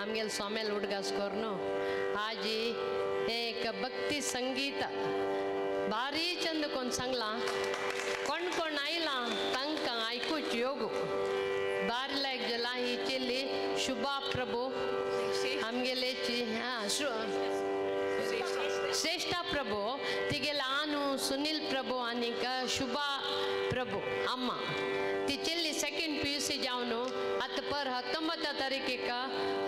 आमगेले स्वाम्याल उडगास करून आजी एक भक्ती संगीत भारी चंद कोण सांगलां कोण कोण आयलां तांकां आयकूच योग बारी लायक जाला ही चेली शुभा प्रभू आमगेलेची हां श्रेष्ठा प्रभू तिगेले आनु सुनील प्रभू आनीक शुभा प्रभू अम्मा ती चेल्ली सेकेंड पी यू सी जावन आतां पर 19 तारीखेक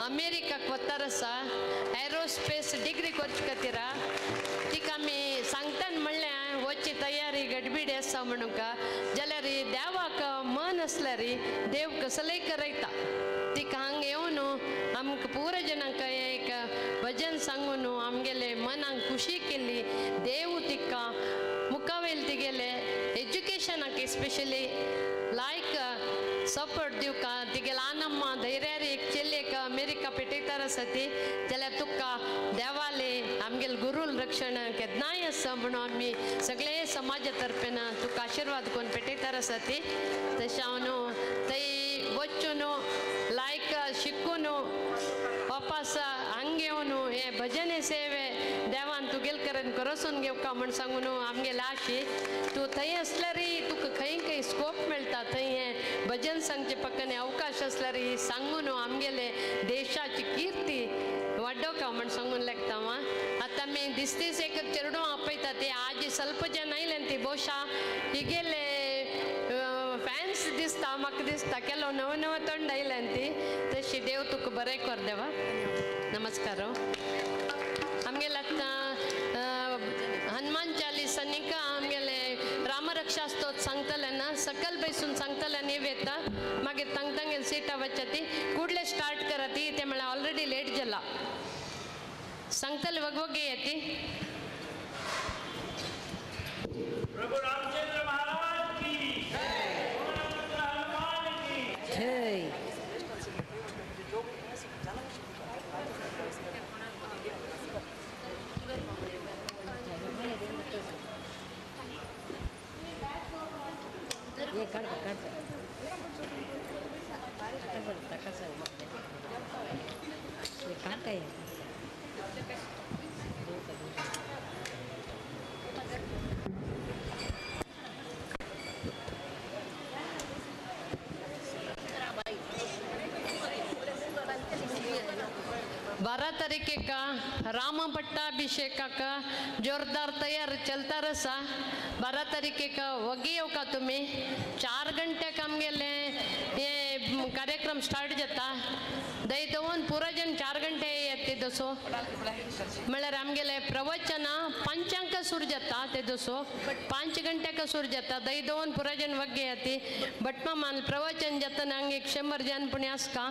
अमेरिकाक वतार आसा एरोस्पेस डिग्री करचे खातीर तिका आमी सांगतान म्हणलें वचची तयारी गडबीड आसा म्हणून जाल्यार देवाक मन आसल्यार देव कसलेय करयता तिका हांगा येवन आमकां पुरो जनांक एक भजन सांगून आमगेले मनाक खुशी केली देव तिका मुखावेल तिगेले एज्युकेशनाक स्पेशली लायक सपोर्ट दिवका तिगेले आनम्मा धैर्यार एक चेल्लेक अमेरिका पेटयतार आसा ती जाल्यार तुका देवाले आमगेले गुरूल रक्षण केन्नाय आसा म्हणून आमी सगळे समाजा तर्फेन तुका आशिर्वाद करून पेटयतार आसा ती तशें हांव थंय वचून लायक शिकून वापस हांग येवन हे भजन सेवे देवान तुगेल करून करसून घेवका म्हण सांगून आमगेले आशी तूं थंय आसल्यारय तुका खंय खंय स्कोप मेळटा थंय हें भजन सांगचे पक्कने अवकाश आसल्यार सांगून आमगेले देशाची कीर्ती वाडोवका म्हण सांगून लागता आतां आमी दिसतीस एक चेडूं आपयता ती आज ಸ್ವಲ್ಪ जन आयले ती ಬಹುಶಃ हिगेले फ्यान्स दिसता म्हाका दिसता केलो नव नव तोंड आयले ती तशी देव तुका बरें कर देवा नमस्कार आमगेले आतां हनुमान चालीस आनीक आमगेले रामरक्षा स्तोत्र सांगतले ना सकल बैसून सांगतले न्ही येता मागीर तांग तांगेले सिटां वचता ती कुडले स्टार्ट करा ती ते म्हळ्यार ऑलरेडी लेट जाला सांगतले वगवगे येती प्रभु रामचंद्र महाराज की जय, हनुमान की जय। ये कर कर ये काट है। बारह तारीखे का राम पट्टाभिषेक का जोरदार तयार चलता रसा 12 तारीखे का वगी येवका तुमी 4 घंटे आमगेले हे कार्यक्रम स्टार्ट जाता दही दवरून पुरो जन 4 घंटे येत ते दसो म्हळ्यार आमगेले प्रवचन 5 सुरू जाता ते दसो 5 घंट्याक सुरू जाता दही दवरून पुरो जन वग्गे येती भटमामान प्रवचन जातना हांगा 100 जन पुणे आसता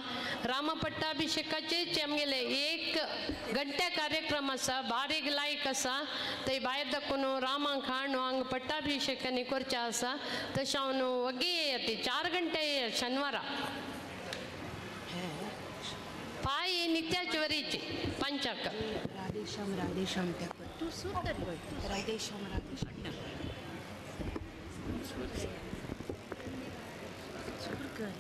राम पट्टाभिषेकाचेच आमगेले 1 घंटे कार्यक्रम आसा बारीक लायक आसा थंय भायर दाखोवन रामाक हाडून हांगा पट्टाभिषेक आनी करचें आसा तशें हांव वगी येती 4 घंटे शनिवारा पाय नित्याच वरीची 5 राधेश्याम राधेश्याम तू सुर कर राधेश्याम राधेश्याम सुर कर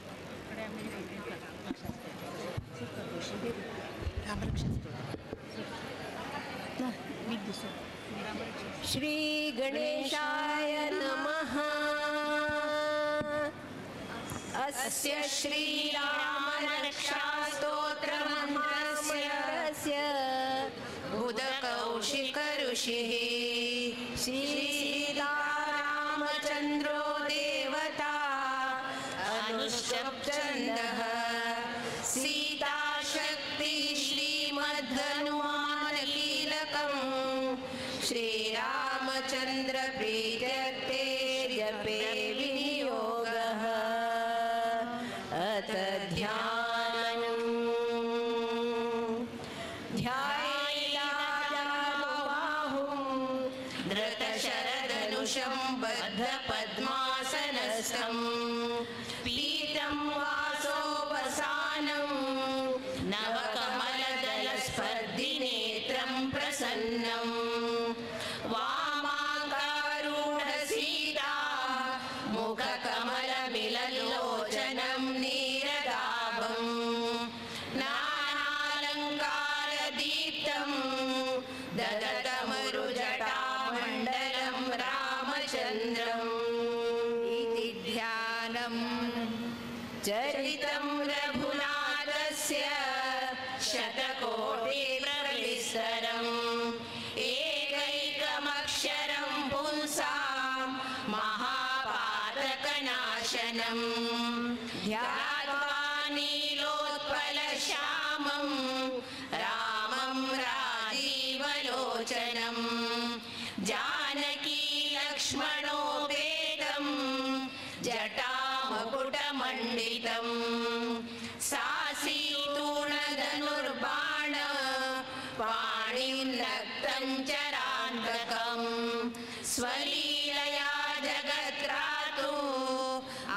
श्री गणेशाय नमः। अस्य श्री रामरक्षा स्तोत्र मन्त्रस्य बुधकौशिक ऋषिः श्री सीतारामचन्द्रो देवता अनुष्टुप्छन्दः सीता शक्ति श्रीमद्धनुमान कीलकम् श्रीरामचन्द्र प्रीत्यर्थे जपे विनियोगः। अथ ध्यानम् ध्यायाजानुबाहुं धृतशरधनुषं बद्धपद्मासनस्थं पीतं वासोपसानं नवकमलदलस्पर्धिनेत्रं प्रसन्नं वामाकारूढसीता मुखकमलमिलल्लोचनं नीरदाभं नानालङ्कारयुक्तं कमललोचनं जानकी लक्ष्मणोपेतं जटामकुटमण्डितं सासीतूणधनुर्बाण पाणिं नक्तं चरान्तकं स्वलीलया जगत्रातु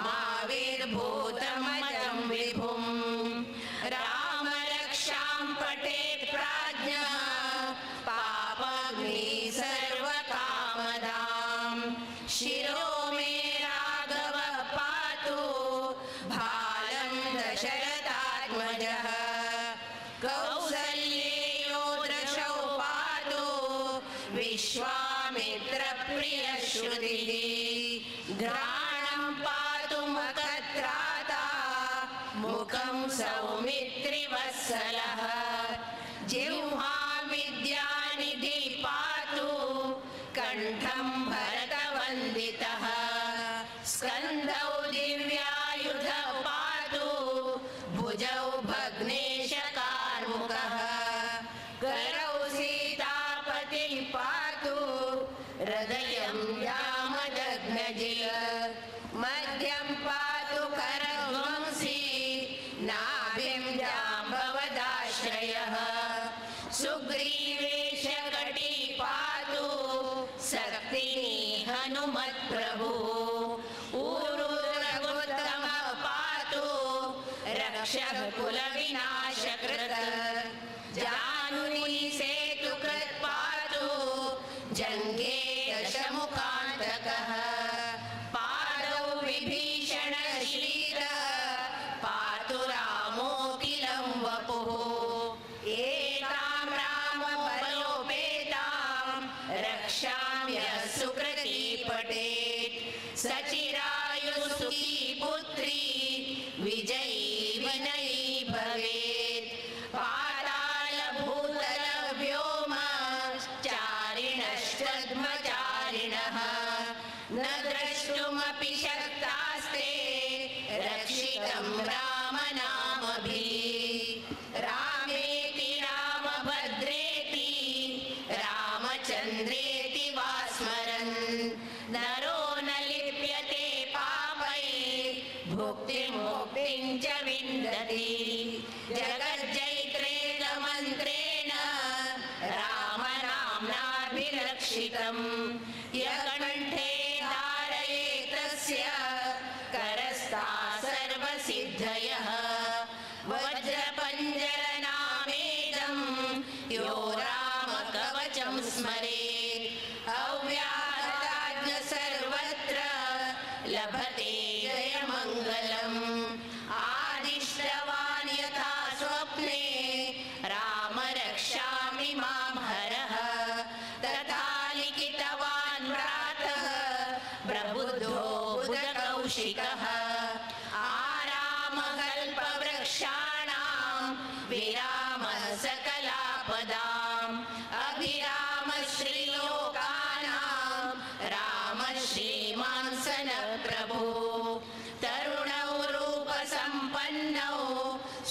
माविर्भूतमजं विभुं रामरक्षां पठेत् प्राज्ञः पापघ्नी सर्वकामदां शिरो मे राघव पातु भालं दशरथात्मजः कौसल्येयो दशौ पातु विश्वामित्रप्रियश्रुतिः घ्राणं पातु मुखत्राता मुखं सौमित्रिवत्सलः जिह्वां विद्यानिधि पातु कण्ठं भरतवन्दितः स्कन्धौ दिव्यायुध पातु भुजौ भग्नेशकार्मुकः करौ सीतापतिः पातु हृदयं यामदग्नजिल मध्यं पातु करध्वंसी नाभिं जाम्बवदाश्रयः सुग्रीवेश कटी पातु शक्तिनी हनुमत्प्रभुः ऊरु रघुत्तमः पातु रक्षः कुलविनाशकृत् जानुनी सेतुकृत् पातु जङ्घे दशमुखान्तकः पादौ विभीषणश्रीरः पातु रामोऽखिलं वपुः एतां रामबलोपेतां रक्षां यः सुकृती पठेत् सचिरायुसुखी पुत्री विजयी विनयी भवेत् पातालभूतलव्योम चारिणश्चद्मचारिणः न द्रष्टुमपि शक्तास्ते रक्षितं रामनामभिः रामेति रामभद्रेति रामचन्द्रेति वा स्मरन् नरो न लिप्यते पापैः भुक्तिं मुक्तिं च विन्दति जगज्जैत्रेकमन्त्रेण रामनाम्नाभिरक्षितं यकण्ठे धारयेतस्य करस्ता सर्वसिद्धयः वज्रपञ्जरनामेदं यो रामकवचं स्मरेत् अव्याहताज्ञ सर्वत्र लभते जयमङ्गलम् आदिष्टवान् यथा स्वप्ने राम रक्षामि मां हरः तथा लिखितवान् प्रातः प्रबुद्धो बुधकौशिकः आरामकल्पवृक्षाणां विरामः सकलापदाम् अभिरामश्रीलोकानां राम श्रीमान् प्रभो तरुणौ रूपसम्पन्नौ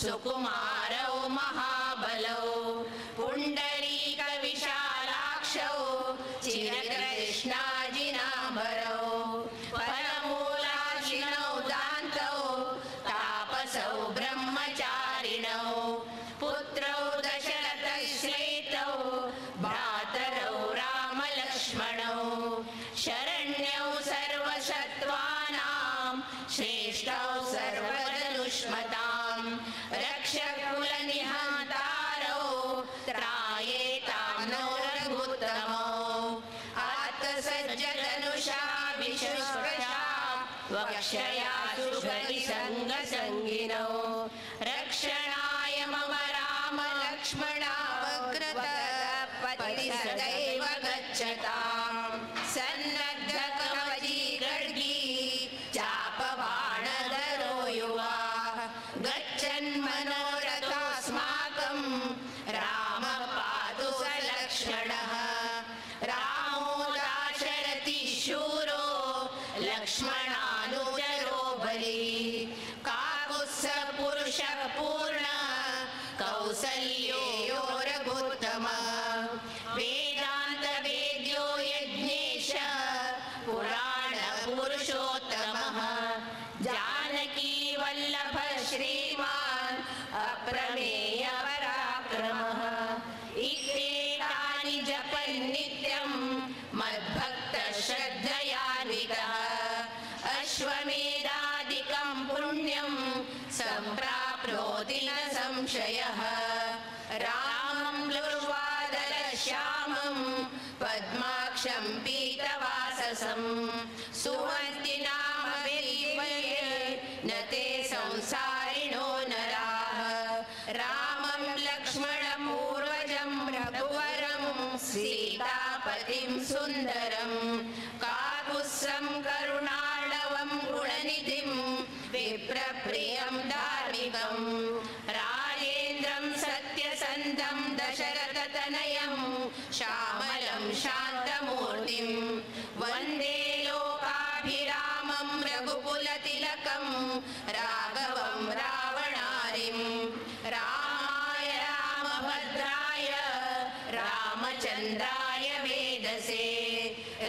सुकुमारौ महाबलौ पुण्डरीकविशालाक्षौ चिरकृष्णाजिनाभरौ फलमूलाशिनौ दान्तौ तापसौ ब्रह्मचारिणौ पुत्रौ दशरथश्रेतौ भ्रातरौ रामलक्ष्मणौ शरण्यौ सर्वसत्त्वानां श्रेष्ठौ सर्वधनुष्मतां रक्षकुलनिहन्तारौ त्रायेतां नो रघुत्तमौ आत्तसज्जधनुषा विश्वस्पृशा वक्षया सुगरिसङ्गसङ्गिनौ रक्षणाय मम राम लक्ष्मणावग्रतपति सदैव गच्छताम् सन्नद्धकवची खड्गी चापबाणधरो युवा गच्छन् मनोरथोऽस्माकं राम पातु स लक्ष्मणः रामो दाशरथि शूरो लक्ष्मणानुचरो बली काकुत्स पुरुषः पूर्ण कौसल्यो रघुत्तमः वेद पठन्नित्यं मद्भक्तः श्रद्धयान्वितः अश्वमेधादिकं पुण्यं सम्प्राप्नोति न संशयः। रामं दुर्वादरश्यामं पद्माक्षं पीतवाससं सुवन्ति नाम विद्महे न ते संसारिणो नराः। रामं लक्ष्मणपूर्वजं रघुवरं सीतापतिं सुन्दरं काकुत्सं करुणार्णवं गुणनिधिं विप्रप्रियं धार्मिकं राजेन्द्रं सत्यसन्धं दशरथतनयं श्यामलं शान्तमूर्तिं वन्दे लोकाभिरामं रघुकुलतिलकं राघवं रावणारिं। रामाय रामभद्राय रामचन्द्राय वेदसे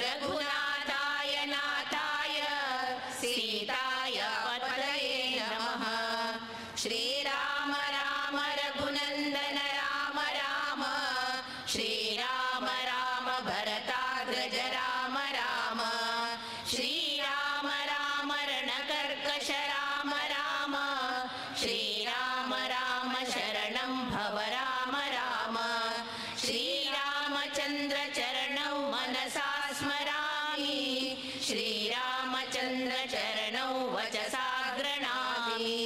रघुनाथाय नाथाय सीताय पतये नमः। श्रीराम राम रघुनंदन राम राम श्रीराम राम भरताग्रज राम राम श्रीराम राम रणकर्कश राम राम श्रीराम राम शरणं भव राम राम। श्रीरामचन्द्र चरणौ मनसा स्मरामि श्रीरामचन्द्र चरणौ वचसा गृह्णामि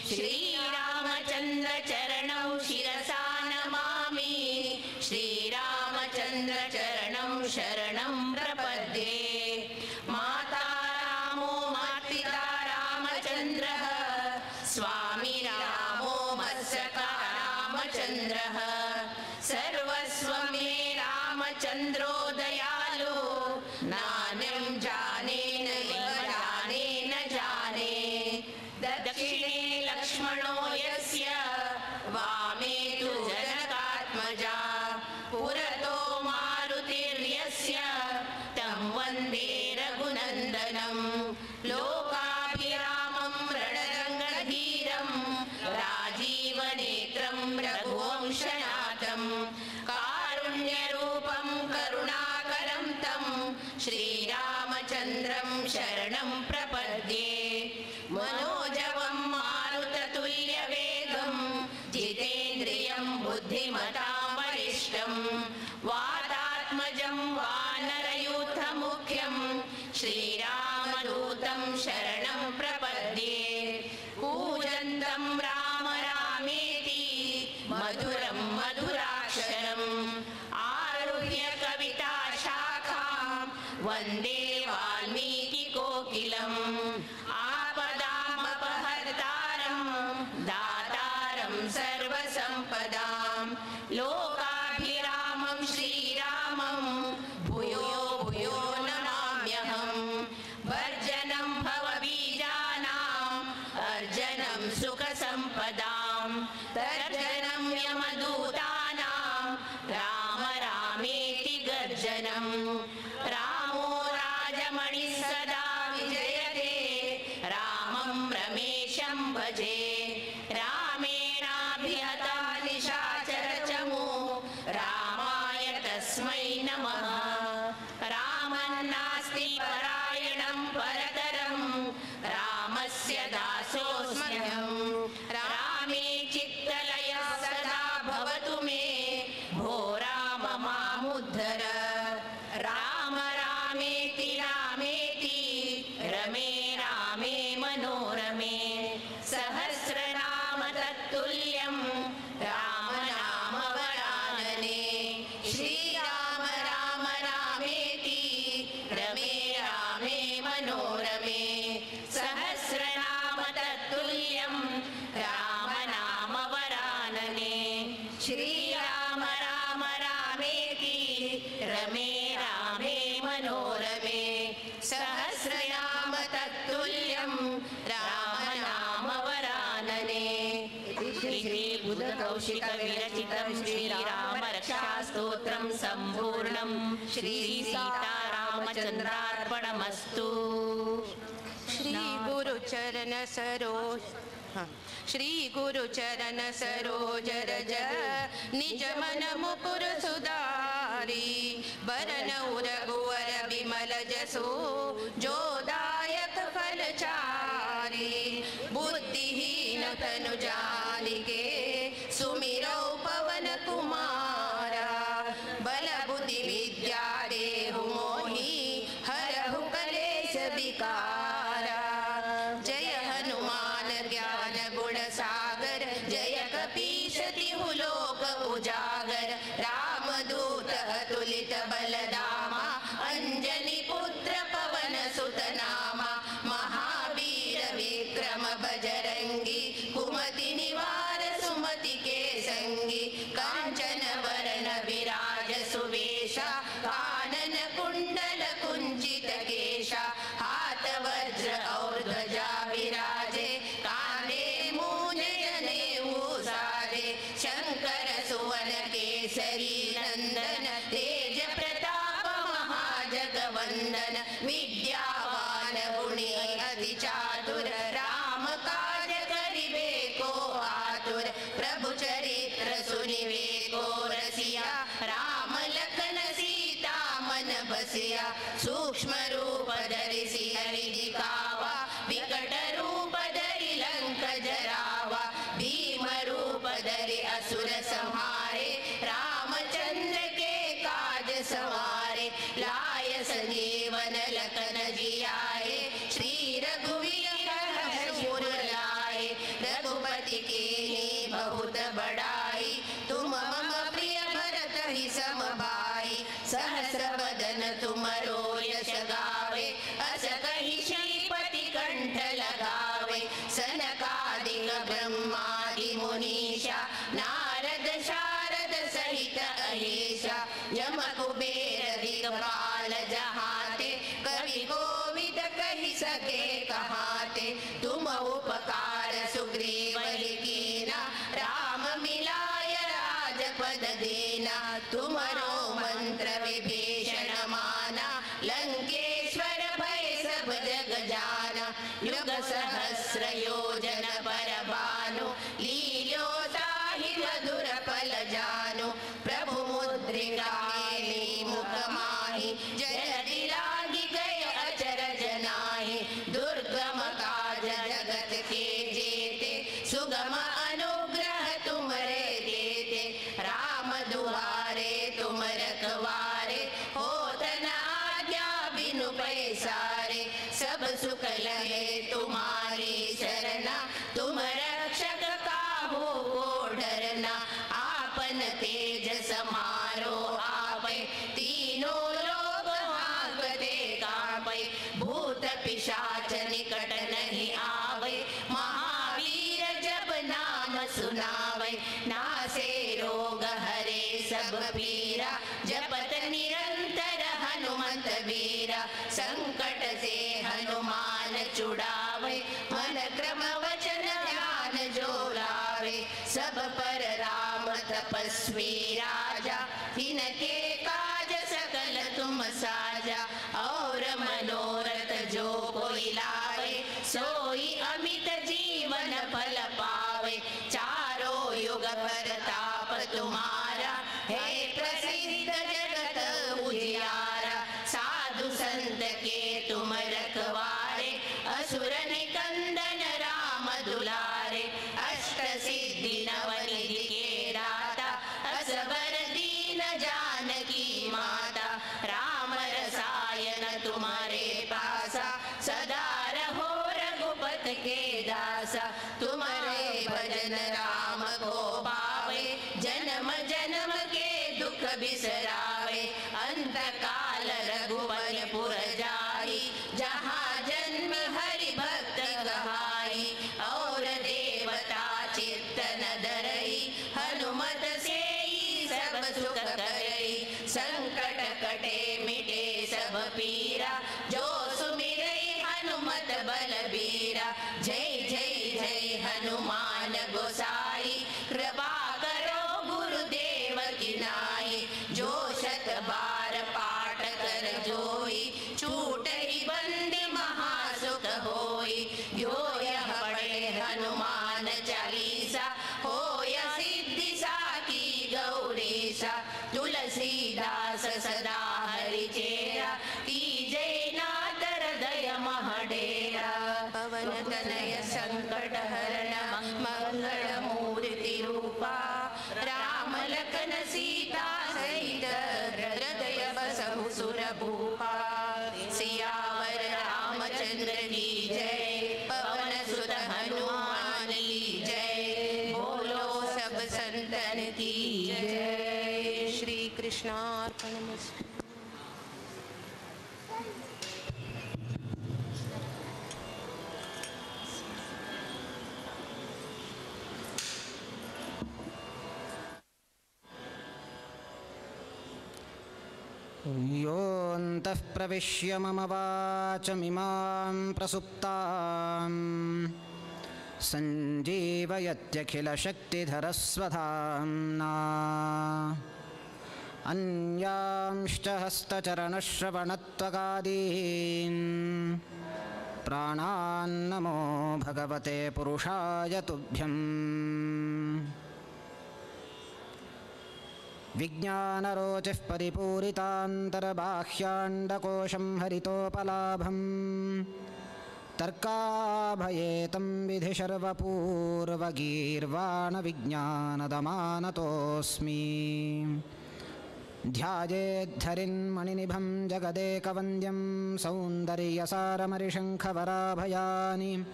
श्रीरामचन्द्र चरणौ शिरसा नमामि श्रीरामचन्द्र चरणं शरणं प्रपद्ये। माता रामो मातृता रामचन्द्रः स्वामी रामो मत्सखा रामचन्द्रः सर्वस्वं मे रामचन्द्रो दयालु नान्यं जाने नैव जाने न जाने। दक्षिणे लक्ष्मणो यस्य वामे तु जनकात्मजा पुरतो मारुतिर्यस्य तं वन्दे रघुनन्दनं। लोकाभिरामं रणरङ्गधीरं राजीवनेत्रं रघुवंशनाथं कारुण्यरूपं करुणाकरं तं श्रीरामचन्द्रं शरणं प्रपद्ये। मनोजवं मारुततुल्यवेगं जितेन्द्रियं बुद्धिमतां वरिष्ठं वातात्मजं वानरयूथमुख्यं श्रीरामदूतं शरणं प्रपद्ये। कूजन्तं राम रामेति मधुरं मधुराक्षरम् आरुह्य कविता शाखां वन्दे वाल्मीकिकोकिलम्। आपदामपहर्तारं दातारं सर्वसम्पदां लोकाभिरामं श्रीरामं भूयो भूयो नमाम्यहम्। भर्जनं भवबीजानाम् अर्जनं सुखसम्पदां तर्जनं यमदूतानां राम रामेति गर्जनम्। रामो राजमणिः सदा विजयते रामं रमेशं भजे। रामेणाभिहता निशाचरचमू रामाय तस्मै नमः। रामं नास्ति परायणं परतरं रामस्य दासोऽस्म्यहम्। रामे चित्तलयः सदा भवतु मे भो राम मामुद्धर। राम रामेति रामेति रमे रामे मनोरमे सहस्रनाम तत्तुल्यं राम नाम वरानने। श्रीराम राम रामेति रमे रामे मनोरमे सहस्रनाम तत्तुल्यं राम नाम वरानने। श्रीराम राम रामेति रमे रामे मनोरमे सहस्रनाम तत्तुल्यं राम नाम वरानने। श्रीबुधकौशिकविरचितं श्रीरामरक्षास्तोत्रं सम्पूर्णं श्रीसीतारामचन्द्रार्पणमस्तु। श्री गुरु चरण सरोज श्री गुरु चरण सरोज रज निज मन मुकुर सुधारी। वरनउ रघुवर बिमल जसु जो दायक फल चारि। बुद्धिहीन तनु जानिके सुमिरौ पवन कुमारा। बल बुद्धि विद्या देहु मोहि हरहु कलेश विकारा। जय हनुमान ज्ञान गुण सागर जय कपीश तिहु लोक उजागर। राम दूत अतुलित बलधामा अंजनी पुत्र पवन सुत नामा। महावीर विक्रम बजरंगी कुमति निवार सुमति के संगी। कांचन वरन विराज सुवेशा कानन कुंडल कुंचित केशा। हाथ वज्र और ध्वजा विराजे काने मूंज जनेऊ साजे। शंकर सुवन केसरी नंदन तेज प्रताप महाजगवंदन। विद्यावान गुणी अति चातुर राम काज करिबे को आतुर। प्रभु चरित्र सुनिवे को रसिया राम लखन सीता मन बसिया। सूक्ष्म रूप धरि सिंह दिखावा विकट रूप धरि लंक जरावा। भीम रूप धरि असुर संहारे रामचंद्र के काज सवारे। लाय संजीवन लखन जियाए श्री रघुवीर हर्ष उर लाए। रघुपति कीन्ही बहुत बड़ाई तुम मम प्रिय भरत ही सम भाई। सहस्र बदन तुमरो यश गावे अस कहि श्रीपति कंठ लगावे। सनकादिक ब्रह्मादि मुनीषा नारद शारद सहित अहिषा। यम कुबेर दिगपाल जहाते कवि कोविद कहि सके कहाते। तुम उपकार सुग्रीव कीना राम मिलाय राजपद दीना। तुमरो मंत्र विभीषण माना लंकेश्वर भय सब जग जाना। युग सहस्र योजन पर भानु लील्यो ताहि मधुर फल जानु। प्रभु मुद्रिका मेली मुख माहि जलधि लागी गए अचरज नाहि। दुर्गम काज जगत के जेते सुगम अनुग्रह तुमरे देते। राम दुआरे तुम रखवारे होत न आज्ञा बिनु पैसारे। सब सुख लहे तुम्हारी शरणा तुम रक्षक काहू को डरना। आपन तेज समारो आपे तीनों लोग हांकते कांपे। भूत पिशाच निकट नहीं आवे महावीर जब नाम सुनावे। नासे रोग हरे सब पीरा जपत निरंतर हनुमत वीरा। संकट से हनुमान छुड़ावे मन क्रम वचन ध्यान जो लावे। सब पर राम तपस्वी राजा तिनके काज सकल तुम साजा। और मनोरथ जो कोई लावे सोई अमित जीवन फल पावे। चारों युग परताप तुम्हारा है प्रसिद्ध जगत उजियारा। साधु संत के तुम रखवारे असुर निकंदन राम दुलारे। अष्ट सिद्धि नवनिधि के दाता असबर दीन जानकी माता। राम रसायन तुम्हारे पासा सदा रहो रघुपत के दासा। तुम्हारे भजन राम को पावे जन्म जन्म सुर भूपा। सियावर रामचंद्र की जय, पवन सुत हनुमान की जय, बोलो सब संतन की जय। श्री कृष्णार्पणमस्तु। योऽन्तः प्रविश्य मम वाचमिमां प्रसुप्तां सञ्जीवयत्यखिलशक्तिधरस्वधाम्ना। अन्यांश्च हस्तचरणश्रवणत्वगादीन् प्राणान् नमो भगवते पुरुषाय तुभ्यम्। विज्ञानरोचिः परिपूरितान्तर्बाह्याण्डकोशं हरितोपलाभं तर्काभयेतं विधिशर्वपूर्वगीर्वाणविज्ञानदमानतोऽस्मि। ध्यायेद्धरिन्मणिनिभं जगदेकवन्द्यं सौन्दर्यसारमरिशङ्खवराभयानि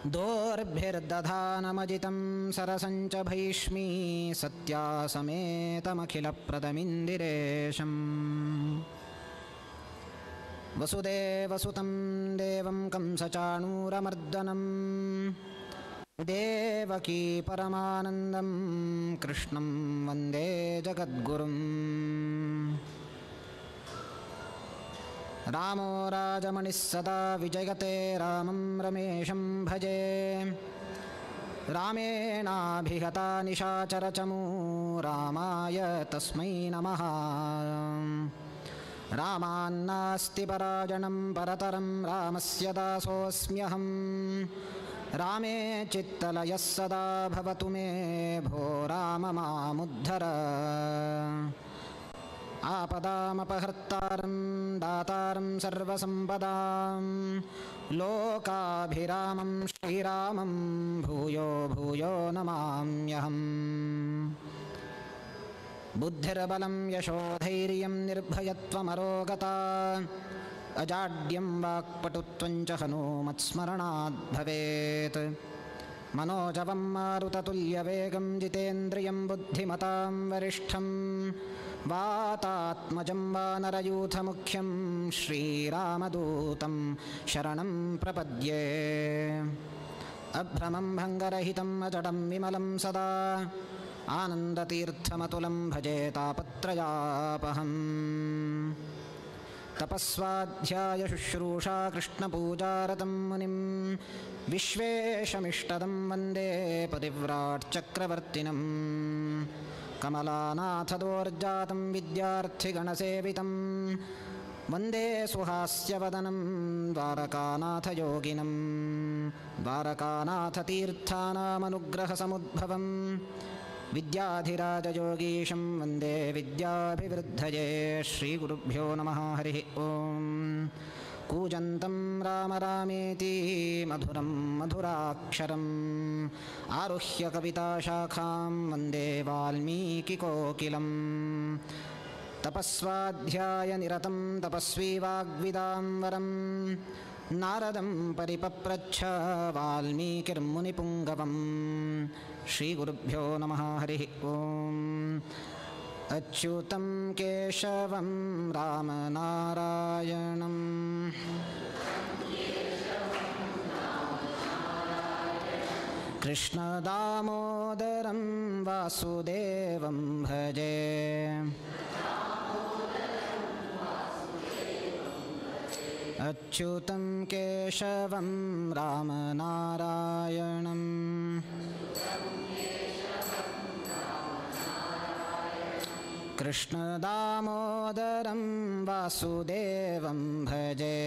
दोर्भिर्दधानमजितं सरसञ्च भैष्मी सत्यासमेतमखिलप्रदमिन्दिरेशम्। वसुदेवसुतं देवं कंसचाणूरमर्दनं देवकी परमानन्दं कृष्णं वन्दे जगद्गुरुम्। रामो राजमणिः सदा विजयते रामं रमेशं भजे। रामेणाभिहता निशाचरचमू रामाय तस्मै नमः। रामान्नास्ति परायणं परतरं रामस्य दासोऽस्म्यहम्। रामे चित्तलयः सदा भवतु मे भो राम मामुद्धर। आपदामपहर्तारं दातारं सर्वसम्पदां लोकाभिरामं श्रीरामं भूयो भूयो नमाम्यहम्। बुद्धिर्बलं यशोधैर्यं निर्भयत्वमरोगता अजाड्यं वाक्पटुत्वं च हनूमत्स्मरणाद् भवेत्। मनोजवं मारुततुल्यवेगं जितेन्द्रियं बुद्धिमतां वरिष्ठं वातात्मजं वानरयूथमुख्यं श्रीरामदूतं शरणं प्रपद्ये। अभ्रमं भङ्गरहितम् अजडं विमलं सदा आनन्दतीर्थमतुलं भजे तापत्रयापहम्। तपस्वाध्याय शुश्रूषा कृष्णपूजारतं मुनिं विश्वेशमिष्टदं वन्दे परिव्राट्चक्रवर्तिनं। कमलानाथदोर्जातं विद्यार्थिगणसेवितं वन्दे सुहास्यवदनं द्वारकानाथयोगिनं। द्वारकानाथतीर्थानामनुग्रहसमुद्भवं विद्याधिराजयोगीशं वन्दे विद्याभिवृद्धये। श्रीगुरुभ्यो नमः। हरिः ॐ। कूजन्तं राम रामेति मधुरं मधुराक्षरम् आरुह्य कविताशाखां वन्दे वाल्मीकिकोकिलम्। तपस्वाध्यायनिरतं तपस्वी वाग्विदां वरं नारदं परिपप्रच्छ वाल्मीकिर्मुनिपुङ्गवम्। श्रीगुरुभ्यो नमः। हरिः ॐ। अच्युतं केशवं रामनारायणम् कृष्णदामोदरं वासुदेवं भजे। अच्युतं केशवं रामनारायणम् कृष्णदामोदरं वासुदेवं भजे।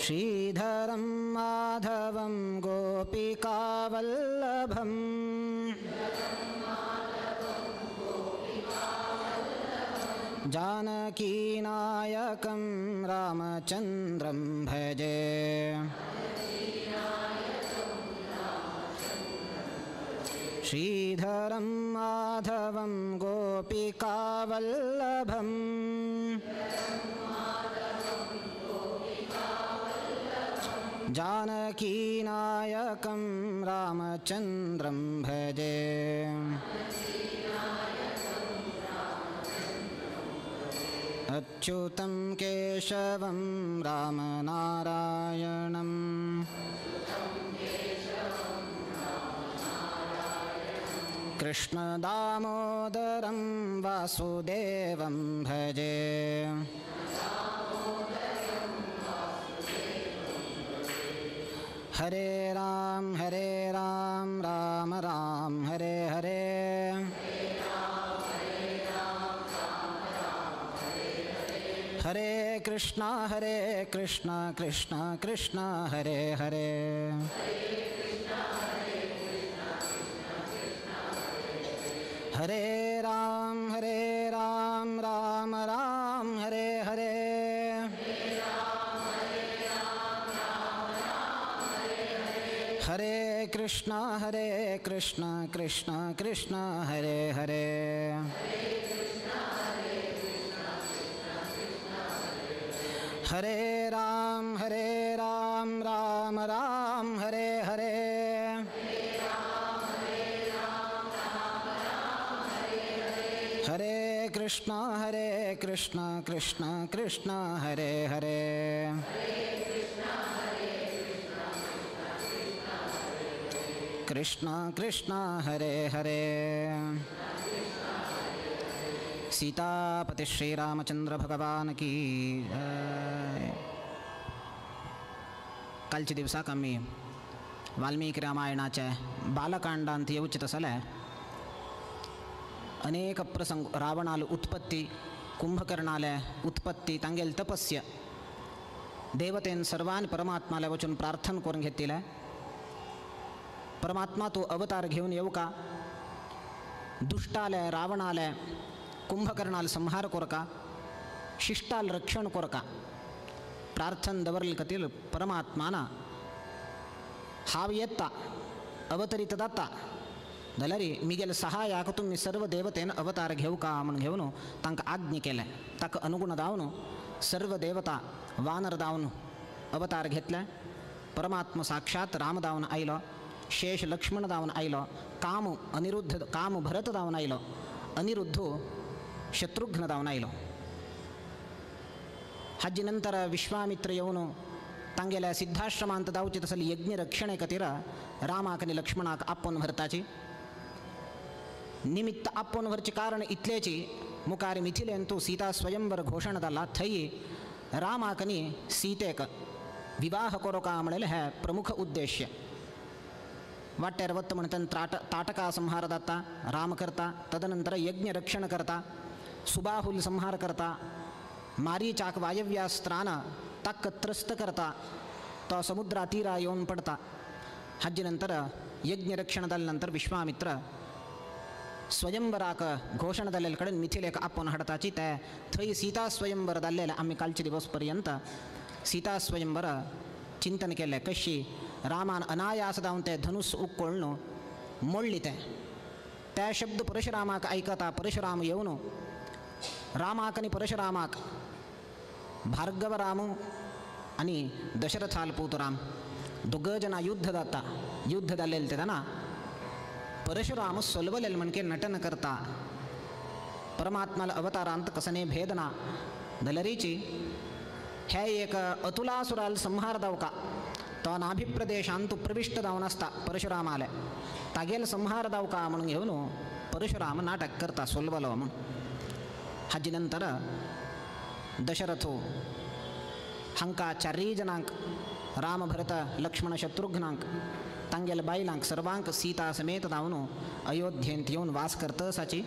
श्रीधरं माधवं गोपिकावल्लभम् जानकीनायकं रामचन्द्रं भजे। श्रीधरं माधवं गोपिकावल्लभम् जानकीनायकं रामचन्द्रं भजे। अच्युतं केशवं रामनारायणम् कृष्णदामोदरं वासुदेवं भजे। हरे राम राम राम हरे हरे। हरे कृष्णा कृष्णा कृष्णा हरे हरे। हरे राम राम राम हरे हरे। हरे कृष्णा कृष्णा कृष्णा हरे हरे। हरे राम राम राम हरे हरे। हरे कृष्णा कृष्णा कृष्णा हरे हरे। कृष्णा कृष्णा हरे हरे। सीतापति श्री रामचंद्र भगवान की जय। कालच्या दिवसाक आमी वाल्मीकी रामायणाच्या बालकांडांत येवचें तसले अनेक प्रसंग, रावणाल उत्पत्ती, कुंभकर्णाले उत्पत्ती, तांगेल तपस्या, देवतेन सर्वान परमात्माला वचून प्रार्थना करून घेतलें। परमात्मा तो अवतार घेवन येवं का, दुष्टाले रावणाले कुंभकर्णाल संहार कोरका, शिष्टाल रक्षण कोरका प्रार्थन दवरले खातीर परमात्माना हांव येता अवतरीत जाता जाल्यार मिगेल सहायाक तुमी सर्व देवतेन अवतार घेवका म्हूण घेवन तांकां आज्ञा केलें। ताका अनुगुण जावन सर्व देवता वानर जावन अवतार घेतले। परमात्मा साक्षात राम जावन आयलो, शेष लक्ष्मण जावन आयलो, काम अनिरुद्ध काम भरत जावन आयलो, अनिरुद्ध शत्रुघ्न जावन आयलो। हाजे नंतर विश्वामित्र येवन तांगेल्या सिद्धाश्रमांत जावचे तसले यज्ञ रक्षणे खातीर रामाक आनी लक्ष्मणाक आपोवन व्हरताची। निमित्त आपोवन व्हरचें कारण इतलेची मुखार मिथिलेन तूं सीता स्वयंवर घोशणा जाला, थंय रामाक आनी सीतेक विवाह करोका म्हणलें हें प्रमुख उद्देश्य। वाटेर वता म्हणटना ताटका संहार जाता, राम करता, तदनंतर यज्ञ रक्षण करता, सुबाहुल संहार करता, मारीचाक वायव्यास्त्रान ताका त्रस्त करता, तो समुद्रा तीरा येवन पडता। हाजे नंतर यज्ञ रक्षण जाले नंतर विश्वामित्र स्वयंवराक घोशणा जाल्ले कडेन मिथिलेक आपोवन हाडताची। ते थंय सीता स्वयंवर जाल्लें आमी कालचे दिवस पर्यंत सीता स्वयंवर चिंतन केलें, कशी रामान अनायास जावन ते धनुष उक्कोळ्ळून मोडली तें। ते शब्द परशुरामाक आयकता, परशुराम येवन रामाक आनी परशुरामाक भार्गव राम आनी दशरथाल पूत राम दोग जाणां युद्ध जाता। युद्ध जालें तेन्ना परशुराम सोलवलेल म्हणके नटन करता, परमात्माला अवतारांत कसने भेद ना जाल्यारीची हे एक अतुलासुराल संहार जावका तो नाभिप्रदेशांत प्रविष्ट जावन आसता परशुरामाले, तागेल संहार जावका म्हणून घेवन परशुराम नाटक करता सोलवलो म्हूण। हाजे नंतर दशरथो हांकां चारूय जाणांक राम भरत लक्ष्मण शत्रुघ्नांक तांगेल्या बायलांक सर्वांक सीता समेत जावन अयोध्येंत येवन वास करतसाची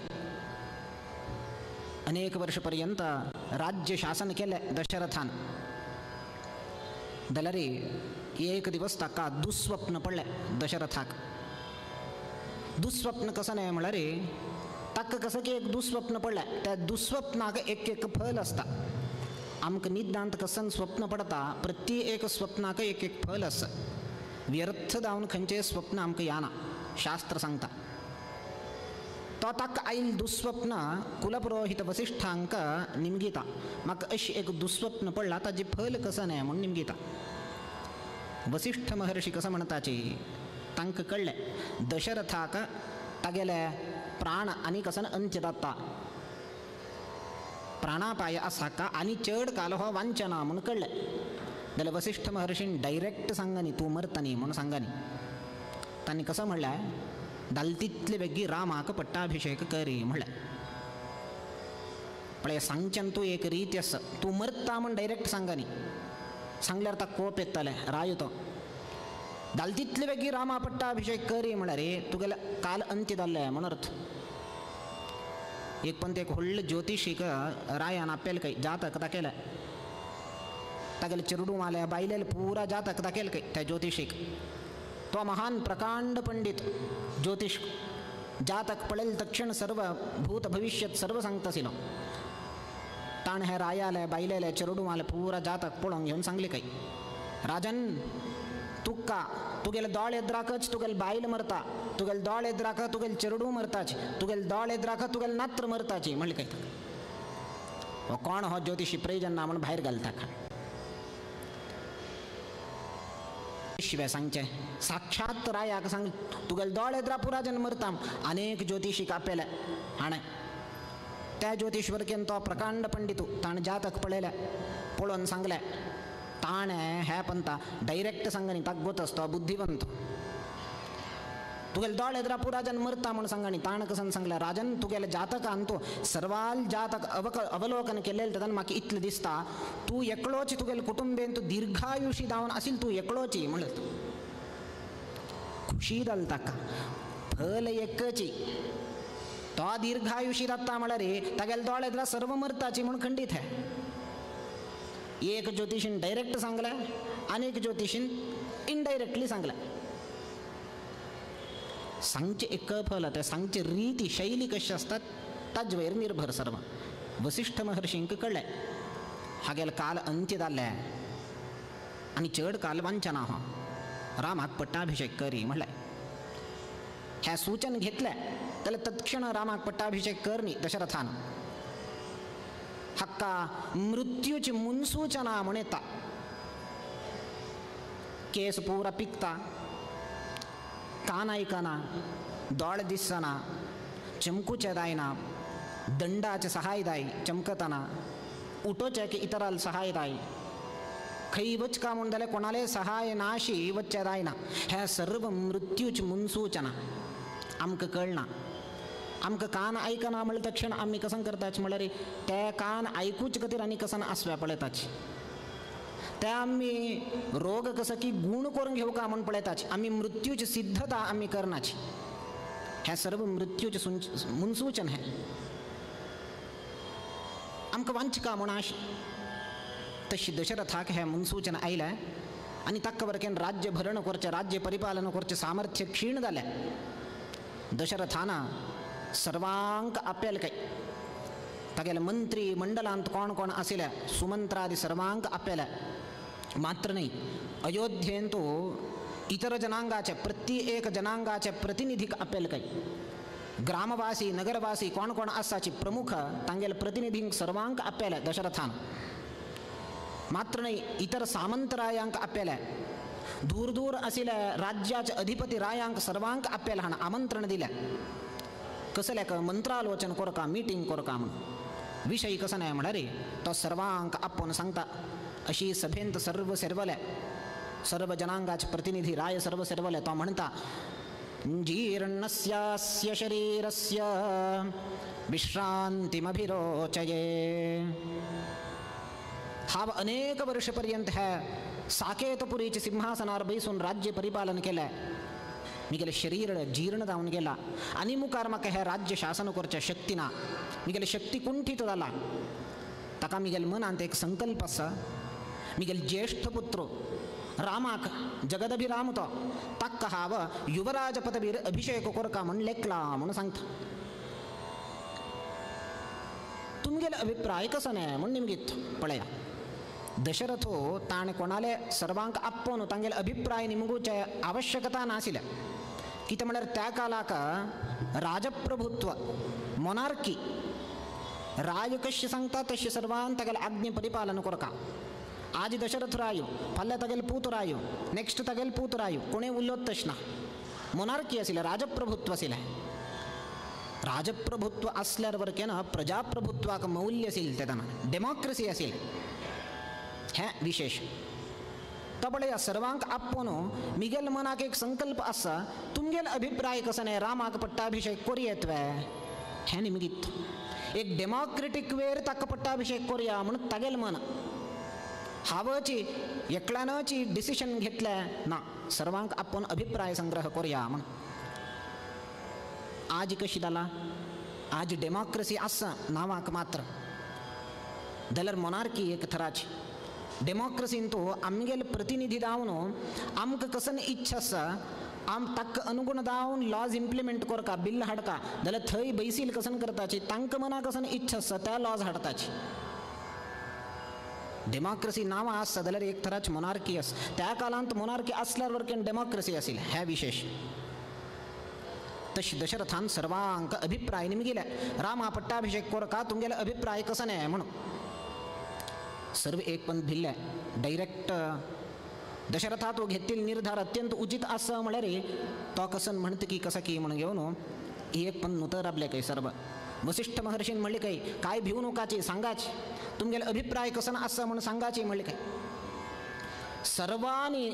अनेक वर्ष पर्यंत राज्य शासन केलें दशरथान। जाल्यार एक दिवस ताका दुस्वप्न पडलें दशरथाक। दुस्वप्न कसं न्हय म्हळ्यार ताका कसं की एक दुस्वप्न पडलें, त्या दुस्वप्नाक एक एक फल आसता। आमकां निदांत कसन स्वप्न पडता, प्रति एक स्वप्नाक एक एक फल आसा। व्यर्थ जावन खंयचें स्वप्न आमकां येना, शास्त्र सांगता। तो ताका आयल दुस्वप्न कुलपुरोहित वसिष्ठांक निमगिता म्हाका अशी एक दुस्वप्न पडला ताजी फल कसं न्हय म्हूण निमगिता. वसिष्ठ महर्षी कसं म्हणताची तांकां कळ्ळें दशरथाक तागेले प्राण आनी कसन अंत्य जाता प्राणापाय आसा का आनी चड काल हो वांचना म्हूण कळ्ळें. जाल्यार वसिष्ठ महर्षीन डायरेक्ट सांगनी तूं मरता न्ही म्हूण सांगनी. तांणी कसं म्हणलें दाल तितले बेगी रामाक पट्टाभिषेक करी म्हणलें. पळय सांगच्यान तूं एक रीत आसा तूं मरता म्हूण डायरेक्ट सांगनी सांगल्यार ताका कोप येतलें राय तो दाल तितले बेगी रामा पट्टाभिषेक करी म्हळ्यार रे तुगेले काल अंत्य जाल्लें म्हूण अर्थ. एक पण ते एक व्हडले ज्योतिशीक रायान आपल्याला काही जातक दाखयलें तागेले चेरडूं आल्या बायलेले पुरा जातक दाखयलें काही त्या ज्योतिशीक. तो महान प्रकांड पंडित ज्योतिष जातक पळयल तक्षण सर्व भूत भविष्यत सर्व सांगता आशिल्लो. ताणें हे रायाले बायलेले चेरडूं आले पुरा जातक पळोवन घेवन सांगलें काही राजन तुका तुगेले दोळे एद्राकच तुगेले बायल मरता तुगेले दोळे एद्राक तुगेले चेरडूं मरताची तुगेले दोळे एद्राक तुगेले नात्र मरताची म्हणलें काय. हो कोण हो ज्योतिषी प्रयोजन ना म्हूण भायर घालता. शिवाय सांगचें साक्षात रायाक सांग तुगेले दोळे एद्रा पुरा जन मरता. अनेक ज्योतिषीक आपयले हाणें त्या ज्योतिश्वरकेन तो प्रकांड पंडितू ताणें जातक पळयलें पळोवन सांगलें ताणें हे पंता डायरेक्ट सांगनी ताका गोत तो बुद्धिवंत तुगेले दोळे एद्रा पुराजन मरता म्हूण सांगनी. ताणें कसन सांगलें राजन तुगेले जातकान तूं सर्वाल जातक अवलोकन केलें तेन्ना म्हाका इतलें दिसता तूं एकलोच तुगेले कुटुंबेन तूं दीर्घायुषी जावन आशिल्ल तूं एकलोची म्हणलें. खुशी जाली ताका फल एकची तो दीर्घायुषी जाता म्हळ्यार तागेले दोळे एद्रा सर्व मरताची म्हूण खंडीत हे. एक ज्योतिषीन डायरेक्ट सांगलें आनी एक ज्योतिषीन इनडायरेक्टली सांगलें. सांगचें एक फल तें सांगचे रीती शैली कशी आसतात ताजे वयर निर्भर सर्व. वसिष्ठ महर्षींक कळ्ळें हागेले काल अंत्य जाल्लें आनी चड काल वांचना हो रामाक पट्टाभिषेक करी म्हणलें. हें सूचन घेतलें जाल्यार तत्क्षण रामाक पट्टाभिषेक कर न्ही दशरथान. हाका मृत्यूची मुन्सूचना म्हूण येता. केस पुरा पिकता कान आयकना दोळे दिसना चमकूचें जायना दंडाचें सहाय जाय चमकतना उठोवचें की इतराल सहाय जाय खंय वचका म्हूण जाल्यार कोणालें सहाय नाशी वचचें जायना. हें सर्व मृत्यूची मुन्सूचना आमकां कळना. आमकां कान आयकना म्हणल्यार तक्षण आमी कसन करताच म्हणल्यार ते कान आयकूचे खातीर आनी कसन आसव्या पळयताच ते आमी रोग कसो की गूण करून घेवका म्हूण पळयताच आमी मृत्यूची सिद्धता आमी करनाची. हें सर्व मृत्यूचें मुन्सूचन हें आमकां वांचका म्हूण आश तशी दशरथाक हें मुन्सूचन आयलें आनी ताका वरकेन राज्य भरण करचें राज्य परिपालन करचें सामर्थ्य क्षीण जालें. दशरथान सर्वांक आपयले काय तागेले मंत्री मंडलांत कोण कोण आशिल्ले सुमंत्रादी सर्वांक आपयले. मात्र न्ही अयोध्येंतु इतर जनांगाचे प्रति एक जनांगाचे प्रतिनिधीक आपयले काय ग्रामवासी नगरवासी कोण कोण आसाची प्रमुख तांगेले प्रतिनिधींक सर्वांक आपयले दशरथान. मात्र न्ही इतर सामंतरायांक आपयले दूर दूर आशिल्ले राज्याचे अधिपती रायांक सर्वांक आपयले हाण आमंत्रण दिलें. कसलें मंत्रालोचन करका मिटींग करका म्हूण विशय कसो न्हय म्हळ्यार तो सर्वांक आपोवन सांगता. अशी सभेंत सर्व सेरवले सर्व जनांगाचे प्रतिनिधी राय सर्व सेरवले. तो म्हणटा जीर्णस्यास्य शरीरस्य विश्रांतिमभिरोचये. हांव अनेक वर्षपर्यंत हे साकेतपुरीचे सिंहासनार बैसून राज्य परिपालन केलें. मिगेलें शरीर जीर्ण जावन गेला आनी मुखार म्हाका हें राज्य शासन करचें शक्ती ना. मिगेलें शक्ती कुंठीत जाला. ताका मिगेले मनांत एक संकल्प आसा मिगेले ज्येष्ठ पुत्र रामाक जगदभिराम तो ताका हांव युवराज पदवीर अभिषेक करका म्हूण लेखला म्हूण सांगता. तुमगेलो अभिप्राय कसो न्हय म्हूण निमगीत पळया. दशरथो ताणें कोणाले सर्वांक आपोवन तांगेले अभिप्राय निमगूचे आवश्यकता नाशिल्लें. कितें म्हळ्यार त्या कालाक राजप्रभुत्व मोनार्की राय कशें सांगता तशें सर्वान तागेले आज्ञे परिपालन करका. आज दशरथ रायो, फाल्यां तागेले पूत रायो, नेक्स्ट तागेले पूत रायो, कोणें उलोत तशें ना. मोनार्की आशिल्लें, राजप्रभुत्व आशिल्लें. राजप्रभुत्व आसल्यार वरकें ना प्रजाप्रभुत्वाक मौल्य आशिल्लें तेन्ना, डेमोक्रेसी आशिल्लें. हें विशेश. तो पळया सर्वांक आपोवन मिगेल मनाक एक संकल्प आसा, तुमगेल अभिप्राय कसो न्ही रामाक पट्टाभिषेक करुयेत वे, हें निमित्त एक डेमोक्रेटीक वेर ताका पट्टाभिषेक करुया म्हणून तागेल मन. हांवची एकल्यानची डिसिशन घेतलें ना, सर्वांक आपोवन अभिप्राय संग्रह करुया म्हण. आज कशी जाला, आज डेमोक्रेसी आसा नांवाक मात्र, जाल्यार मोनार्की एक थराची. डेमोक्रेसीन तो आमगेले प्रतिनिधी जावन आमकां कसन इच्छा आसा आम ताका अनुगुण जावन लॉज इम्प्लिमेंट करका, बिल हाडका, जाल्यार थंय बैसील कसन करताची, तांकां मना कसन इच्छा आसा त्या लॉज हाडताची. डेमोक्रेसी नांवां आसता जाल्यार एक थराची मोनार्की आसा. त्या काळांत मोनार्की आसल्यार वरकेन डेमोक्रेसी आशिल्लें हें विशेश. तशी दशरथान सर्वांक अभिप्राय निमगिले, रामा पट्टाभिषेक करका तुमगेले अभिप्राय कसो न्ही म्हणून. सर्व एक पण भिल्ले डायरेक्ट दशरथा तो घेतील निर्धार अत्यंत उचित आसा म्हळ्यार तो कसन म्हणत की कसा की म्हणून घेवन एक पण नुतर राबले काय सर्व. वसिष्ठ महर्षीन म्हणले काय, काय भिवू नकाची सांगाची, तुमगेले अभिप्राय कसन आसा म्हणून सांगाची म्हणले काय. सर्वांनी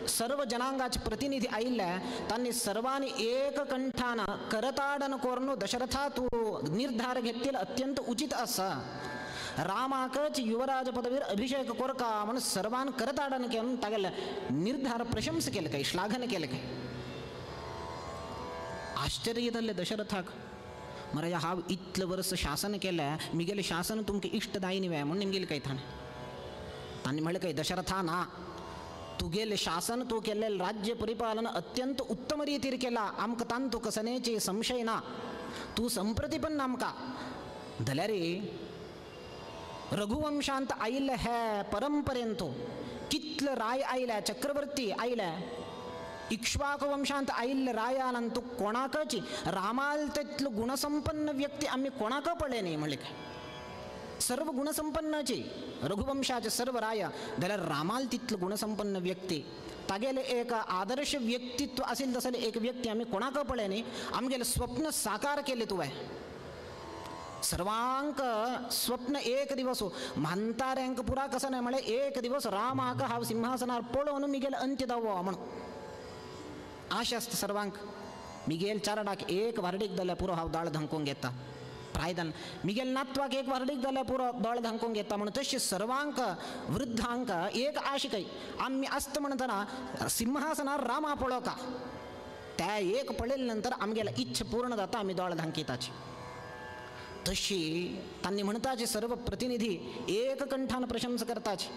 सर्व जनांगाचे प्रतिनिधी आयिल्ले तांणी सर्वांनी एककंठान करताडन कोरून दशरथा तू निर्धार घेतील अत्यंत उचित आसा, रामाकच युवराज पदवीर अभिषेक कोरका म्हणून सर्वान करताडन केवन तागेले निर्धार प्रशंसा केले काय, श्लाघन केले काय. आश्चर्य जालें दशरथाक, मराया हांव इतलें वर्स शासन केलें, मिगेलें शासन तुमकां इश्ट दायनी वे म्हणून निमगेलें काय ताणें. तांणी म्हणलें काय दशरथा ना, तुगेलें शासन तूं केल्लें राज्य परिपालन अत्यंत उत्तम रितीर केलां, आमकां तांतू कसनेची संशय ना, तूं संप्रतिपन्न आमकां. जाल्यार रघुवंशांत आयिल्ले हे परंपरेंत कितले राय आयले, चक्रवर्ती आयले, इक्ष्वाक वंशांत आयिल्ले रायान तूं कोणाकच रामाल तितलो गुणसंपन्न व्यक्ती आमी कोणाक पळय न्ही म्हणलें काय. सर्व गुणसंपन्नाची रघुवंशाचे सर्व राय, जाल्यार रामाल तितलो गुणसंपन्न व्यक्ती, तागेले एक आदर्श व्यक्तित्व आशिल्लें तसलें एक व्यक्ती आमी कोणाक पळय न्ही. आमगेलें स्वप्न साकार केलें तुवें. सर्वांक स्वप्न एक दिवस म्हांताऱ्यांक पुरा कसो न्हय म्हळ्यार एक दिवस रामाक हांव सिंहासनार पळोवन मिगेल अंत्य दावो म्हण आशा आसता सर्वांक. मिगेल चारडाक एक वार्डीक जाल्यार पुरो हांव दाळ धांकूंक घेता, प्रायदान मिगेल नातवाक एक वार्डीक जाल्यार पुरो दोळ धांकूंक घेता म्हणून तशें सर्वांक वृद्धांक एक आशिकय आमी आसता म्हणटना सिंहासनार रामा पळोवका, त्या एक पळयले नंतर आमगेले इच्छा पूर्ण जाता, आमी दोळ धांकिताची. तशी तांणी म्हणताचे सर्व प्रतिनिधी एककंठान प्रशंसा करताचे,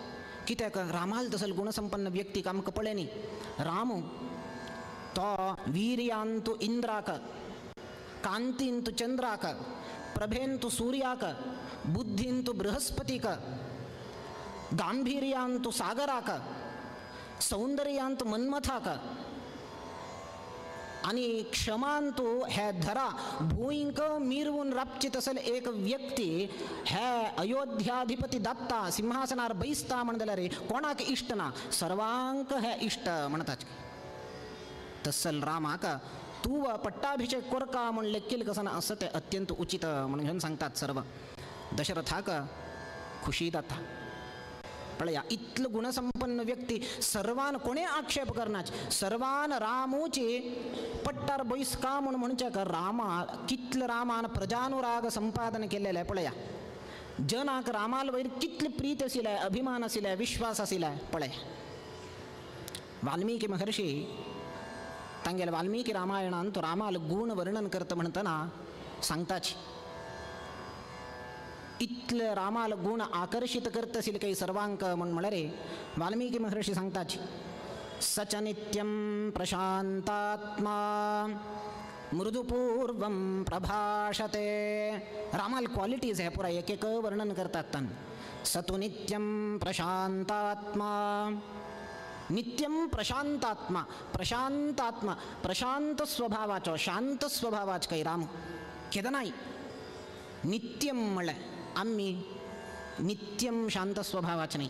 कित्याक रामाल तसल गुणसंपन्न व्यक्ती आमकां पळय न्ही. राम तो वीर्यांतु इंद्राक, कांतींतु चंद्राक, प्रभेंतु सूर्याक, बुद्धींतु बृहस्पतीक, गांभीर्यांतु सागराक, सौंदर्यांतु मन्मथाक आनी क्षमांतु हे धरा भूंयक मिरवून राबची तसल एक व्यक्ती हे अयोध्याधिपती दत्ता सिंहासनार बैसता म्हण जाल्यार कोणाक इश्ट ना, सर्वांक हे इश्ट म्हणटात. तसल रामाक तूं पट्टाभिषेक करका म्हण लेखील कसं ना असं ते अत्यंत उचित म्हणून घेवन सांगतात सर्व. दशरथाक खुशी जाता. पळया इतलो गुणसंपन्न व्यक्ती सर्वान कोणे आक्षेप करनाच, सर्वान रामूची पट्टार बैसका म्हूण म्हणचे रामा कितले रामान प्रजानुराग संपादन केलेलें पळया. जनाक रामाल वयर कितले प्रीत आशिल्लें, अभिमान आशिल्लें, विश्वास आशिल्लें पळय. वाल्मीकी महर्षी तांगेले वाल्मीकी रामायणान तो रामाल गुण वर्णन करता म्हणटना सांगताच, इतले रामाल गुण आकर्षित करता आशिल्ले काही सर्वांक म्हण म्हळ्यार वाल्मीकी महर्षी सांगताच, सच नित्यं प्रशांतात्मा मृदुपूर्वं प्रभाषते. रामाल क्वालिटीज हे पुरा एक एक वर्णन करतात तान. सतु नित्यं प्रशांतात्मा नित्यम प्रशांतात्मा प्रशांतात्मा प्रशांत स्वभावाचो शांत स्वभावाच काही राम केदनाय नित्यम म्हळ्ळें आमी नित्यम शांत स्वभावाच न्ही.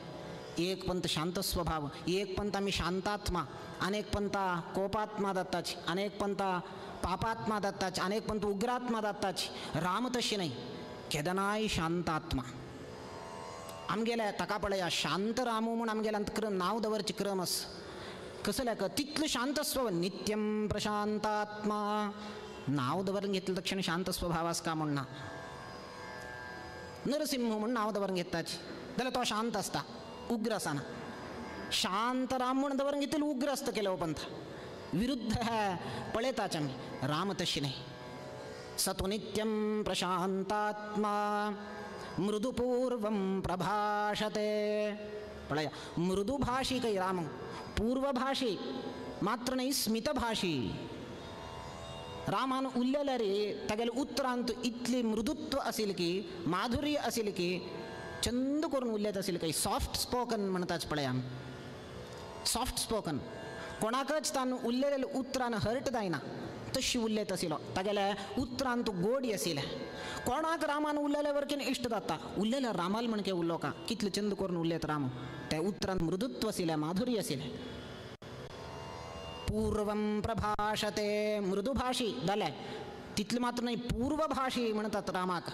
एक पंत शांत स्वभाव, एक पंत आमी शांतात्मा, अनेक पंता कोपात्मा जाताच, अनेक पंता पापात्मा जाताच, अनेक पंत उग्रात्मा जाताच. राम तशी न्ही, केदनाय शांतात्मा. आमगेल्या ताका पळया शांत रामू म्हूण आमगेल्या क्रम नांव दवरचे क्रम आस कसल्या तितलो शांत स्वभाव नित्यम प्रशांतात्मा नांव दवरून घेतलं तक्षण शांत स्वभाव आस का म्हूण ना. नरसिंह म्हूण नांव दवरून घेताच जाल्यार तो शांत आसता, उग्र आसना. शांत राम म्हूण दवरून घेतले उग्र आसता केलो पंथ विरुद्ध हे पळयताच आमी. राम तशी न्ही. स तु नित्यम प्रशांतात्मा मृदुपूर्वं प्रभाषते. पळया मृदुभाषी काही राम, पूर्वभाषी मात्र न्ही स्मितभाषी. रामान उल्लेले रे तागेले उतरांत इतली मृदुत्व आशिल्लें की माधुर्य आशिल्लें की चंद करून उलयत आशिल्लें काही सॉफ्ट स्पोकन म्हणटाच पळया. सॉफ्ट स्पोकन कोणाकच तान उल्लेले उतरान हर्ट जायना तशी उलयत आशिल्लो. तागेले उतरांत गोडी आशिल्लें. कोणाक रामान उलयले वरकीन इश्ट जाता. उलयले रामाल म्हणके उल्लो का कितले चंद करून उलयत राम, त्या उतरान मृदुत्व आशिल्लें माधुर्य आशिल्लें. पूर्वं प्रभाषते मृदुभाषी जालें तितलें मात्र न्ही पूर्वभाषी म्हणटात रामाक.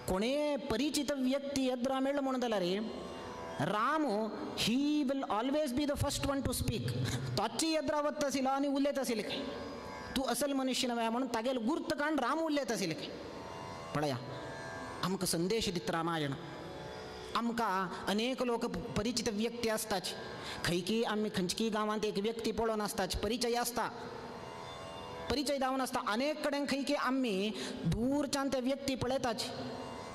कोणे परिचित व्यक्ती येद्रा मेळ्ळो म्हणून जाल्यार रे Ram he will always be the first one to speak. तोची येद्रा वता आशिल्लो आनी उलयत आशिल्ले काय तूं असल मनुष्य नव्हे म्हणून तागेलो गुर्त काण राम उलयत आशिल्ले काय. पळया आमकां संदेश दिता रामायण. आमकां अनेक लोक परिचित व्यक्ती आसताच, खंयकी आमी खंयची गांवांत एक व्यक्ती पळोवन आसताच, परिचय आसता, परिचय जावन आसता. अनेक कडेन खंयकी आमी दूरच्यान ते व्यक्ती पळयताच,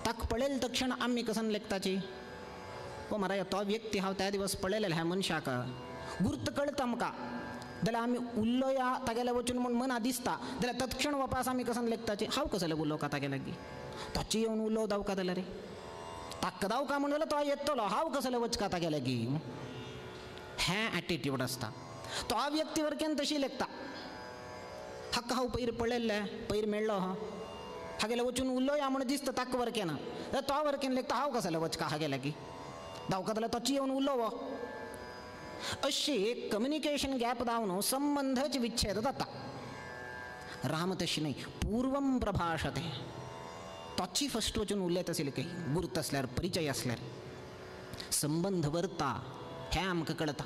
ताका पळयले तक्षण आमी कसन लेखताची ओ म्हाराज तो व्यक्ती हांव त्या दिवस पळयलेले ह्या मनशाक गुर्त कळटा आमकां. जाल्यार आमी उल्लोया तागेले वचून म्हूण मना दिसता जाल्यार तत्क्षण वापास आमी कसन लेखताची हांव कसले उलोवका तागे लागीं ताची येवन उलोव दावका जाल्यार रे ताका दावका म्हूण जाल्यार तो येतलो हांव कसले वचका तागे लागीं हें एटिट्यूड आसता. तो व्यक्ती वरकेन तशी लेखता हाका हांव पयर पळयल्लें पयर मेळ्ळो हा हागेले वचून उलोवया म्हूण दिसता ताका वरकेन जाल्यार तो वरकेन लेखता हांव कसले वचका हागे लागीं धांवका जाल्यार तोची येवन उलोवो. अशी कम्युनिकेशन गॅप जावन संबंधच विच्छेद जाता. राम तशी न्ही, पूर्वं प्रभाषते तोची फस्ट वचून उलयत आशिल्ले काही गुर्त आसल्यार परिचय आसल्यार संबंध वरता हें आमकां कळटा.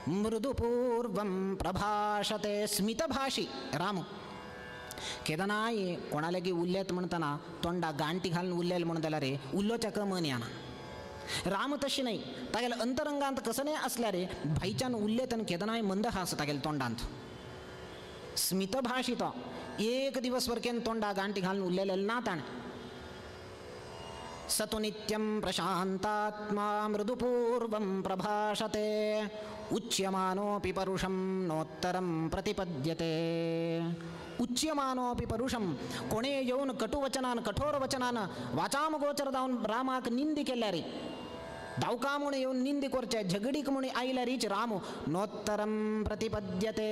मृदुपूर्वं प्रभाषते स्मितभाषी राम. केदनाय कोणा लागीं उलयत म्हणटना तोंडा गांठी घालून उलयले म्हूण जाल्यार रे उलोवच्याक मन येना. राम तशी न्ही, तागेले अंतरंगांत कसलें आसल्यार रे भायच्यान उलयत आनी केदनाय मंदहास तागेले तोंडांत स्मितभाषी तो एक दिवस वरकेन तोंडा गांठी घालून उलयलेलें ना ताणें. स तु नित्यं प्रशांतात्मा मृदुपूर्वं प्रभाषते उच्यमानोऽपि परुषं नोत्तरं प्रतिपद्यते. उच्यमानोऽपि परुषं कोणे येवन कटुवचनान कठोर वचनान वाचामगोचर जावन रामाक निंदी केल्यार रे दावका म्हूण येवन निंदी करचे झगडीक म्हूण आयल्यार रीच राम नोत्तरं प्रतिपद्यते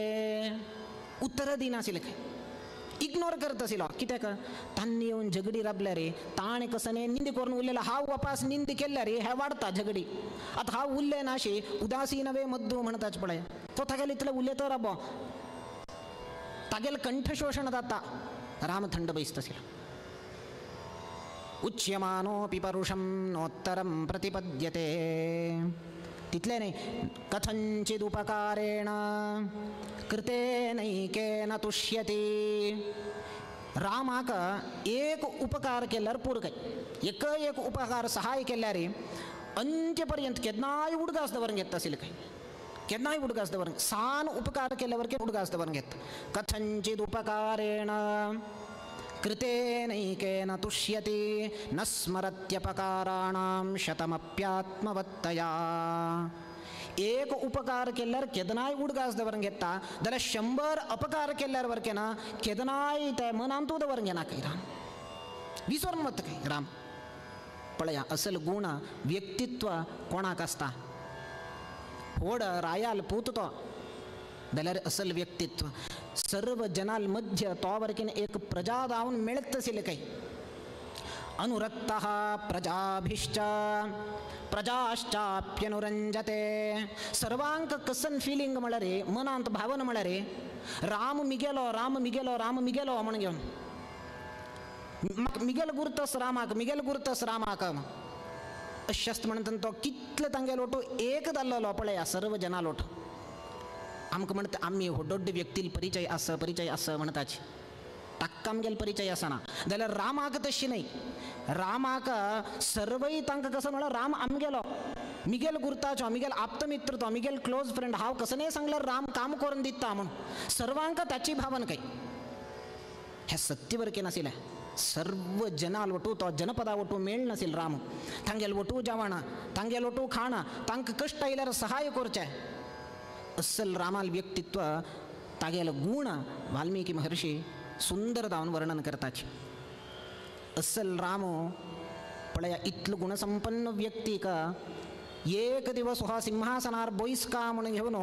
उत्तर दिनाशिल्लें काय इग्नोर करत आशिल्लो. कित्याक तांणी येवन झगडी राबल्या रे ताणें कसने निंदी करून उरलेलो हांव वापास निंदी केल्या रे हे वाडता झगडी. आतां हांव उरलें नाशी उदासीन वे मद्दू म्हणटाच पळय तो तागेले इतले उलयतो राबो तागेले कंठशोषण जाता. राम थंड बैसता आशिल्लो. उच्यमानोऽपि परुषं नोत्तरं प्रतिपद्यते तितलें न्ही कथंचिदुपकारेण कृतेनैकेन तुष्यति. रामाक एक उपकार केल्यार पुरो काय एक एक उपकार सहाय केल्यार अंत्य पर्यंत केन्नाय उडगास दवरून घेता आशिल्लें काय केन्नाय उडगास दवरून सान उपकार केल्यावर उडगास दवरून घेता. कथंचिद उपकारेण कृतेनैकेन तुष्यति न स्मरत्यपकाराणां शतमप्यात्मवत्तया. एक उपकार केल्यार केदनाय उडगास दवरून घेता जाल्यार 100 अपकार केल्यार वरकेना केदनाय ते मनांतू दवरून घेना काय राम विसरून वता काय राम. पळया असल गुण व्यक्तित्व कोणाक आसता. व्हड रायाल पूत तो जाल्यार असल व्यक्तित्व सर्व जनाल मध्य तो वरकीन एक प्रजा जावन मेळत आशिल्लें काय अनुरक्तः प्रजाभिश्च प्रजाश्चाप्यनुरंजते सर्वांक कसन फिलिंग म्हळ्यार मनांत भावन म्हळ्यार राम मिगेलो राम मिगेलो राम मिगेलो म्हण घेवन मिगेल गुर्तस रामाक मिगेल गुर्तस रामाक अशें म्हणटा तो कितले तांगे लोटो एक जाल्लो पळया सर्व जना लोट आमकां म्हणटा आमी व्हड व्यक्तील परिचय आसा परिचय आसा म्हणटाची ताका आमगेलो परिचय आसना जाल्यार रामाक तशी न्हय रामाक सर्वय तांकां कसो म्हळ्यार राम आमगेलो मिगेल गुर्ताचो मिगेल आप्तमित्र तो मिगेल क्लोज फ्रेंड हांव कसं सांगल्यार राम काम करून दिता म्हूण सर्वांक ताची भावन काय हें सत्य वरकें नाशिल्लें सर्व जनाल वटू तो जनपदा वटू मेळ नाशिल्लो राम तांगेल वटू जेवणां तांगेल वटू खाणां तांकां कश्ट आयल्यार सहाय करचें असल रामाल व्यक्तित्व तागेलो गूण वाल्मीकी महर्षी सुंदर जावन वर्णन करताची असल राम पळया इतलो गुणसंपन्न व्यक्तीक एक दिवस हो सिंहासनार बोईसका म्हणून घेवन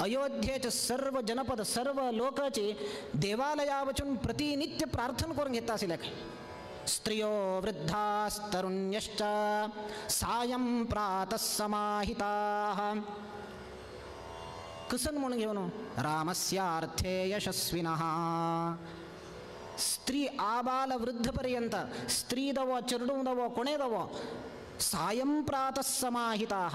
अयोध्येचे सर्व जनपद सर्व लोकाचे देवालया वचून प्रतिनित्य प्रार्थना करून घेता आशिल्ले काय स्त्रियो वृद्धास्तरुण्यश्च सायं प्रातः समाहिताः कसन म्हणून घेवन रामस्यार्थे यशस्विनः स्त्री आबाल वृद्ध पर्यंत स्त्री दवो चेडूं दवो कोणे दवो सायं प्रातः समाहिताः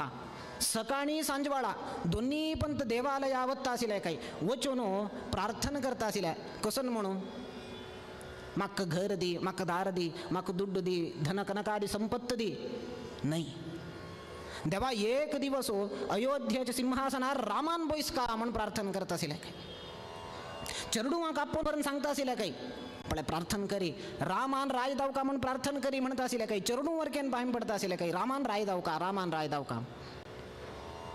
सकाळी सांजवाळा दोन्ही पंत देवालया वता आशिल्ले काय वचून प्रार्थना करता आशिल्ले कसन म्हणून म्हाका घर दी म्हाका दार दी म्हाका दुड्ड दी धन कनकादी संपत्त दी न्हय देवा एक दिवस अयोध्येच्या सिंहासनार रामान बोईसका म्हूण प्रार्थना करता आशिल्ले काय चेडवांक आपोवन व्हरून सांगता आशिल्ले काय पळय प्रार्थना करी रामान राय दावका म्हूण प्रार्थना करी म्हणटा आशिल्ले काय चेडूं वरकेन पांय पडटा आशिल्ले काय रामान राय दावका रामान राय दावका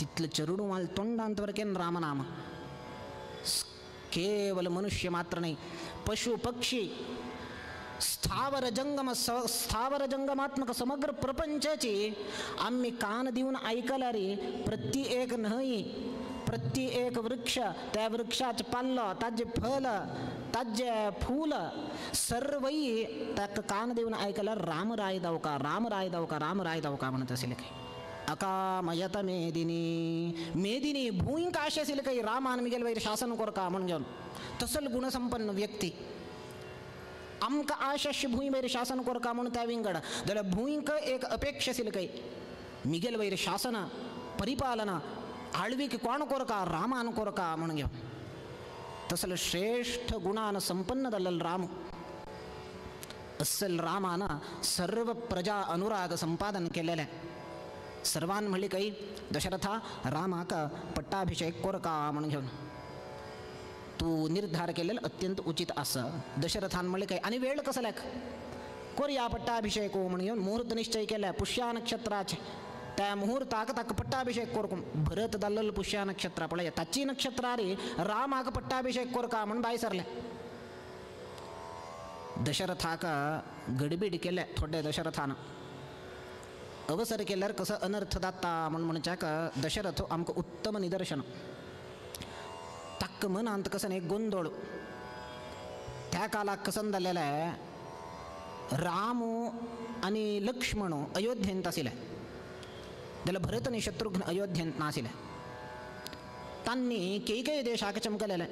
तितले चेडूं तोंडांत वरकेन रामनाम केवल मनुष्य मात्र न्हय पशु पक्षी स्थावर जंगम स्थावर जंगमात्मक समग्र प्रपंचाची आम्ही कान दिवन आयकल्यार प्रति एक न्हंय प्रति एक वृक्ष त्या वृक्षाचे पाल्लो ताजे फल ताजे फूल सर्वय ताका कान दिवन आयकल्यार राम राय दावका राम राय दावका राम राय दावका म्हणत आशिल्ले काय अकामयत मेदिनी मेदिनी भूंयक आशे आशिल्ले काय रामान मिगेल वयर शासन करका म्हूण घेवन तसल गुणसंपन्न व्यक्ती आमकां आश अशी भूंय वयर शासन करका म्हूण त्या विंगड जाल्यार भूंयक एक अपेक्षा आशिल्ली काय मिगेल वयर शासन परिपालना आळवीक कोण कोरका रामान कोरका म्हूण घेवन तसलो श्रेष्ठ गुणान संपन्न जाल्लो राम असल रामान सर्व प्रजा अनुराग संपादन केलेलें सर्वान म्हणली काही दशरथा रामाक पट्टाभिषेक कोरका म्हूण घेवन तूं निर्धार केलेलो अत्यंत उचित आसा दशरथान म्हणलें काय आनी वेळ कसल्याक कोरया पट्टाभिषेक म्हूण घेवन मुहूर्त निश्चय केल्या पुष्या नक्षत्राचे त्या मुहूर्ताक ताका पट्टाभिषेक कोरकून भरत जाल्लो पुष्या नक्षत्र पळय ताची नक्षत्रारी रामाक पट्टाभिषेक कोरका म्हूण भायर सरले दशरथाक गडबीड केले थोडे दशरथान अवसर केल्यार कसो अनर्थ जाता म्हूण म्हणच्याक दशरथ आमकां उत्तम निदर्शन ताका मनांत कसं एक गोंदळ त्या कालाक कसन जालेलें राम आनी लक्ष्मण अयोध्येंत आशिल्ले जाल्यार भरत आनी शत्रुघ्न अयोध्येंत नाशिल्ले तांणी केकय देशाक चमकलेले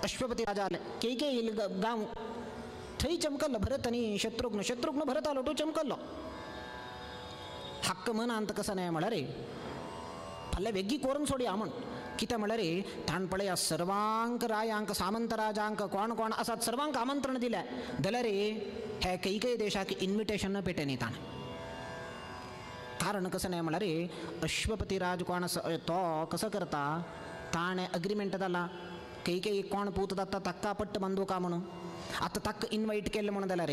अश्वपती राजा आले केकय गांव थंय चमकल्लो भरत आनी शत्रुघ्न शत्रुघ्न भरता लोटू चमकल्लो हक्क मनांत कसं न्हय म्हळ्यार फाल्यां वेगीं कोरून सोडया म्हूण कितें म्हळ्यार ताण पळया सर्वांक रायांक सामंत राजांक कोण कोण आसात सर्वांक आमंत्रण दिलें जाल्यार हे कैकय देशाक इन्विटेशन पेटेनी ताणें कारण कसं न्हय म्हळ्यार अश्वपती राज कोण आसा तो कसो करता ताणें अग्रीमेंट जाला कैकेयी कोण पूत जाता ताका पट्ट बांदूका म्हणून आतां ताका इनवायट केलें म्हणून जाल्यार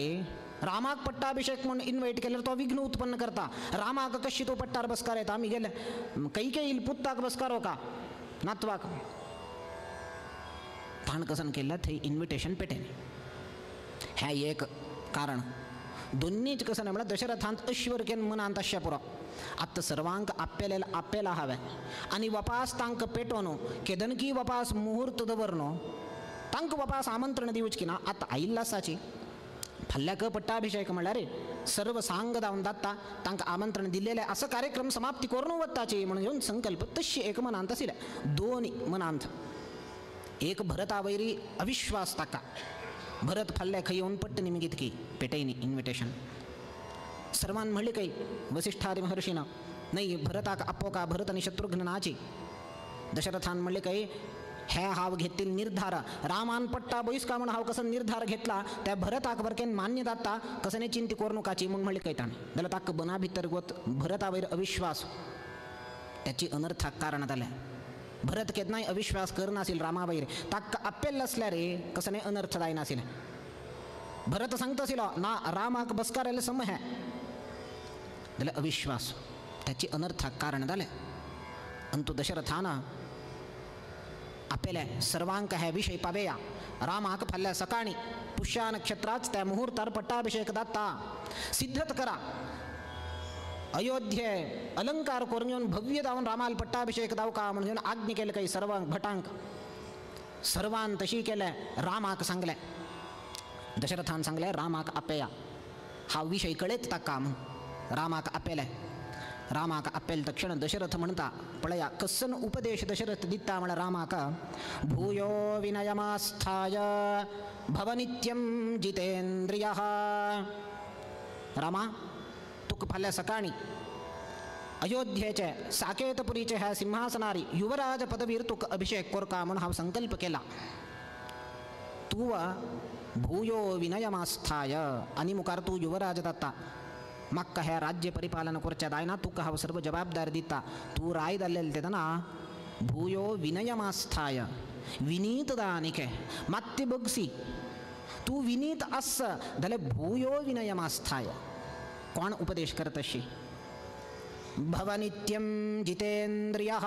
रामाक पट्टाभिषेक म्हणून इनवायट केल्यार तो विघ्न उत्पन्न करता रामाक कशी तो पट्टार बसकार येता आमी गेले कैकेयी पुत्ताक बसकारो का नातवाक ताण कसन केल्लें थंय इन्विटेशन पेटेन हें एक कारण. दोन्हीच कसं नाही म्हळ्यार दशरथांत अश्वरकेन मनांत आसचें पुरो. आतां सर्वांक आपेले आपेला हांवें आनी वपास तांकां पेटोवन केदनकी वपास मुहूर्त दवर तांकां वपास आमंत्रण दिवच की ना. आतां आयिल्लो आसाची फाल्याक पट्टाभिषेक म्हणल्यार सर्व सांग दावन दाता तांकां आमंत्रण दिलेलें असो कार्यक्रम समाप्ती करून वताची म्हणून घेवन संकल्प तशी एक मनांत आशिल्लें. दोन मनांत एक भरता वयरी अविश्वास ताका भरत फाल्यां खंय येवन पट्ट निमगीत की पेटयनी इन्विटेशन सर्वान म्हणलें काही वसिष्ठादि महर्षीन नाही भरताक आपोका भरत आनी शत्रुघ्न नाची. दशरथान म्हणलें काही हे हांव घेतील निर्धार रामान पट्टा बहिष्कार म्हणून हांव कसो निर्धार घेतला त्या भरताक वरकेन मान्य जाता कसने चिंती करू नकाची म्हूण म्हणलें काही ताणें. जाल्यार ताका बना भितर गोत भरता वयर अविश्वास त्याची अनर्थाक कारण जालें. भरत केन्नाय अविश्वास करनासील रामा वयर ताका आपेल आसल्यार रे कसने अनर्थ जायनाशिल्लें. भरत सांगता आशिल्लो ना रामाक बसकार सम हें जाल्यार अविश्वास त्याची अनर्थाक कारण जालें. अंतु दशरथान आपेले सर्वांक हे विषय पावेया रामाक फाल्यां सकाळी पुष्या नक्षत्राच त्या मुहूर्तार पट्टाभिषेक जाता सिद्धत करा अयोध्ये अलंकार करून घेवन भव्य जावन रामाल पट्टाभिषेक जावका म्हणून घेवन आज्ञा केले काही सर्वांक भटांक सर्वान तशी केलें. रामाक सांगलें दशरथान सांगलें रामाक आपेया हा विषय कळयत ताका म्हूण रामाक आपेलें. रामाक आपेल तक्षण दशरथ म्हणटा पळया कसन उपदेश दशरथ दिता म्हळ्यार रामाक भूयो विनयमास्थाय भवनित्यं जितेंद्रियः. रामा तुका फाल्यां सकाळीं अयोध्येचे साकेतपुरीचे ह्या सिंहासनारी युवराज पदवीर तुका अभिषेक करका म्हूण हांव संकल्प केला. तूं भूयो विनयमास्थाय आनी मुखार तूं युवराज जाता म्हाका ह्या राज्य परिपालन करचें जायना तुका हांव सर्व जबाबदारी दिता तूं राय जाल्लें तेन्ना भूयो विनयमास्थाय विनीत दानिके मात्य बगसी तूं विनीत आस जाल्यार भूयो विनयमास्थाय कोण उपदेश करतशी भवनित्यं जितेंद्रियः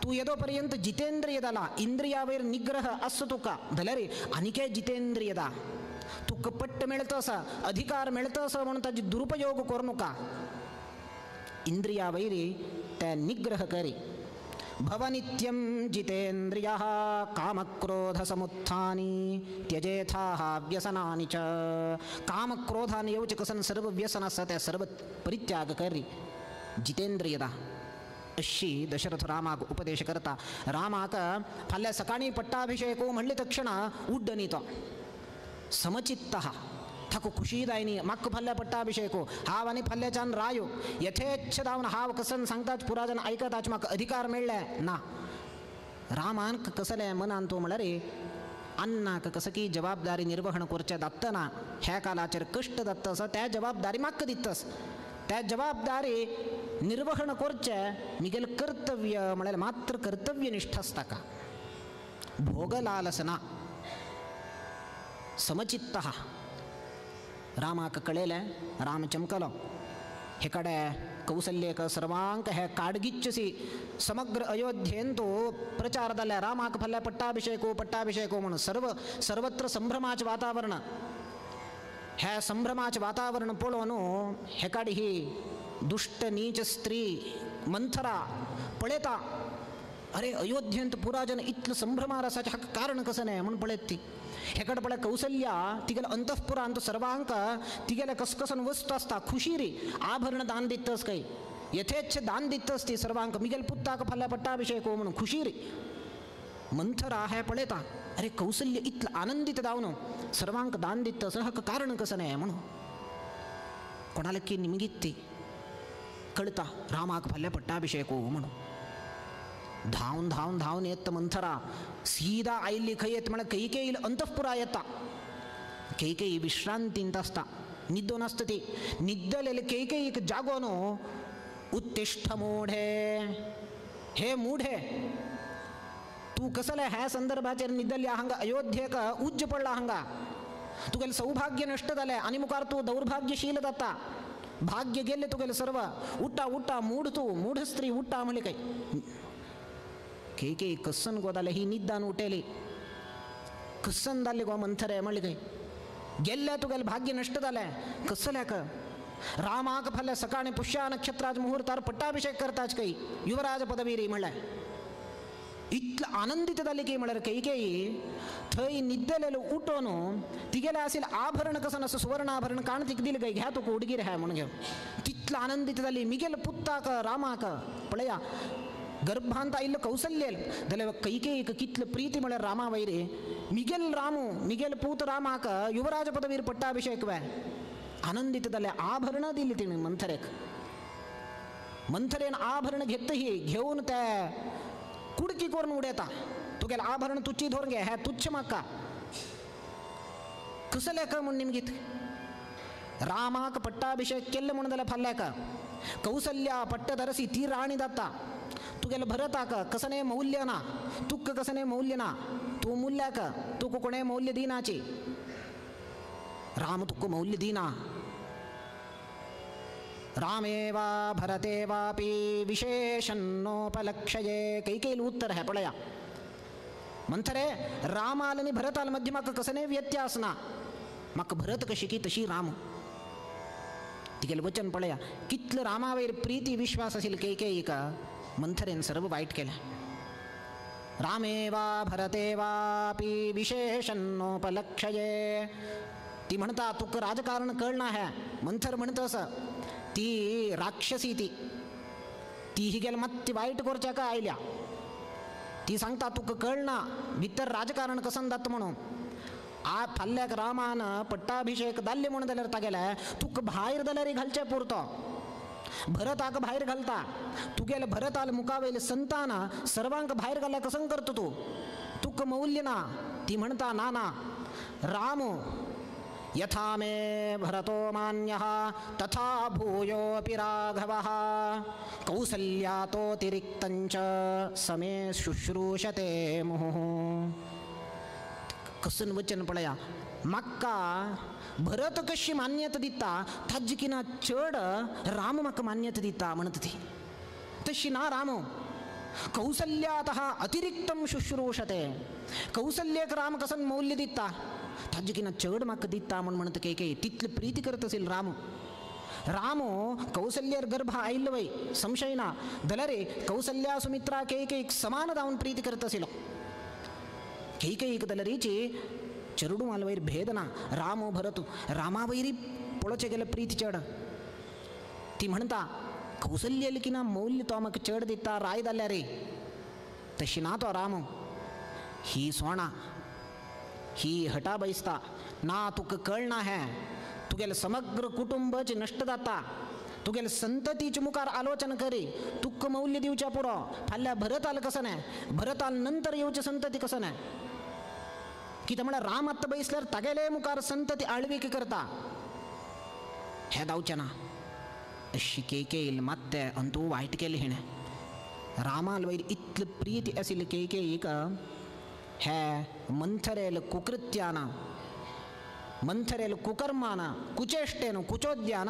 तूं येदो पर्यंत जितेंद्रिय जाला इंद्रिया वयर निग्रह आस तुका जाल्यार आनीक जितेंद्रिय दा तुका पट्ट मेळत आसा अधिकार मेळत आसा म्हणून ताजी दुरुपयोग करू नका इंद्रिया वयरी ते निग्रह करी. भवनित्यं जितेंद्रियः कामक्रोधसमुत्थानि त्यजेथाः व्यसनानि च कामक्रोधानि येवचे कसन सर्व व्यसन आसा ते सर्व परित्याग करी जितेंद्रियता अशी दशरथ रामाक उपदेश करता. रामाक फाल्यां सकाळीं पट्टाभिषेको म्हणले तक्षणा उड्डनी तो समचित्त ताका खुशी जायनी म्हाका फाल्यां पट्टाभिषेको हांव आनी फाल्यांच्यान रायो यथेच्छ जावन हांव कसन सांगतात पुराजन आयकताच म्हाका अधिकार मेळ्ळे ना. रामान कसलें मनान तो म्हळ्यार अन्नाक कसं की जबाबदारी निर्वहण करचें जातना ह्या कालाचेर कश्ट जाता आसा त्या जबाबदारी म्हाका दितस त्या जबाबदारी निर्वहण करचें मिगेलें कर्तव्य म्हळ्यार मात्र कर्तव्यनिष्ठ आसता का भोगलालसना समचित्त. रामाक कळयलें राम चमकलो हे कडे कौसल्येक सर्वांक हे काडगिच्चसी समग्र अयोध्येन तो प्रचार जाल्या रामाक फाल्यां पट्टाभिषेको पट्टाभिषेको म्हणून सर्व सर्वत्र संभ्रमाचें वातावरण ह्या संभ्रमाचें वातावरण पळोवन हे काडी ही दुश्ट नीच स्त्री मंथरा पळयता अरे अयोध्येंत पुराजन इतलो संभ्रमार आसाचें हाका कारण कसं न्हय म्हूण पळयत ती. हेकड पळय कौसल्या तिगेले अंतःपुरांत सर्वांक तिगेले कसकसन वस्तू आसता खुशी रे आभरण दान दितस काय यथेच्छ दान दितस ती सर्वांक मिगेल पुत्ताक फाल्यां पट्टाभिषेक म्हणून खुशी रे मंथरा हे पळयता अरे कौसल्य इतलं आनंदीत जावन सर्वांक दान दितस हाका कारण कसं न्हय म्हणून कोणाला की निमगीत ती कळता रामाक फाल्यां पट्टाभिषेक म्हणून धांवन धांवन धांवन येत मंथरा सीदा आयिल्ली खंय येत म्हळ्यार कैकेयी अंतःपुरा येता कैकेयी विश्रांतींत आसता न्हिदोन आसता ती न्हिदलेले कैकेयीक जागो न्हू उत्तिष्ठ मूढे हे मूढे तूं कसले ह्या संदर्भाचेर न्हिदल्या हांगा अयोध्येक उज्ज पडला हांगा तुगेलें सौभाग्य नश्ट जालें आनी मुखार तूं दौर्भाग्यशील जाता भाग्य गेल्लें तुगेलें सर्व उट्टा उट्टा मूढ तूं मूढ स्त्री उट्टा म्हणलें काय कैकेयी कसन गो जालें ही निद्दान उठेली कसन जाल्ली गो मंथरे म्हणलें काय गेल्ले तुगेले भाग्य नश्ट जालें कसल्याक रामाक फाल्यां सकाळी पुष्या नक्षत्राज मुहूर्तार पट्टाभिषेक करताच काही युवराज पदवीरी म्हणलें इतलं आनंदित जाली की म्हळ्यार कैकेयी थंय निद्दलेलो उठोन तिगेले आशिल्लें आभरण कसं असं सुवर्णाभरण काण तिक दिलें काय घ्या तुका उडगीर ह्या म्हणून घेवन तितलं आनंदित जाली मिगेल पुत्ताक रामाक पळया गर्भांत आयिल्लो कौसल्यल जाल्यार कैकेयीक कितलं प्रीती म्हळ्यार रामा वयरी मिगेल रामू मिगेल पूत रामाक युवराज पदवीर पट्टाभिषेक वे आनंदित जालें आभरणां दिली तिणें मंथरेक मंथरेन आभरण घेतही घेवन ते कुडकी करून उडयता तुगेलें आभरण तुच्ची धरून घे हें तुच्छ म्हाका कसलें का म्हूण निमगीत रामाक पट्टाभिषेक केल्लें म्हूण जाल्यार फाल्याक कौसल्या पट्टदरसी ती राणी जाता तुगेलें भरताक कसने मौल्य ना तुका कसने मौल्य ना तूं मुल्याक तुका कोणें मौल्य दिनाची राम तुका मौल्य दिना रामेवा भरतेवापि विशेषन्नोपलक्षये कैकेयील उत्तर है पळया मंथरे रामाल आनी भरताल मध्य म्हाका कसने व्यत्यास ना म्हाका भरत कशी की तशी राम तिगेलें वचन पळया कितलो रामा वयर प्रीती विश्वास आशिल्लो कैकेयीक मंथरेन सर्व वायट केलें रामेवा भरतेवापि विशेषन्नोपलक्षये ती म्हणटा तुका राजकारण कळना है मंथर म्हणटा असं ती राक्षसी ती ती ही गेल मात ती वायट करच्याक आयल्या ती सांगता तुका कळना भितर राजकारण कसन जाता म्हणून आ फाल्याक रामान पट्टाभिषेक जाल्ले म्हणून जाल्यार तागेले तुका भायर जाल्यार घालचें पुरतो भरताक भायर घालता तुगेले भरताल मुखावयले संतान सर्वांक भायर घाल्यार कसं करता तूं तुका मौल्य ना ती म्हणटा ना ना राम यथा मे भरतो मान्यः तथा भूयोऽपि राघवः कौसल्यातोऽतिरिक्तञ्च समे शुश्रूषते मुहुः कसन वचन पळया म्हाका भरत कशी मान्यता दिता ताजी किना चड राम म्हाका मान्यता दिता म्हणत ती तशी ना राम कौसल्यातः अतिरिक्तं शुश्रूषते कौसल्येक राम कसन मौल्य दिता ताजे किना चड म्हाका दिता म्हूण म्हणटा कैकेयी तितली प्रीती करत आशिल्लो राम राम कौसल्यर गर्भ आयिल्लो वय संशय ना जाल्यार कौसल्या सुमित्रा कैकेयीक समान जावन प्रीती करत आशिल्लो कैकेयीक जाल्यारीची चेडूं वयर भेद ना राम भरत रामा वयरी पळोवचें गेल्यार प्रीती चड ती म्हणटा कौसल्यल किना मौल्य तो म्हाका चड दिता राय जाल्यार तशी ना तो राम ही सोणा ही हटा बैसता ना तुका कळना हें तुगेलें समग्र कुटुंबच नश्ट जाता तुगेले संततीचे मुखार आलोचन करी तुका मौल्य दिवचें पुरो फाल्यां भरताल कसं न्हय भरताल नंतर येवचे संतती कसं न्हय कितें म्हळ्यार राम आत्तां बैसल्यार तागेले मुखार संतती आळवीक करता हें जावचें ना अशी कैकेयील मात्ते अंतू वायट केलें हिणें रामाल वयर इतली प्रीती आशिल्ली कैकेयीक हे मंथरेल कुकृत्यान मंथरेल कुकर्मान कुचेष्टेन कुचोद्यान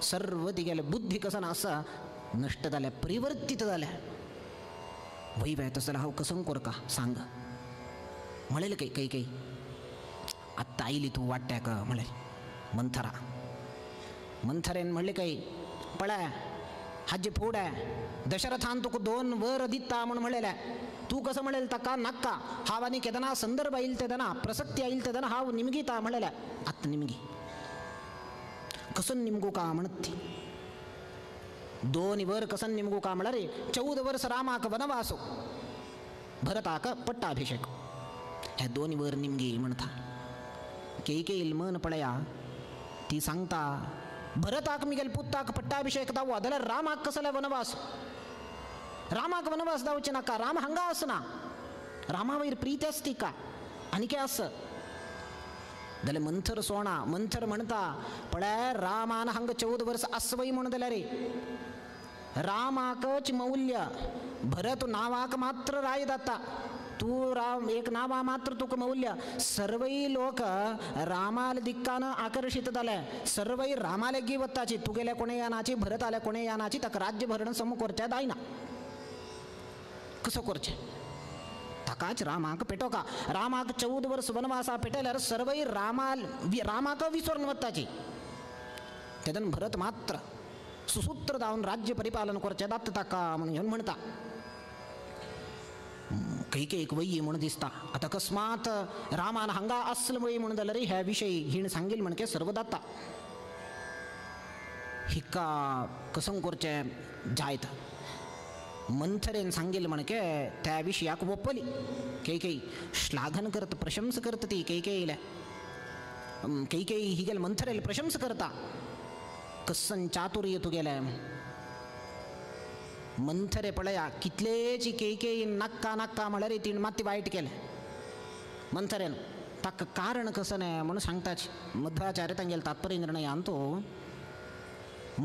सर्व तिगेले बुद्धी कसन आसा नश्ट जालें परिवर्तीत जालें वय वय तसो जाल्यार हांव कसं करका सांग म्हणलें कै कैकेयी आत्तां आयली तूं वाट्याक म्हणलें मंथरा मंथरेन म्हणलें कै पळय हाजे फुडें दशरथान तुका 2 वर दिता म्हूण म्हणलेलें तूं कसं म्हणलें ताका नाका हांव आनी केदना संदर्भ आयल तेदना प्रसक्ती आयल तेदना हांव निमगीता म्हणलेलें आतां निमगी कसन निमगू का म्हणत ती 2 वर कसन निमगू का म्हळ्यार 14 वर्स रामाक वनवासो भरताक पट्टाभिषेक हे 2 वर निमगी म्हणटा कैकेयील मन पळया ती सांगता भरताक मिगेल पुत्ताक पट्टाभिषेक दावो जाल्यार रामाक कसले वनवास रामाक वनवास जावचे नाका राम हांगा आसना रामा वयर प्रीती आसती का आनी कितें आस जाल्यार मंथर सोणा मंथर म्हणटा पळय रामान हांगा 14 वर्स आसवय म्हूण जाल्यार रामाकच मौल्य भरत नांवाक मात्र राय जाता तूं राम एक नांवा मात्र तुका मौल्य सर्वय लोक रामाल दिक्कान आकर्षित जाले सर्वय रामाले गी वताची तुगेले कोणे यानाची भरताले कोणे यानाची ताका राज्य भरण सम करचें जायना कसो करचें ताकाच रामाक पेटोका रामाक 14 वर्स वनवासा पेटल्यार सर्वय रामाक विसरून वताची तेदन भरत मात्र सुसूत्र जावन राज्य परिपालन करचें दात ताका म्हणून घेवन म्हणटा कैकेयीक वयी म्हूण दिसता. आतां अकस्मात रामान हांगा आसलो वय म्हूण जाल्यार ह्या विशयी हिण सांगील म्हणके सर्व जाता हिका कसम करचें जायत मंथरेन सांगील म्हणके त्या विशयाक वपली कैकेयी श्लाघन करत प्रशंसा करत ती कैकेयीले कैकेयी हिगेल मंथरेल प्रशंसा करता कसन चातुर्य तुगेलें मंथरे पळया कितलेची कैकेयी नाक्का नाक्का म्हळ्यार तिणें मात्ती वायट केलें मंथरेन ताका कारण कसं न्हय म्हणून सांगताच मध्वाचार्य तांगेले तात्पर्य निर्णयांत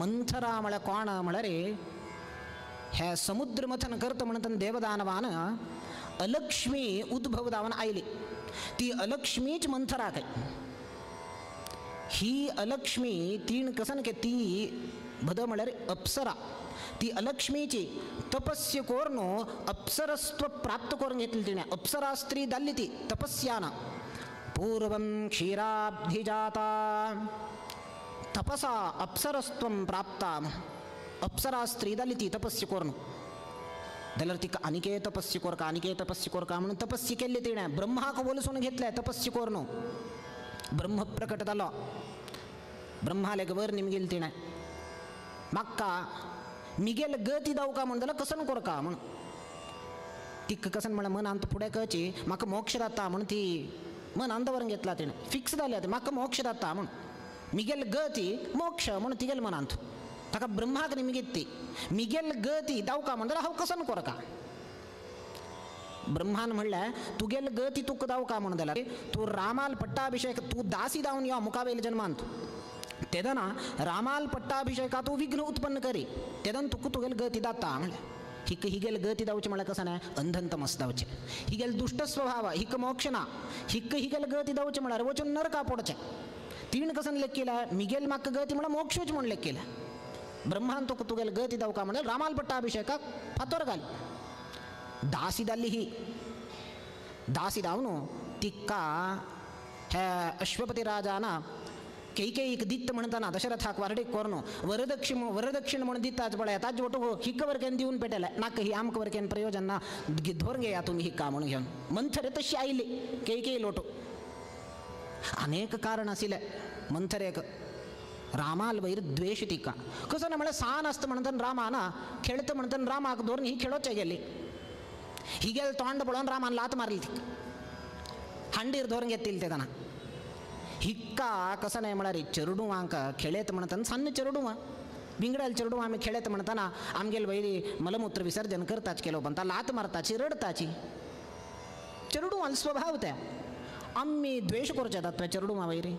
मंथरा म्हळ्यार कोण म्हळ्यार हे समुद्र मथन करता म्हणटना देवदानवान अलक्ष्मी उद्भव जावन आयली ती अलक्ष्मीच मंथराक ही अलक्ष्मी तीण कसन के ती भद म्हळ्यार अप्सरा ती अलक्ष्मीची तपस्य करून अप्सरस्त्व प्राप्त करून घेतली तिणें अप्सरा स्त्री जाल्ली ती तपस्यान पूर्वं क्षीराब्धिजाता तपसा अप्सरस्त्वं प्राप्ता अप्सरा स्त्री जाली ती तपस्य करून जाल्यार तिका आनीक तपस्य कोरका आनीक तपस्य कोरका म्हणून तपस्य केल्ली तिणें ब्रह्माक वलसून घेतलें तपस्य करून ब्रह्म प्रकट जालो ब्रह्मालेक वर निमगेल तिणें म्हाका मिगेल गती दावका म्हण जाल्यार कसन कोरका म्हण तिका कसन म्हळ्यार मनांत फुडें कळची म्हाका मोक्ष जाता म्हण ती मनांत वर घेतला तिणें फिक्स जाल्या म्हाका मोक्ष जाता म्हण मिगेल गती मोक्ष म्हण तिगेल मनांत ताका ब्रह्माक निमगीत ती मिगेल गती दावका म्हण जाल्यार हांव कसन कोरका ब्रह्मान म्हणलें तुगेल गती तुका दावका म्हण जाल्यार तूं रामाल पट्टाभिषेक तूं दासी जावन यो मुखावेल जन्मांत तेदना रामाल पट्टाभिषेका तूं विघ्न उत्पन्न करी तेदन तुका तुगेल गती दाता म्हणलें हिक हिगेल गती दावचें म्हळ्यार कसं न्हय अंधंतमस दावचें हिगेल दुश्ट स्वभाव हिक मोक्ष ना हिक हिगेल गती दावचें म्हळ्यार वचून नरका पडचें तीण कसन लेख मिगेल म्हाका गती म्हळ्यार मोक्षूच म्हूण लेख केलें ब्रह्मान तुका तुगेल गती दावका म्हळ्यार रामाल पट्टाभिषेकाक फातोर घाल दासी जाल्ली ही दासी जावन तिका हे अश्वपती राजान कैकेयीक दित्त म्हणटना दशरथाक वारडीक करून वरदक्षिण वरदक्षिण म्हणून दिताच पळय ताजे वटू हिक वरकेन दिवन पेटले नाका ही आमकां वरकेन प्रयोजन ना धरून घेया तुमी हिका म्हणून घेवन मंथरे तशी आयली कैकेयी लोटू अनेक कारण आशिल्लें मंथरेक रामाल वयर द्वेश तिका कसो ना म्हळ्यार सान आसता म्हणटना रामान खेळता म्हणटना रामाक धरून ही खेळोवचे गेली ही गेल तोंड पळोवन रामान लात मारली तिका हांडीर धरून घेतली तेदना हिक्का कसं न्हय म्हळ्यार चेरडुवांक खेळयत म्हणटना सान्न चेरडुवां बिंगडाल चेरडुवां आमी खेळयत म्हणटना आमगेल वयरी मलमूत्र विसर्जन करताच केलो पण लात मारताची रडताची चेरडुवां स्वभाव त्या आमी द्वेश करचे जाता चेरडुवां वयरी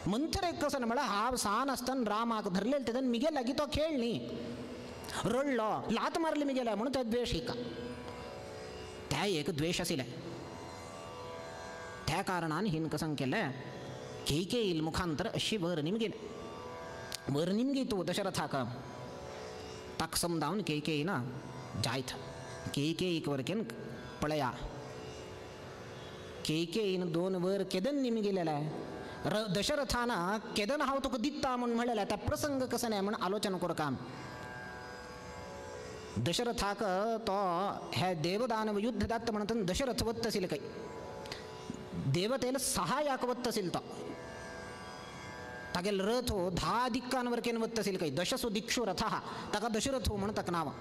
मंथर एक कसं म्हळ्यार हांव सान आसतना रामाक धरलेले तेदन मिगेल लागीं तो खेळ न्ही रडलो लात मारली मिगेल्या म्हणून तो द्वेश हिका त्या एक द्वेश आशिल्लें त्या कारणान हिन कसं केलें कैकेयील मुखांतर अशी वर निमगेलें वर निमगी तूं दशरथाक ताका समजावन कैकेयीन जायत कैकेयीक वरकेन पळया कैकेयीन 2 वर केदन निमगिलेलें दशरथान केदन हांव तुका दिता म्हूण म्हणलेलें त्या प्रसंग कसो न्हय म्हूण आलोचन करका दशरथाक तो हे देवदानव युद्ध जाता म्हणटना दशरथ वत्त आशिल्ले खंय देवतेल सहायाक वत्त आशिल्लो तो तागेलो रथ 10 दिक्कान वरकेन वत्त आशिल्ले खंय दशसु दिक्षु रथः ताका दशरथो म्हूण ताका नांव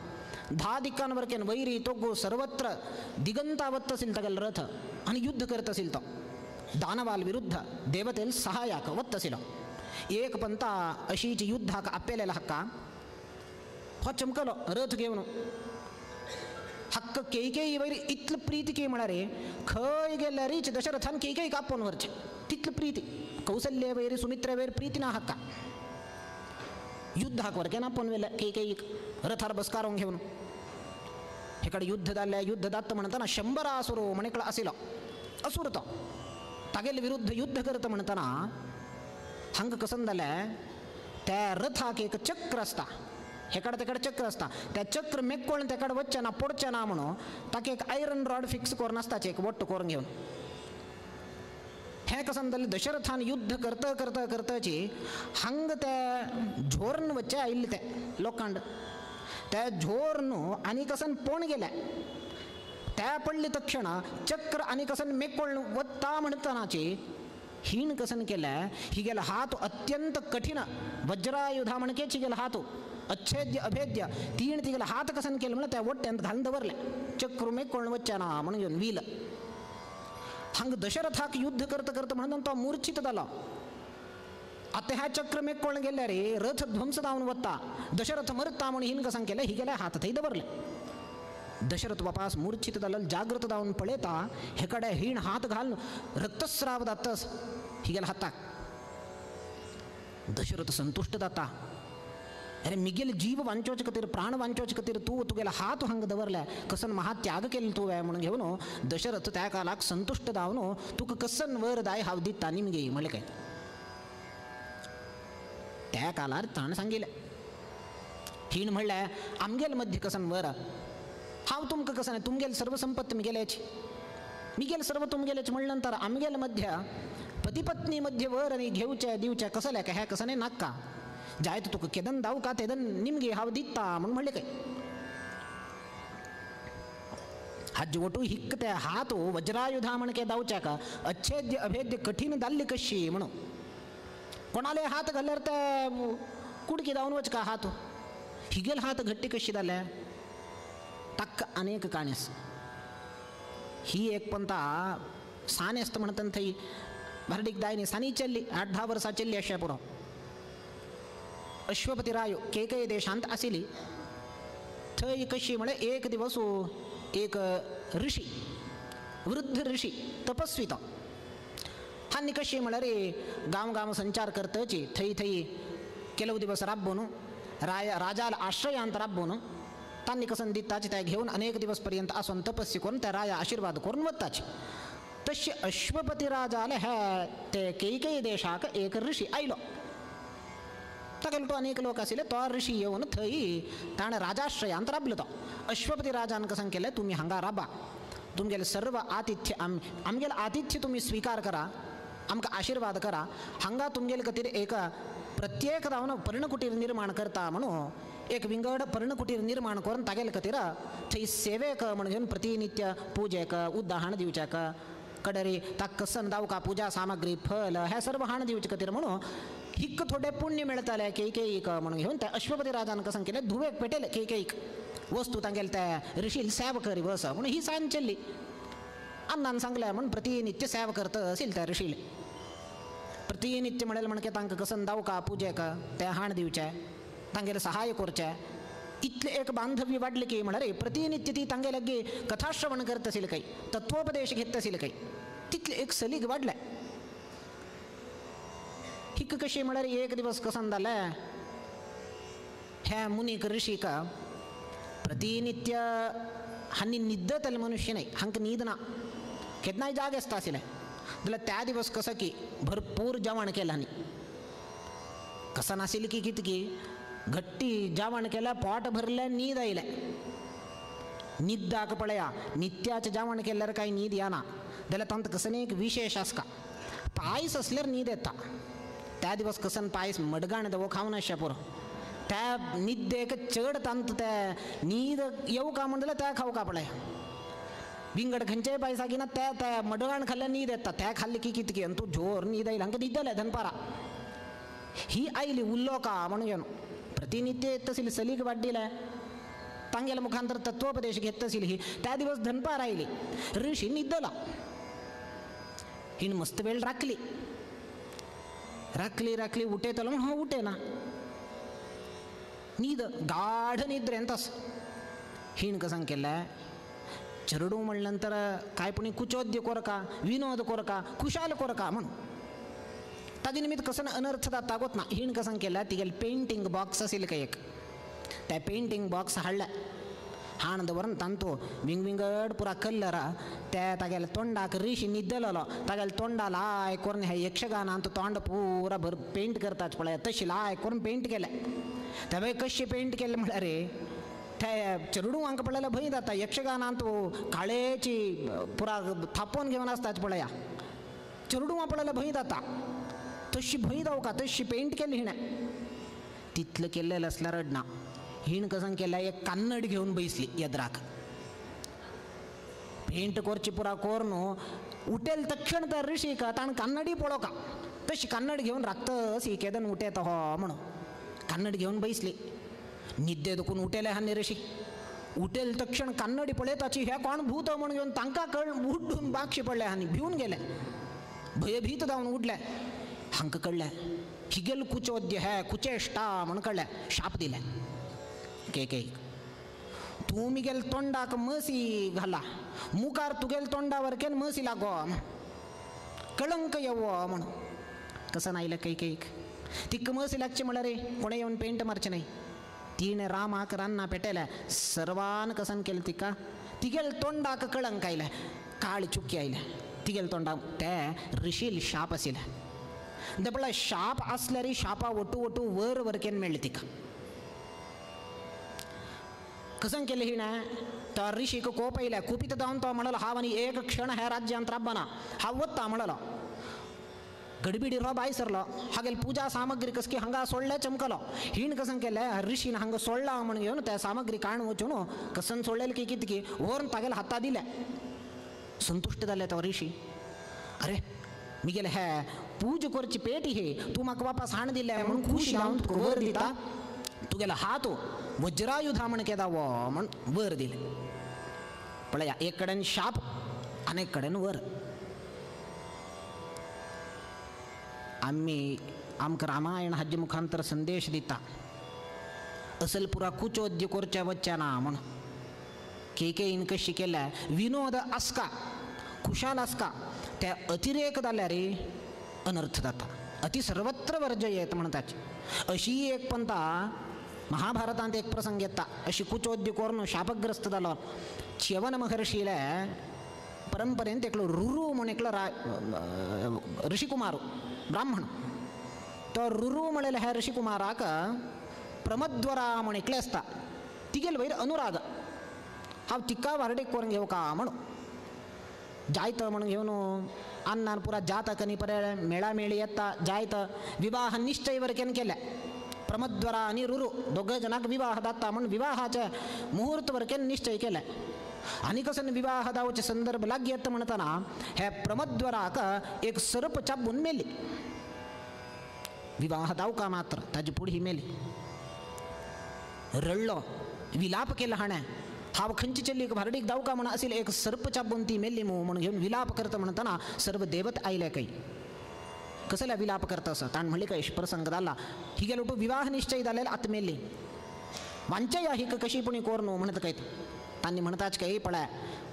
10 दिक्कान वरकेन वैरी तोगो सर्वत्र दिगंता वत्त आशिल्लो तागेलो रथ आनी युद्ध करत आशिल्लो तो दानवाल विरुद्ध देवतेल सहायाक वत्त आशिल्लो एक पंता अशीच युद्धाक आपयलेलो हक्का हो चमकलो रथ घेवन हक्क कैकेयी वयर इतलो प्रीती की म्हळ्यार खंय गेल्यारीच दशरथान कैकेयीक आपोवन व्हरचें तितली प्रीती कौसल्ये वयर सुमित्रे वयर प्रीती ना हक्का युद्धाक वरकेन आपोवन व्हेलें कैकेयीक रथार बसकारोंक घेवन हे कडेन युद्ध जालें युद्ध जाता म्हणटना शंबरासुरो म्हण एकलो आशिल्लो असुर तो तागेले विरुद्ध युद्ध करता म्हणटना हांगा कसन जालें त्या रथाक एक चक्र आसता हेकड तेकड चक्र आसता त्या चक्र मेकोळून तेकड वचचें ना पडचें ना म्हणून ताका एक आयरन रॉड फिक्स करून आसताचे एक वट्ट करून घेवन. हें कसन जालें दशरथान युद्ध करता करता करताची हांग ते झोर्न वच्चें आयिल्लें तें लोखंड त्या झोर न्हू आनी कसन पोण गेले त्या पडले तक्षण चक्र आनी कसन मेकोळ वत्ता म्हणटनाची हीण कसन केलें हिगेलो हात अत्यंत कठीण वज्रायुधा म्हणकेच हिगेलो हात अच्छेद्य अभेद्य तीण तिगेलो हात कसन केलें म्हणल्यार त्या वट्ट्यांत घालून दवरलें चक्र मेकोळ वच्चें ना म्हणून घेवन व्हील. हांग दशरथाक युद्ध करता करता म्हणून तो मूर्छित जालो. आतां ह्या चक्र मेकोळ गेल्यार रे रथ ध्वंस जावन वता दशरथ मरता म्हणून हिन कसन केलें हिगेले हात थंय दवरले. दशरथ वापास मूर्छित जालो जागृत जावन पळयता हे कडेन हीण हात घालून रक्तस्राव जातस हिगेल्या हाताक. दशरथ संतुश्ट जाता अरे मिगेल जीव वांचोवचे खातीर प्राण वांचोवचे खातीर तूं तुगेलो हात हांगा दवरले कसन महात्याग केलो तुवें म्हणून घेवन दशरथ त्या कालाक संतुश्ट जावन तुका कसन वर दाय हांव दिता निमगे म्हणलें काय त्या कालार ताणें सांगिल्लें. हीण म्हणलें आमगेल मध्य कसन वर हांव तुमकां कसन तुमगेल सर्व संपत्त मिगेल्याची मिगेल सर्व तुमगेल्याची म्हणले नंतर आमगेल मध्य पती पत्नी मध्य वर आनी घेवचें दिवचें कसलें काय हें कसलें नाका जायत तुका केदन दाव का तेदन निमगे हांव दिता म्हणून म्हणलें काय. हाजे वटू हिक्क ते हात वज्रायुधा म्हणके दावच्याक अच्छेद्य अभेद्य कठीण दाल्ली कशी म्हणून कोणाले हात घाल्यार ते कुडकी धांवन वच का हात हिगेल हात घट्टी कशी जाल्या ताका अनेक काणेस. ही एक पंता सान आसता म्हणटना थंय भारडीक दायनी सानी चल्ली 8-10 वर्सां चल्ली अशें पुरो. अश्वपती रायो केकय देशांत आशिल्ली थंय कशी म्हळ्यार एक दिवस एक ऋषी वृद्ध ऋषी तपस्वी तो हांणी कशी म्हळ्यार गांव गांव संचार करतची थंय थंय ಕೆಲವು दिवस राबून राजाला आश्रयांत राबून तांणी कसन दिताचे त्या घेवन अनेक दिवस पर्यंत आसून तपस्वी करून त्या राया आशीर्वाद करून वताचे. तशे अश्वपती राजाले हे ते केकय देशाक एक ऋषी आयलो ताका तो अनेक लोक आशिल्ले तो ऋषी येवन थंय ताणें राजाश्रयांत राबलो. तो अश्वपती राजान कसन केलें तुमी हांगा राबा तुमगेले सर्व आतिथ्य आमगेले आतिथ्य तुमी स्वीकार करा आमकां आशीर्वाद करा हांगा तुमगेले खातीर एक प्रत्येक जावन पर्णकुटीर निर्माण करता म्हणून एक विंगड पर्णकुटीर निर्माण करून तागेले खातीर थंय सेवेक म्हण घेवन प्रतिनित्य पुजेक उद्दाहण दिवच्याक कडरी ताका कसन दावका पूजा सामग्री फल हे सर्व हाण दिवचे खातीर म्हणून हिक्क थोडे पुण्य मेळटाले केकेईक म्हणून घेवन त्या अश्वपती राजान कसन केलें धुवेक पेटयले केकेईक वस्तू तांगेले त्या ऋषील सेव करी बस म्हणून ही सांग चल्ली. अन्नान सांगलें म्हणून प्रतिनित्य सेव करता असेल त्या ऋषील प्रतिनित्य म्हणलें म्हणके तांकां कसन दावका पुजेक ते हाण दिवचें तांगेले सहाय करचें इतलें एक बांधव्य वाडलें की म्हळ्यार प्रतिनित्य ती तांगेले गे कथाश्रवण करता आशिल्ली काय तत्वोपदेश घेता आशिल्ली काय तितलें एक सलीग वाडलें. हिक कशी म्हळ्यार एक दिवस कसन जालें ह्या मुनीक ऋषीक प्रतिनित्य हांणी निद्दतले मनुष्य न्हय हांकां न्हीद ना केन्नाय जाग आसता आशिल्लें जाल्यार त्या दिवस कसो की भरपूर जेवण केलें हांणी कसन आशिल्ली की कितकी घट्टी जेवण केलें पोट भरलें न्हीद आयलें. न्हिद्दाक पळया नित्याचें जेवण केल्यार कांय न्हीद येना जाल्यार तांकां कसन एक विशेश आसता पायस आसल्यार न्हीद येता. त्या दिवस कसन पायस मडगाण दवो खावन आसचें पुरो त्या न्हिद्देक चड तांत ते न्हीद येवका म्हण जाल्यार त्या खावका पळय विंगड खंयच्याय पायसाक ना त्या त्या मडगाण खाल्ल्यार न्हीद येता त्या खाल्ली की कितकी आनी तूं जोर न्हीद आयली हांकां न्हीद जाल्या दनपारां ही आयली उल्लो का म्हणून घेवन प्रतिनित्य येत आशिल्ली सलीक वाड्डिलें तांगेल्या मुखांतर तत्वोपदेश घेत आशिल्ली ही त्या दिवस दनपार आयली ऋषी न्हिदला हिण मस्त वेळ राखली राखली राखली उठयतलो म्हण हो उठेना न्हीद गाढ निद्रेंत हिण कसन केलें चेडूं म्हणले नंतर काय पुणी कुचोद्य कोरका विनोद कोरका खुशाल कोरका म्हणून ताजे निमित्त कसन अनर्थ जाता गोत ना. हिण कसन केलें तिगेलें पेंटींग बॉक्स आशिल्लें काय एक त्या पेंटींग बॉक्स हाडलें हाण दवरून तांतू विंगविंगड पुरा कल्लर ते तागेले तोंडाक रिशी निद्दलो तागेले तोंडा लाय करून हे यक्षगान अंतू तोंड पुरा भर पेंट करतात पळय तशी लाय करून पेंट केले. ते मागीर कशें पेंट केलें म्हळ्यार ते चेडवांक पळयल्यार भंय जाता. यक्षगानांत काळेची पुरा थापोवन घेवन आसतात पळया, चेडवां पळयल्यार भंय जाता. तशी भंय जावका तशी पेंट केली हिणें. तितलें केल्लें आसल्यार रडना. हिण कसन केल्या एक कान्नड घेवन बैसली येद्राक पेंट करची पुरा कोर न्हू उटेल तक्षण तर ऋषीक ताणें कान्नडी पळोवका तशी कान्नड घेवन राखतस ही केदन उटेत हो म्हणून कान्नड घेवन बैसली. निद्दे दुखून उटेले आहा न्ही ऋषी उटेल तक्षण कान्नडी पळयताची हे कोण भूत म्हूण घेवन तांकां कळ उड्डून बागशी पडले आनी भिवन गेले भयभीत जावन उडले. हांकां कळ्ळें हिगेल कुचोद्य हे कुचेश्टा म्हूण कळ्ळें. शाप दिले केकेक तूं मिगेल तोंडाक मसी घाला मुखार तुगेल तोंडा वरकेन मसी लागो कळंक येवो म्हूण. कसन आयलें कैकेयीक तिका मसी लागची म्हळ्यार कोणें येवन पेंट मारचें न्हय. तिणें रामाक रान्ना पेटयलें सर्वान कसन केलें तिका तिगेल तोंडाक कळंक आयलें काळी चुकी आयलें तिगेल तोंडाक. ते ऋषील शाप आशिल्लें ते पळय शाप आसल्यार शापा वटू वटू वर वरकेन मेळ्ळें तिका. कसन केलें हिणें तो ऋषीक कोप आयलें. कुपीत जावन तो म्हणलो हांव आनी एक क्षण ह्या राज्यांत राबना हांव वता म्हणलो. गडबिडी रो बाय सरलो हागेल पूजा सामग्री कसकी हांगा सोडले चमकलो. हिण कसन केलें ऋषीन हांगा सोडला म्हण घेवन त्या सामग्री काण वचून कसन सोडलें की कितकी व्हरून तागेले हाता दिले. संतुश्ट जाले तो ऋषी अरे मिगेले हे पूज करची पेटी ही तूं म्हाका वापस हाण दिले म्हणून खुशी जावन तुका वर दिता तुगेलो हात वज्रायुधा म्हण केदा वो म्हण वर दिले. पळया एक कडेन शाप आनी एक कडेन वर. आमी आमकां रामायण हाजे मुखांतर संदेश दिता असल पुरा कुचोद्य करच्या वच्च्या ना म्हण. केकेयीन कशी केल्या विनोद आसका खुशाल आसका त्या अतिरेक जाल्यार अनर्थ जाता. अति सर्वत्र वर्जयेत म्हणटाचे. अशी एक पंथा महाभारतांत एक प्रसंग येता. अशी कुचोद्य करून शापग्रस्त जालो. च्यवन महर्षीले परंपरेन एकलो रुरू म्हूण एकलो ऋषिकुमार ब्राह्मण. तो रुरू म्हणलें ह्या ऋषिकुमाराक प्रमद्वरा म्हूण एकलें आसता तिगेल वयर अनुराग हांव तिका व्हारडीक करून घेवका म्हणून जायत म्हणून घेवन अन्नान पुरा जातक आनी परे मेळामेळी येता जायत विवाह निश्चय वरकेन केले. प्रमद्वरा आनी रुरू दोग जणांक विवाह जाता म्हूण विवाहाचे मुहूर्त वरकेन निश्चय केले. आनी कसन विवाह जावचे संदर्भ लागीं येता म्हणटना हे प्रमद्वराक एक सर्प चाबून मेली. विवाह जावका मात्र ताजे पुढी मेली. रडलो विलाप केला हाणें हांव खंयचे चेल्लीक व्हारडीक जावका म्हण आशिल्लें एक सर्प चाबून ती मेल्ली मू म्हणून घेवन विलाप करता म्हणटना सर्व देवत आयले काही कसल्या विलाप करता असो ताणें म्हणलें काय प्रसंग जाला हिगेलो टू विवाह निश्चय जालें आतां मेल्ली वांचया हिका कशी पुणी कोर न्हू म्हणत काय तांणी म्हणटाच काय पळय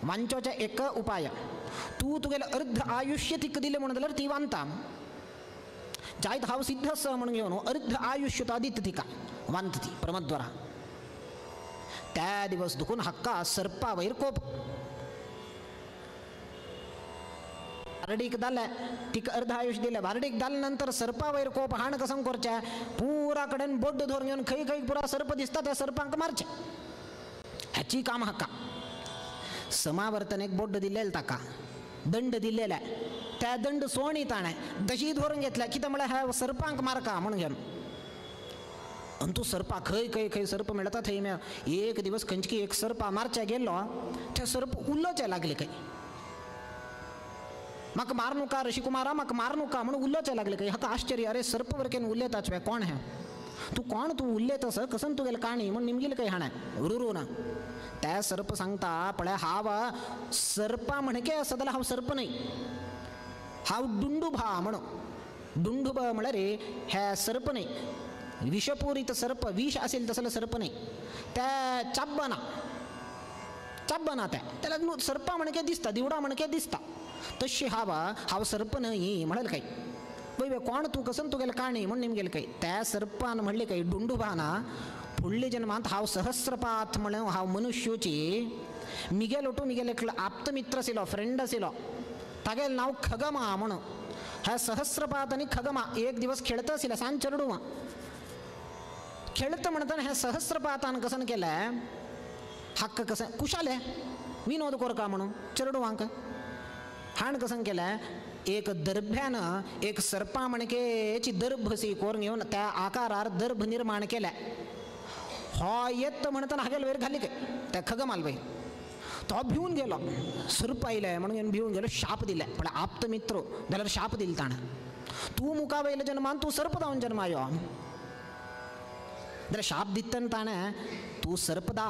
वांचोचे एक उपाय तूं तुगेलें अर्ध आयुष्य तिका दिलें म्हणून जाल्यार ती वांता जायत हांव सिद्ध आसा म्हणून घेवन अर्ध आयुष्य तो दिता तिका वांता ती प्रमद्वरा. त्या दिवस दुखून हक्का सर्पा वयर कोप वारडीक जालें तिका अर्ध आयुष्य दिलें. वारडीक जाले नंतर सर्पा वयर कोप हाण कसम करचें पुरा कडेन बोड्ड धरून घेवन खंय खंय पुरा सर्प दिसता त्या सर्पांक मारचें हाची काम हाका. समावर्तन एक बोड्ड दिलेलें ताका दंड दिलेलें त्या दंड सोणी ताणें दशी धरून घेतल्या कितें म्हळ्यार ह्या सर्पांक मारका म्हणून घेवन आनी तूं सर्पा खंय खंय खंय सर्प मेळटा थंय मेळ. एक दिवस खंयची एक सर्पा मारच्या गेल्लो ते सर्प उलोवचे लागले खंय म्हाका मार नुका ऋषिकुमारा म्हाका मार नुका म्हणून उलोवचे लागले खंय. हाका आश्चर्य अरे सर्प वरकेन उलयताच वे कोण हें तूं कोण तूं उलयत आसा कसन तुगेलें काणी म्हूण निमगेली खंय हाणें रुरू ना. त्या सर्प सांगता पळय हांव सर्पा म्हणके आसा जाल्यार हांव सर्प न्हय हांव डुंडुभा म्हणून. डुंडुभ म्हळ्यार हे सर्प न्हय विषपूरित सर्प विष असेल तसलं सर्प न्हय त्या चाबना चाबना त्या त्याला सर्पा म्हणके दिसता दिवडा म्हणके दिसता तशी हांव हांव सर्प न्हय म्हणल काय. वय कोण तूं कसन तुगेले काणी म्हूण निमगेले काही त्या सर्पान म्हणले काही डुंडुबाना फुडले जन्मांत हांव सहस्रपात म्हणून हांव मनुष्योची मिगेल ओटू मिगेल एकलो आप्तमित्र आशिल्लो फ्रेंड आशिल्लो तागेलें नांव खगमा म्हणून ह्या सहस्रपात आनी खगमा एक दिवस खेळत आशिल्ले सांज चेडूं खेळत म्हणटना ह्या सहस्रपातान कसन केलें हक्क कसन कुशाले विनोद कोरका म्हणून चेडवांक हाण कसन केलें एक दर्भ्यान एक सर्पा म्हणकेची दर्भ सी कोरून घेवन त्या आकारार दर्भ निर्माण केले हो येत म्हणटना हागेल वयर घाली काय त्या खगमाल वयर तो भिवन गेलो सर्प आयले म्हणून भिवन गेलो शाप दिले पण आप्त मित्र जाल्यार शाप दिले ताणें तूं मुखा वयले जन्मान तूं सर्प जावन जन्मायो जाल्यार शाप दितना ताणें तूं सर्पदा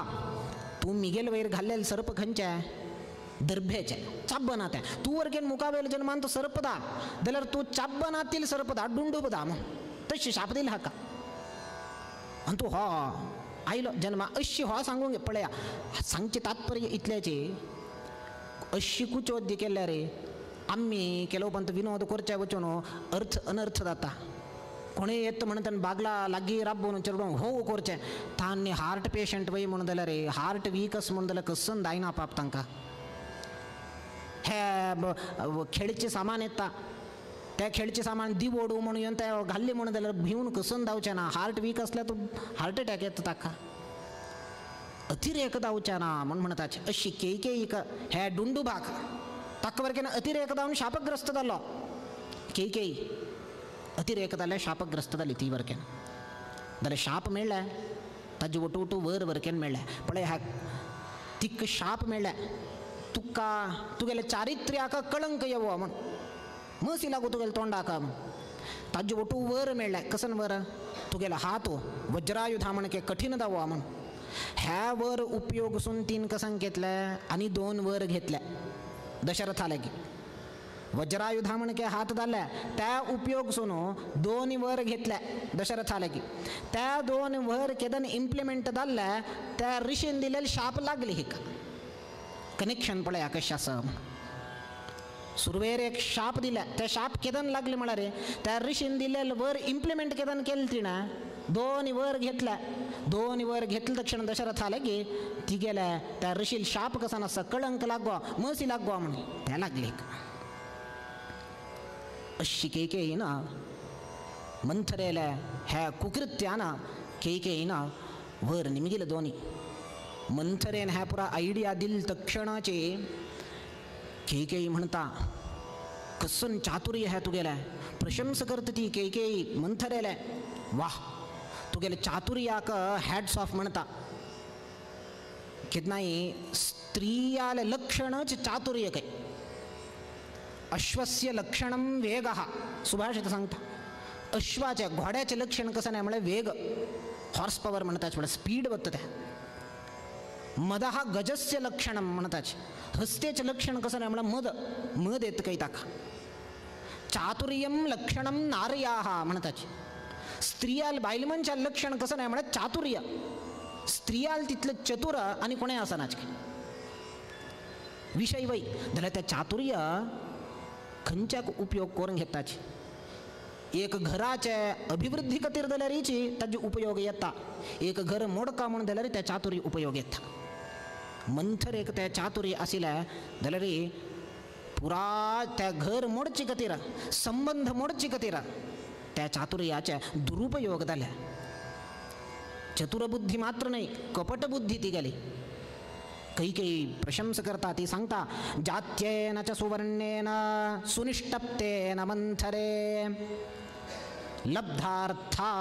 तूं मिगेल वयर घाल्लेले सर्प खंयचे दर्भेचे चाब्बना तें तूं वर्गेन मुखा वयले जन्मान तूं सर्पदा जाल्यार तूं चाब्बनातील सर्पदा डुंडुबदा म्हूण तशी शाप दिले हाका आनी तूं हो आयलो जन्मा अशी हो सांगूंक पळया सांगचें तात्पर्य इतल्याची अशी कुचोद्दी केल्या रे आमी केलो पंत विनोद करचे वचून अर्थ अनर्थ जाता कोणूय येत म्हणून ताणें बागला लागीं राबोवन चेडूं हो करचें तांणी हार्ट पेशंट वय म्हणून जाल्यार रे हार्ट वीक आसा म्हणून जाल्यार कसन जायना पाप तांकां हे खेळचें सामान येता त्या खेळचें सामान दिवोडू म्हणून येवन ते घाल्ले म्हणून जाल्यार भिवन कसन जावचें ना हार्ट वीक आसल्यार तूं हार्ट अटॅक येता ताका अतिरेक जावचें ना म्हूण म्हणटाचे अशी केकेयीक हे डुंडुबाक ताका वरकेन अतिरेक जावन शापग्रस्त जालो केकेयी अतिरेक जाल्यार शापग्रस्त जाली ती वरकेन जाल्यार शाप मेळ्ळें ताजे वटू वटू वर वरकेन मेळ्ळें पळय ह्या तिका शाप मेळ्ळें तुका तुगेले चारित्र्याक कळंक येवो म्हूण मसी लागू तुगेले तोंडाक ताजे वटू वर मेळ्ळें कसन वर तुगेलो हात वज्रायुधा म्हणके कठीण जावो म्हूण ह्या वर उपयोग सून तीन कसन घेतले आनी दोन वर घेतले दशरथा लागी वज्रायुधा म्हणके हात जाले त्या उपयोग सून दोन वर घेतले दशरथा लागी त्या दोन वर केदन इम्प्लिमेंट जाल्ले त्या ऋषीन दिलेले शाप लागली हिका कनेक्शन पळया कशें आसा सुरवेर एक शाप दिले त्या शाप केदन लागले म्हळ्यार रे त्या ऋषीन दिलेले वर इम्प्लिमेंट केदन केलें तिणें दोन वर घेतले दोन वर घेतले तक्षण दशरथा लागी ती गेले त्या ऋषील शाप कसा आसा कळंक लागो मसी लागो म्हणून त्या लागले अशी केकेयीन मंथरेले ह्या कुकृत्यान केकेयीन वर निमगिले दोनी मंथरेन ह्या पुरा आयडिया दिल तक्षणाचे केकेयी म्हणता कसन चातुर्य है तुगेले प्रशंस करता ती केकेयी मंथरेले वाह तुगेले चातुर्याक हॅट्स ऑफ म्हणता केन्नाय स्त्रियाले लक्षणच चातुर्य काय अश्वस्य लक्षणं वेगः सुभाषित सांगता अश्वाचे घोड्याचें लक्षण कसं नाही म्हळ्यार वेग हॉर्स पवर म्हणटाच म्हळ्यार स्पीड वता तें मदः गजस्य लक्षणं म्हणटाच हस्तेचें लक्षण कसं नाही म्हळ्यार मद मद येता काय ताका चातुर्यं लक्षणं नार्याः म्हणटाच स्त्रियाल बायल मनशाल लक्षण कसं नाही म्हळ्यार चातुर्य स्त्रियाल तितलें चतुर आनी कोणें आसनाच विशय वय जाल्यार त्या चातुर्य खंयच्याक उपयोग करून घेताच एक घराचे अभिवृद्धी खातीर जाल्यारीची ताजो उपयोग येता एक घर मोडका म्हणून जाल्यार त्या चातुर्य उपयोग येता मंथर एक त्या चातुर्य आशिल्लें जाल्यार पुरा त्या घर मोडचे खातीर संबंध मोडचे खातीर त्या चातुर्याचे दुरुपयोग जाले चतुरबुद्धी मात्र न्हय कपटबुद्धी ती गेली कैकेयी प्रशंसा करता ती सांगता जात्येन च सुवर्णेन सुनिष्टप्तेन मंथरे लब्धार्था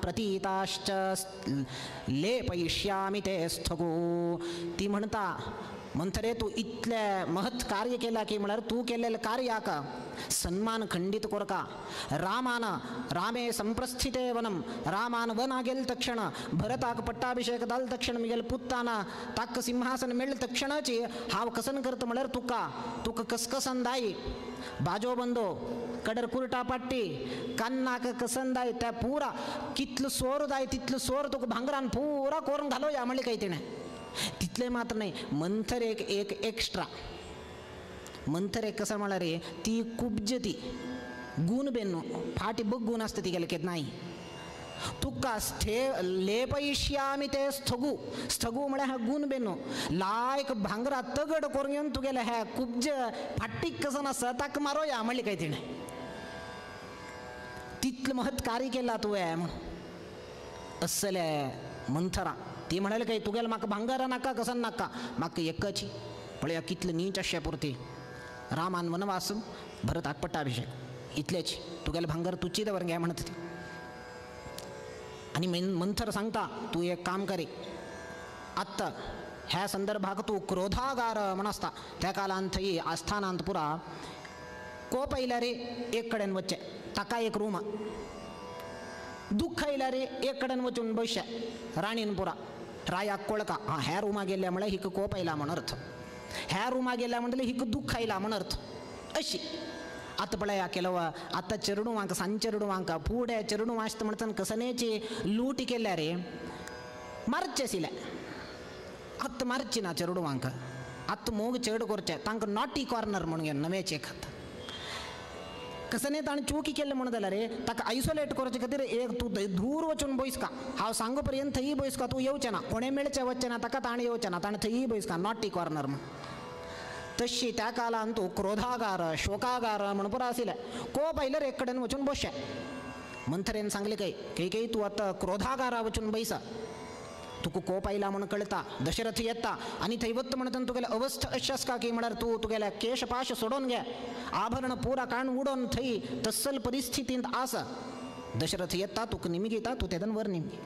प्रतीताश्च लेपयिष्यामि ते स्थगू ती म्हणता मंथरे तूं इतलें महत् कार्य केलां की म्हळ्यार तूं केल्लें कार्याक सन्मान खंडीत कोरका रामान रामे संप्रस्थिते वनम रामान वन गेल तक्षण भरताक पट्टाभिषेक जाल तक्षण मिगेल पुत्ताना ताक सिंहासन मेळ्ळे तक्षणाची हांव कसन करता म्हळ्यार तुका तुका कसकसन दाय बाजो बंदो कडर कुरटा पाट्टी कान्नाक कसन दाय त्या पुरा कितलो सोर जाय तितलो सोर तुका भांगरान पुरा कोरून घालोया म्हणलें काय तिणें तितलें मात्र न्हय मंथर एक एक एक्स्ट्रा मंथर एक कसं म्हळ्यार रे ती कुब्ज ती गून बेन्नु फाटी बग्गून आसता तिगेले केन्नाय तुका स्थे लेपयिष्यामि ते स्थगू स्थगू म्हळ्यार हा गून बेन्नु लायक भांगरा तगड करून घेवन तुगेले हे कुब्ज फाटीक कसन आसा ताका मारोया म्हणलें काय तिणें तितलें महत् कार्य केलां तुवें म्हूण असले मंथरा ती म्हणाले काय तुगेले म्हाका भांगरा नाका कसन नाका म्हाका एकच पळया कितलें नीच अशें पुरती रामान वनवास भरताक पट्टाभिषेक इतलेच तुगेलें भांगर तुची दवर घे म्हणत ती आनी मंथर सांगता तूं एक काम करी आत्तां ह्या संदर्भाक तूं क्रोधागार म्हण आसता त्या काळांत थंय आस्थानांत पुरा कोप आयल्यार एक कडेन वचचें ताका एक रूम दुख्ख आयल्यार एक कडेन वचून बसचें राणीन पुरा रायाक कोळका आं ह्या रुमा गेल्या म्हळ्यार हिका कोप आयला म्हण अर्थ ह्या रुमा गेल्या म्हणटले हिका दुख्ख आयला म्हण अर्थ अशी आतां पळया केलो आतां चेडवांक सान चेडवांक फुडें चेडवां आसता म्हणटन कसनेची लूट केल्या रे मारचें आशिल्लें आतां मारची ना चेडवांक आतां मोग चेड करचें तांकां नॉटी कॉर्नर म्हणून घेवन नवेचें एक कसने ताणें चुकी केल्लें म्हणून जाल्यार रे ताका आयसोलेट करचे खातीर एक तूं दूर वचून बैसका हांव सांगू पर्यंत थंय बैसका तूं येवचें ना कोणें मेळचें वचचें ना ताका ताणें येवचें ना ताणें थंय बैसका नॉटी कॉर्नर म्हण तशी त्या काळांत तूं क्रोधागार शोकागार म्हण पुरो आशिल्लें कोप आयल्यार एक कडेन वचून बसचें मंथरेन सांगलें काय काही काही तूं आतां क्रोधागारा वचून बैसा तुका कोप आयला म्हण कळटा दशरथ येता आनी थंय वता म्हणटना तुगेले अवस्था अशी आसता की म्हळ्यार तूं तुगेले केशपाश सोडून घे आभरण पुरा काण उडोवन थंय तसल परिस्थितींत आसा दशरथ येता तुका निमगीता तूं तेदन वर निमगी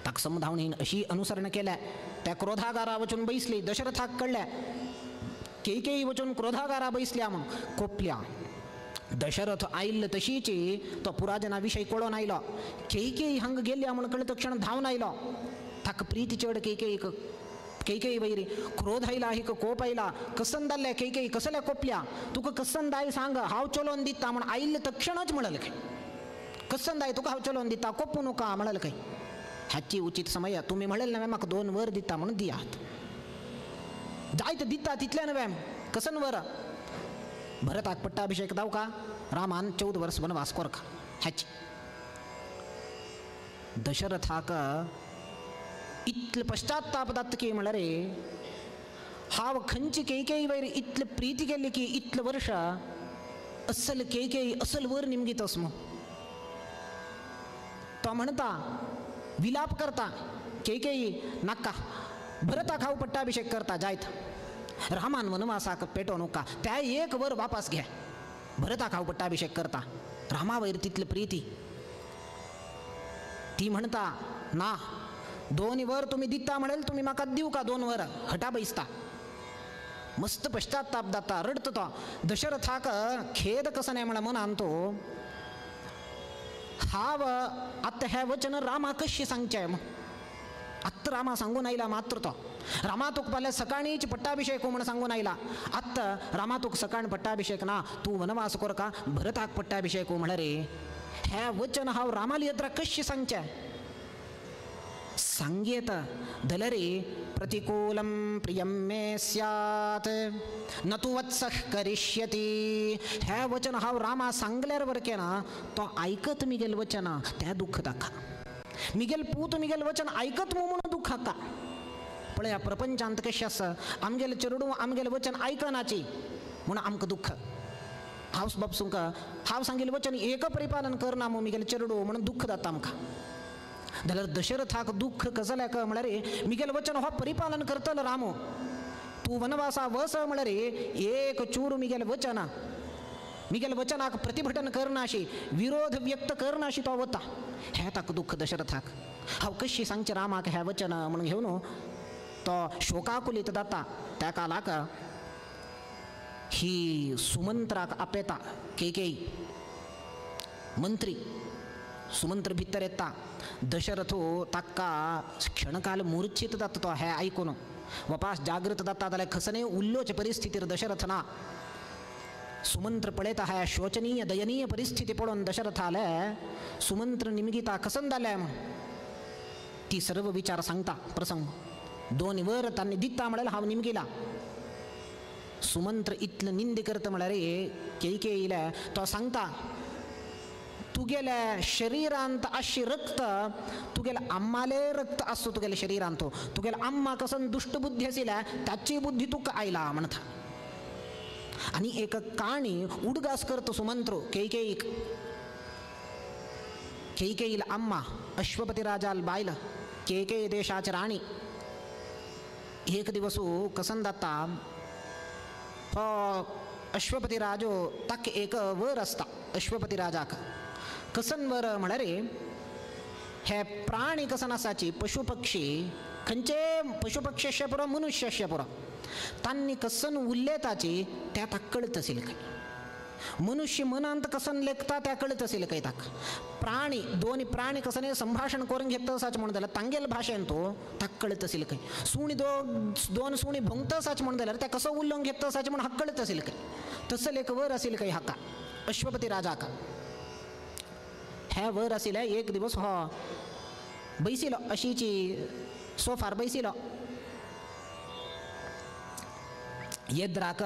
ताका समजावन अशी अनुसरण केल्या त्या क्रोधागारा वचून बैसली दशरथाक कळ्ळें कैकेयी वचून क्रोधागारा बैसल्या म्हूण कोपल्या दशरथ आयिल्लो तशीची तो पुराजना विशय कळोन आयलो कैकेयी हांगा गेल्या म्हूण कळ्ळे तक्षण धांवन आयलो ताका प्रीती चड कैकेयीक कैकेयी वैरी क्रोध आयला हिका कोप आयला कसन जाल्लें कैकेयी कसल्या कोपल्या तुका कसन दाय सांग हांव चलोवन दिता म्हूण आयिल्ले तक्षणच म्हणलें खंय कसन दाय तुका हांव चलोवन दिता कोपूं नका म्हणलें खंय हाची उचित समय तुमी म्हणलें न्हय म्हाका 2 वर दिता म्हणून दियात जायत दिता तितलें न्हय कसन वर भरताक पट्टाभिषेक जावका रामान 14 वर्स वनवास कोरका हाची दशरथाक इतले पश्चाताप जाता की म्हळ्यार हांव खंयची कैकेयी वयर इतले प्रीती केल्ली की इतले वर्ष असल कैकेयी असल वर निमगीत आस म्हूण तो म्हणटा विलाप करता कैकेयी नाका भरताक हांव पट्टाभिषेक करता जायत रामान वनवासाक पेटोवं नका त्या एक वर वापस घे भरताक हांव पट्टाभिषेक करता रामा वयर तितली प्रीती ती म्हणटा ना 2 वर तुमी दिता म्हणेल तुमी म्हाका दिवका 2 वर हटा बैसता मस्त पश्चाताप जाता रडटा तो दशरथाक खेद कसो न्हय म्हळ्यार मनान तो हांव आतां हें वचन रामा कशें सांगचें आत्तां रामा सांगून आयला मात्र तो रामा तुका फाल्यां सकाळींच पट्टाभिषेक म्हूण सांगून आयला आत्तां रामा तुका सकाळ पट्टाभिषेक ना तूं वनवास कोरका भरताक पट्टाभिषेक म्हळ्यार हें वचन हांव रामाली यत्रा कशें सांगचें सांगयेत जाल्यार प्रतिकूलं प्रियं मे स्यात् न तु वत्सः करिष्यति हें वचन हांव रामा सांगल्यार वरकें ना तो आयकत मिगेल वचन तें दुख्ख ताका मिगेल पूत मिगेल वचन आयकत म्हूण दुख्ख हाका पळया प्रपंचांत कशें आसा आमगेलें चेडूं आमगेलें वचन आयकनाची म्हूण आमकां दुख्ख हांव बापसूंक हांव सांगिल्लें वचन एक परिपालन करना म्हूण मिगेलें चेडूं म्हणून दुख्ख जाता आमकां जाल्यार दशरथाक दुख्ख कसल्याक म्हळ्यार मिगेलें वचन हो परिपालन करतलो रामो तूं वनवासा वस म्हळ्यार एक चूर मिगेलें वचन मिगेले वचनाक प्रतिभटन करनाशी विरोध व्यक्त करनाशी तो वता हें ताका दुख्ख दशरथाक हांव कशी सांगचें रामाक हें वचन म्हणून घेवन तो शोकाकुलीत जाता त्या कालाक ही सुमंत्राक आपयता कैकेयी मंत्री सुमंत्र भितर येता दशरथ ताका क्षणकाल मूर्छित जाता तो हें आयकून वपास जागृत जाता जाल्यार खसने उल्लोच परिस्थितीर दशरथ ना सुमंत्र पळयता ह्या शोचनीय दयनीय परिस्थिती पळोवन दशरथाले सुमंत्र निमगिता कसन जालें म्हूण ती सर्व विचार सांगता प्रसंग 2 वर तांणी दिता म्हळ्यार हांव निमगिला सुमंत्र इतलें निंद करता म्हळ्यार कैकेयीले तो सांगता तुगेल्या शरिरांत आशी रक्त तुगेल्या अम्माले रक्त आसतो तुगेल्या शरिरांत तुगेल्या अम्मा कसन दुष्ट बुद्धी आशिल्ल्या ताची बुद्धी तुका आयला म्हणता. आनी एक काणी उडगास करता सुमंत्र कैकेयीक. कैकेयील अम्मा अश्वपती राजाल बायल कैकेयी देशाची राणी. एक दिवस कसन जाता हो अश्वपती राजो ताका एक वर आसता अश्वपती राजाक. कसन वर म्हळ्यार हे प्राणी कसन आसाची पशु पक्षी खंयचे पशु पक्षी अशें पुरो मनुष्य अशें पुरो तांणी कसन उलयताची त्या ताका कळत आशिल्लें काय मनुष्य मनांत कसन लेखता त्या कळत आशिल्लें काय ताका. प्राणी दोन प्राणी कसन संभाषण करून घेता असाच म्हणून जाल्यार तांगेल भाशेन तो ताका कळत आशिल्लें काय. सुणी दोन सुणी भोंगता असाच म्हणून जाल्यार त्या कसो उलोवंक घेता असाच म्हणून हाका कळत आशिल्लें काय. तसं एक वर आशिल्लें काय हाका अश्वपती राजाका. हे वर आशिल्लें एक दिवस हो बैसिलो अशीची सोफार बैसिलो येद्राक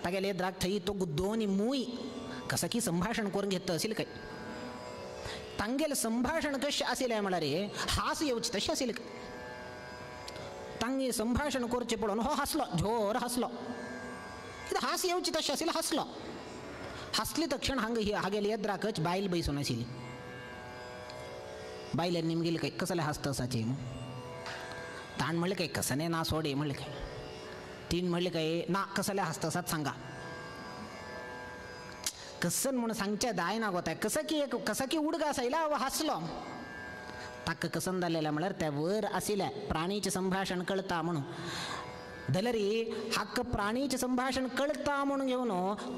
तागेले येद्राक थंय तो दोन मूय कसं की संभाषण करून घेता आशिल्लें काय. तांगेलें संभाषण कशें आशिल्लें म्हळ्यार हास येवचें तशें आशिल्लें. तांगे संभाषण करचें पळोवन हो हांसलो जोर हांसलो कितें हास येवचें तशें आशिल्लें हांसलो. हांसले तक्षण हांगा हागेले येद्राकच बायल बैसून आशिल्ली. बायलेन निमगेलें काय कसलें हांसता आसाचें ताण म्हणलें काय कसलें ना सोडे म्हणलें काय. तीन म्हणलें काय ना कसलें हांसता आसात सांगा कसन म्हणून सांगचें जायना गो तें कसं की एक कसं की उडगास आयला हांव हांसलो. ताका कसन जालेलें म्हळ्यार त्या वर आशिल्लें प्राणीचें संभाषण कळटा म्हणून दलरी हाका प्राणीचें संभाषण कळटा म्हणून घेवन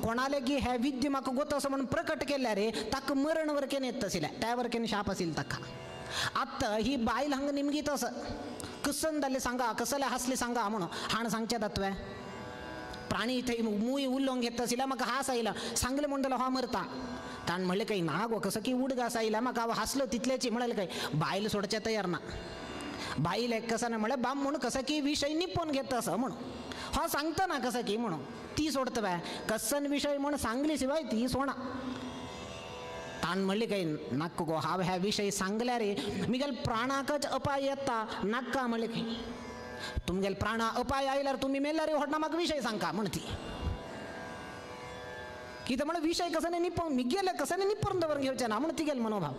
कोणाले की हे विद्य म्हाका गोत असो म्हणून प्रकट केल्यार रे ताका मरण वरकेन येता आशिल्लें त्या वरकेन शाप आशिल्लो ताका. आतां ही बायल हांगा निमगीत आसा कसन जालें सांगा कसलें हांसलें सांगा म्हणून हाण सांगचें जातवें प्राणी थंय मूय उलोवंक घेता आशिल्ल्या म्हाका हांस आयला सांगलें म्हणून जाल्यार हो मरता. ताण म्हणलें काय ना गो कसं की उडगास आयला म्हाका हांव हांसलो तितलेची म्हणलें काय बायल सोडचें तयार ना. बायल एक कसं ना म्हणलें बाम म्हणून कसं की विशय निपोवन घेता असो म्हणून हो सांगता ना कसं की म्हणून ती सोडता बाय कसन विशय म्हणून सांगली शिवाय ती सोडा. ताण म्हणलें काय नाका गो हांव ह्या विशय सांगल्यार रे मिगेल प्राणाकच अपाय येता नाका म्हणलें काय तुमगेल प्राणा अपाय आयल्यार तुमी मेल्यार व्हडना म्हाका विशय सांगका म्हण ती कितें म्हणून विशय कसं न्ही निपोवन मिगेले कसं न्ही निपोवन दवरून घेवचें ना म्हणून तिगेल मनोभाव.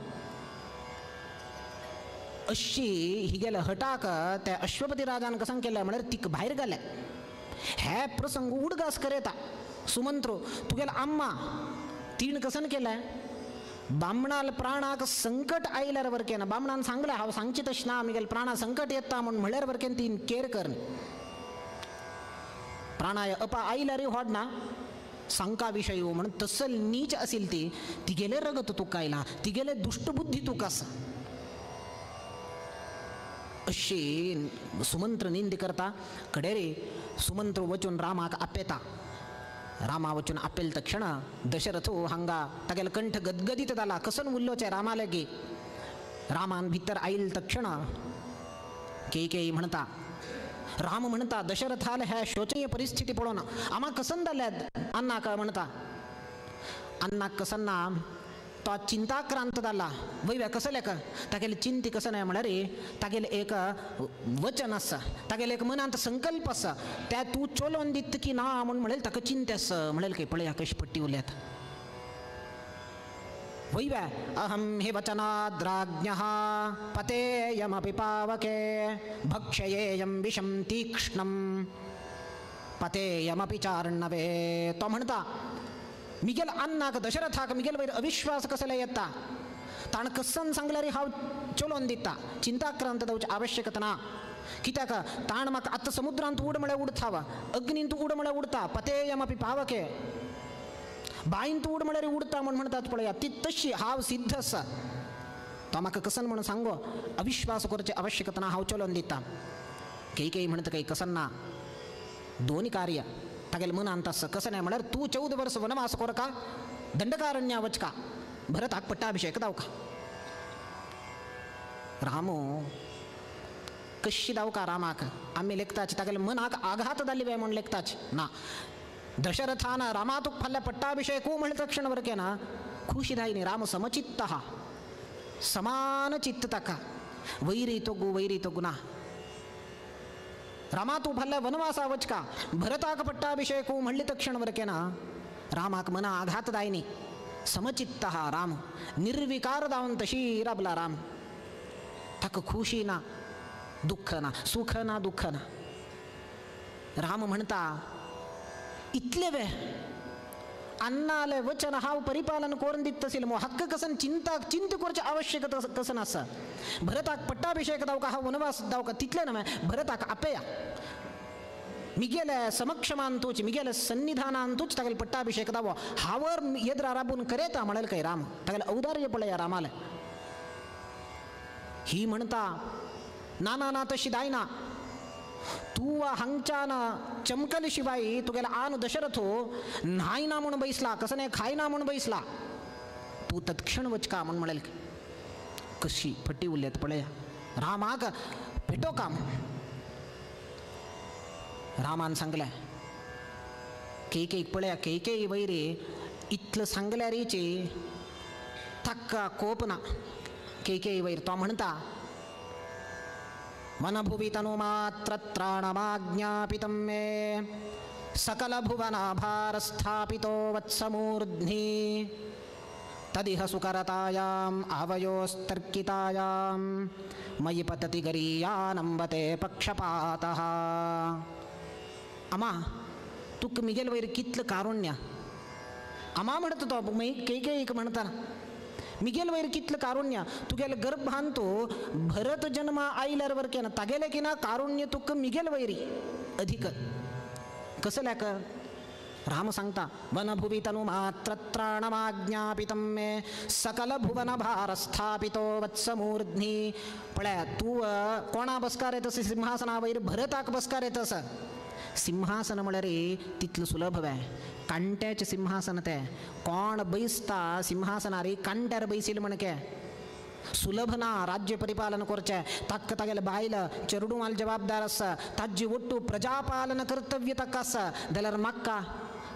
अशी हिगेले हटाक त्या अश्वपती राजान कसं केलें म्हळ्यार तिका भायर घालें. हे प्रसंग उडगास करयता सुमंत्र तुगेल अम्मा तीण कसन केलें बामणाल प्राणाक संकट आयल्यार वरकेन बामणान सांगलें हांव सांगचें तशें ना मिगेल प्राणा संकट येता म्हूण म्हळ्यार वरकेन तीन केर कर प्राणाय अपा आयल्यार व्हडना सांका विशय म्हणून तसल नीच आशिल्ली ती तिगेलें रगत तुका आयलां तिगेले दुश्टबुद्धी तुका आसा. अशी सुमंत्र निंद करता. कडेरे सुमंत्र वचून रामाक आपयता. रामा वचून आपेल तक्षण दशरथ हांगा तागेलो कंठ गदगदीत जाला कसन उल्लोचें रामा लागी. रामान भितर आयल तक्षण कैकेयी म्हणता राम म्हणता दशरथाल ह्या शोचनीय परिस्थिती पळोवन आमा कसन जाल्यात अन्नाक म्हणता. अन्नाक कसन ना तो चिंताक्रांत जाला वयव्या कसलें का तागेले चिंती कसं नाही म्हळ्यार तागेलें एक वचन आसा तागेलें एक मनांत संकल्प आसा त्या तूं चलोवन दित की ना म्हूण म्हणलें ताका चिंता आसा म्हणलें काय पळया कशी पट्टी उलयता वयव्या अहं हि वचनाद्राज्ञः पतेयमपि पावके भक्षयेयं विषं तीक्ष्णं पतेयमपि चार्णवे. तो म्हणता मिगेल अन्नाक दशरथाक मिगेल वयर अविश्वास कसले येता ताण कसन सांगल्यार हांव चलोवन दिता चिंताक्रांत जावची आवश्यकता ना कित्याक ताण म्हाका आतां समुद्रांत उड म्हळ्यार उडता वा अग्नींत उड म्हळ्यार उडता पतेयमपि पावके बांयंत उड म्हळ्यार उडता म्हूण म्हणटात पळया ती तशी हांव सिद्ध आसा. तो म्हाका कसन म्हणून सांगो अविश्वास करची आवश्यकता ना हांव चलोवन दिता. कैकेयी म्हणटा काय कसन ना दोन कार्य तागेले मनांत आसा कसं नाही म्हळ्यार तूं 14 वर्स वनवास कोरका दंडकारण्या वचका भरताक पट्टाभिषेक दावका. रामो कशी दावका रामाक आमी लेखताच तागेले मनाक आघात जाली बाय म्हूण लेखताच ना. दशरथान रामातुक फाल्यां पट्टाभिषेकू म्हणले तक्षण वरकेना खुशी जायनी. राम समचित्त समान चित्त ताका वैरी तोगू वैरी तोगू ना. रामा तू फाल्यां वनवासा वचका भरताक पट्टाभिषेकू म्हणले तक्षण वरकेना रामाक मना आघात जायनी. समचित्त राम निर्विकार जावन तशी राबला राम. ताका खुशी ना दुःख ना सुख ना दुःख ना. राम म्हणता इतले वे अन्नाले वचन हांव परिपालन करून दित तसील मो हक्क कसन चिंता चिंत करचे आवश्यकता कसन आसा. भरताक पट्टाभिषेक दावका हांव वनवास दावका तितले न्हय भरताक आपेया मिगेले समक्षमांतूच मिगेले सन्निधानांतूच तागेले पट्टाभिषेक दावो हावर येद्रा राबून करेता म्हणेल काय राम तागेले औदार्य पळया रामाले. ही म्हणता ना ना ना तशी जायना तू हांगच्यान चमकल शिवाय तुगेला आन दशरथो न्हाय ना म्हूण बैसला कसने खाय ना म्हूण बैसला तू तत्क्षण वचका म्हूण म्हणेल. कशी फटी उरल्यात पळया रामाक भेटो काम. रामान सांगलें केकेक पळया केकेई वैरी इतलं सांगल्यारीची ताका कोप ना. केकेई वैर तो म्हणता वनभुवि तनुमात्रत्राणमाज्ञापितं मे सकलभुवनाभारस्थापितो वत्समूर्ध्नि तदिह सुकरतायाम् आवयोस्तर्कितायां मयि पतति गरीयानम्बते पक्षपातः. अमा तुका मिगेल वयर कितलें कारुण्य. अमा म्हणटा तो मागीर केकेईक म्हणटा मिगेल वयर कितलें कारुण्य तुगेले गर्भांत भरत जन्मा आयल्यार वरकें ना तागेलें की ना कारुण्य तुका मिगेल वयरी अधिक कसल्याक. राम सांगता वनभुवि तनुमात्रत्राणमाज्ञापितं मे सकल भुवनभारस्थापितो वत्समूर्ध्नि. पळया तूं कोणा बसकार येत सिंहासना वयर भरताक बसकार येत आसा. सिंहासन म्हळ्यार तितलें सुलभ वे कांट्याचें सिंहासन तें कोण बैसता सिंहासनार कांट्यार बैसील म्हणके सुलभ ना राज्य परिपालन करचें. ताका तागेले बायल चेरडुवाल जबाबदार आसा ताजी ಒಟ್ಟು प्रजापालन कर्तव्य ताका आसा. जाल्यार म्हाका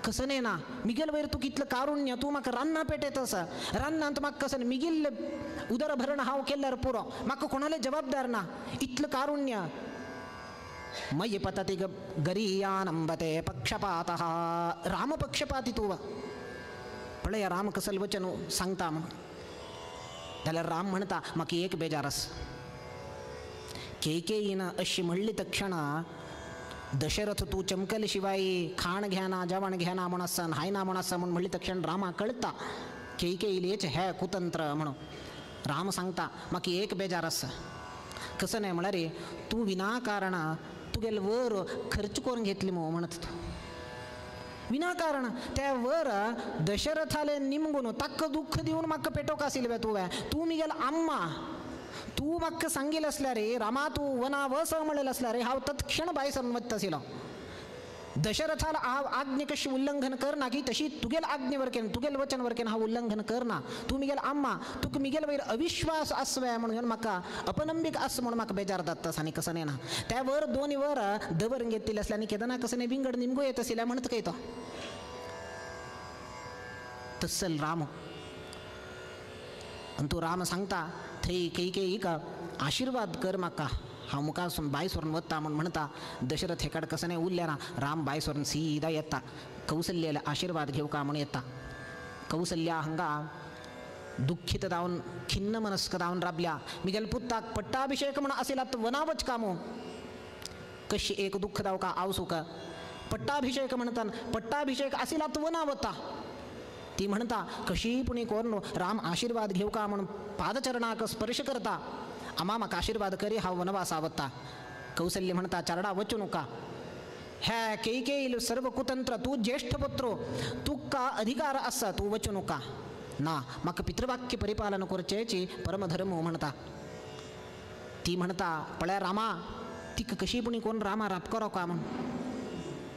कसने ना मिगेल वयर तूं कितलें कारुण्य तूं म्हाका रान्ना पेटयत आसा रान्नांत म्हाका कसन मिगेल उदर भरण हांव केल्यार पुरो म्हाका कोणाले जबाबदार ना इतलें कारुण्य. मयि पतति गरीयानम्बते पक्षपातः. राम पक्षपाती तूं पळया राम कसल वचन सांगता म्हूण. जाल्यार राम म्हणटा म्हाका एक बेजार आसा. केकेयीन अशी म्हणली तक्षणा दशरथ तूं चमकल शिवाय खाण घेना जेवण घेना म्हूण आसा न्हायना म्हूण आसा म्हूण म्हणली तक्षण रामा कळटा केकेयीलेच हे कुतंत्र म्हणून. राम सांगता म्हाका एक बेजार आसा. कसं न्हय म्हळ्यार तूं विनाकारण तुगेले वर खर्च करून घेतली मो म्हणत तूं विनाकारण त्या वर दशरथाले निमगून ताका दुःख दिवन म्हाका पेटोवंक आशिल्लें तुवें. तूं मिगेल आम्मा तूं म्हाका सांगील आसल्यार रे रामा तूं वना वस म्हणलें आसल्यार हांव तत्क्षण भायर सरून वता आशिल्लो. दशरथाला हांव आज्ञे कशी उल्लंघन करना की तशी तुगेल आज्ञे वरकेन तुगेल वचन वरकेन हांव उल्लंघन करना. तूं मिगेल आम्मा तुका मिगेल वयर अविश्वास आसवे म्हणून म्हाका अपनंबीक आस म्हणून म्हाका बेजार जाता आनी कसं ना त्या वर दोन वर दवर घेतिल्लें आसलें आनी केदना कसं विंगड निमगो येत आशिल्लें म्हणत काय तो तसल राम. आनी तूं राम सांगता थंय कैकेयीक आशिर्वाद कर म्हाका हांव मुखार बाय सरून वता म्हूण म्हणटा. दशरथ हेकाड कसं नाही उरलें ना राम बाय सरून सीदा येता कौसल्याला आशिर्वाद घेवका म्हूण येता. कौसल्या हांगा दुःखित जावन खिन्न मनस्क जावन राबल्या मिगेल पुताक पट्टाभिषेक म्हूण आशिल्ला वनावच कामो कशी एक दुःख जावका आवसुका पट्टाभिषेक म्हणटान पट्टाभिषेक आशिल्ला वना वता. ती म्हणटा कशी पुणी कोरून राम आशिर्वाद घेवका म्हूण पादचरणाक स्पर्श करता आमा म्हाका आशिर्वाद करी हांव वनवासा वता. कौसल्य म्हणटा चारडा वचू नका ह्या केकेईल सर्व कुतंत्र तूं ज्येष्ठ पुत्रो तुका अधिकार आसा तूं वचू नका ना म्हाका पितृवाक्य परिपालन करचेची परमधर्म म्हणटा. ती म्हणटा पळया रामा तिका कशी पुणी कोण रामा रापकरो का म्हूण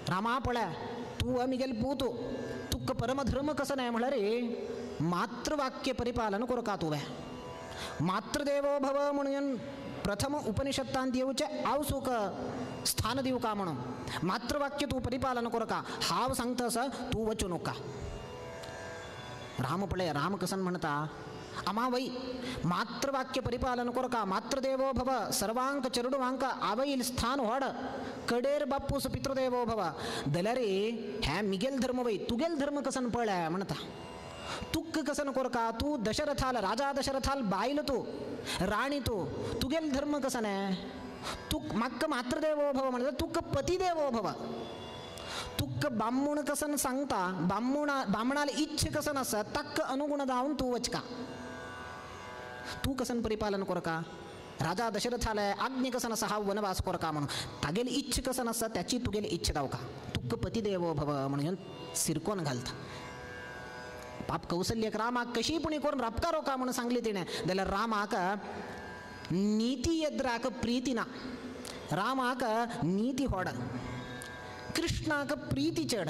रामा पळया तूं मिगेल पूत तुका परमधर्म कसो न्हय म्हळ्यार मातृवाक्य परिपालन करका तुवें. मातृदेवो भव म्हणून प्रथम उपनिषत्तांत येवचें आवसूक स्थान दिवका म्हणून मातृवाक्य तूं परिपालन करका हांव सांगता आसा तूं वचूं नका. राम पळय राम कसन म्हणटा अमा वै मातृवाक्य परिपालन करका मातृदेवो भव सर्वांक चेरडुवांक आवईल स्थान व्हड कडेर बाप्पूस पितृदेवो भव जाल्यार हें मिगेल धर्म वय तुगेल धर्म कसन पळय म्हणटा तुक्क कसन कोरका तूं दशरथाल राजा दशरथाल बायल तूं राणी तूं तुगेल धर्म कसन तुक म्हाका मातृदेवो भव म्हणटा तुका पतिदेवो भव तुका बामण कसन सांगता बामणा बामणाल इच्छ कसन आसा ताका अनुगुण जावन तूं वचका तूं कसन परिपालन करका राजा दशरथाले आज्ञा कसन आसा हांव वनवास करका म्हणून तागेली इच्छ कसन आसा त्याची तुगेली इच्छ जावका तुका पतिदेवो भव म्हणून सिरकोन घालता. पाप कौसल्यक रामाक कशी पुणी करून रापकारो का म्हणून सांगली तिणें जाल्यार रामाक नीती येद्राक प्रीती ना रामाक नीती होड कृष्णाक प्रीती चड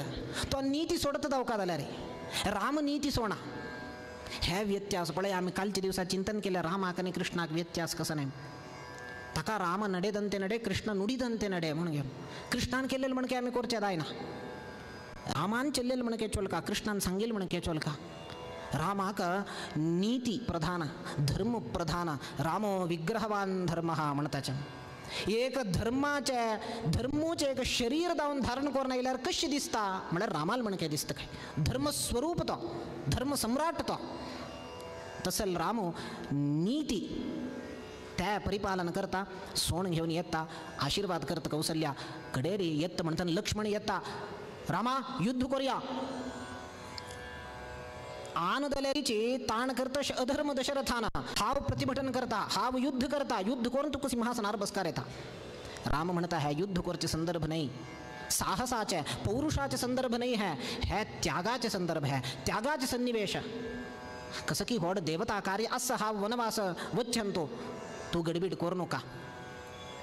तो नीती सोडत जावका जाल्यार राम नीती सोडना. हे व्यत्यास पळय आमी कालच्या दिवसा चिंतन केलें रामाक आनी कृष्णाक व्यत्यास कसो न्हय ताका राम नडेदंते नडे कृष्ण नुडीदंते नडे म्हणून घेवन कृष्णान केल्लें म्हणके आमी करचें जायना रामान चल्लेल म्हणके चोलका कृष्णान सांगेल म्हणके चोलका. रामाक नीती प्रधान धर्म प्रधान रामो विग्रहवान धर्म म्हणताचे एक धर्माचे धर्मूचे एक शरीर जावन धारण करून आयल्यार कशें दिसता म्हळ्यार रामाल म्हणके दिसता काय धर्मस्वरूप तो धर्म सम्राट तो तसल रामो नीती त्या परिपालन करता सोण घेवन येता आशीर्वाद करता कौसल्या कडेरी येता म्हणटाना लक्ष्मण येता रामा युद्ध करूया आन जाल्यारीची ताण करता अधर्म दशरथान हाव प्रतिभटन करता हाव युद्ध करता युद्ध करून तुका सिंहासनार बसकार येता. राम म्हणता है युद्ध करचे संदर्भ नाही साहसाचे पौरुषाचे संदर्भ नाही है हे त्यागाचे संदर्भ है त्यागाचे सन्निवेश कसं की व्हड देवता कार्य आसा हाव वनवास वच्छंतो तूं गडबीड करू नका.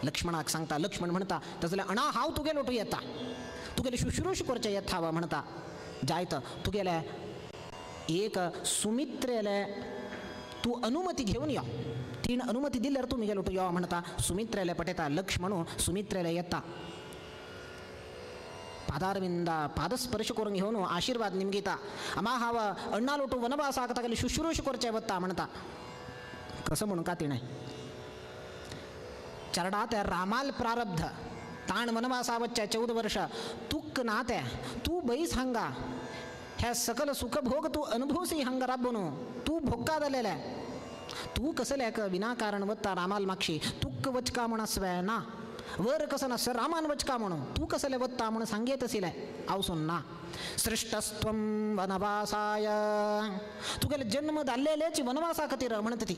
लक्ष्मणाक सांगता लक्ष्मण म्हणता तसले अणा हांव तुगेलो लोटू येता तुगेले शुश्रूष करचें येता हांव म्हणता जायत तुगेले एक सुमित्रेले तूं अनुमती घेवन यो तीण अनुमती दिल्यार तूं मिगेलो यो म्हणता सुमित्रेले पटयता लक्ष्मण सुमित्रेले येता पादारविंदा पादस्पर्श करून घेवन आशीर्वाद निमगिता आमा हांव अण्णा लोटू वनवासाक तागेले शुश्रूष करचें वता म्हणता कसं म्हणून का तिणें चरडा त्या रामाल प्रारब्ध ताण वनवासा वच्चे 14 वर्ष तुक ना ते तूं बैस हांगा हे सकल सुखभोग तूं अनुभवसी हांगा राबून तूं भोगका जालेलें तूं कसलें विनाकारण वता रामाल मागशी तुक वचका म्हूण आसवे ना वर कसं नासता रामान वचका म्हणून तूं कसलें वता म्हणून सांगयत आशिल्लें आवसून ना. सृष्टस्त्वं वनवासाय तुगेले जन्म जाल्लेलेच वनवासा खातीर म्हणटा ती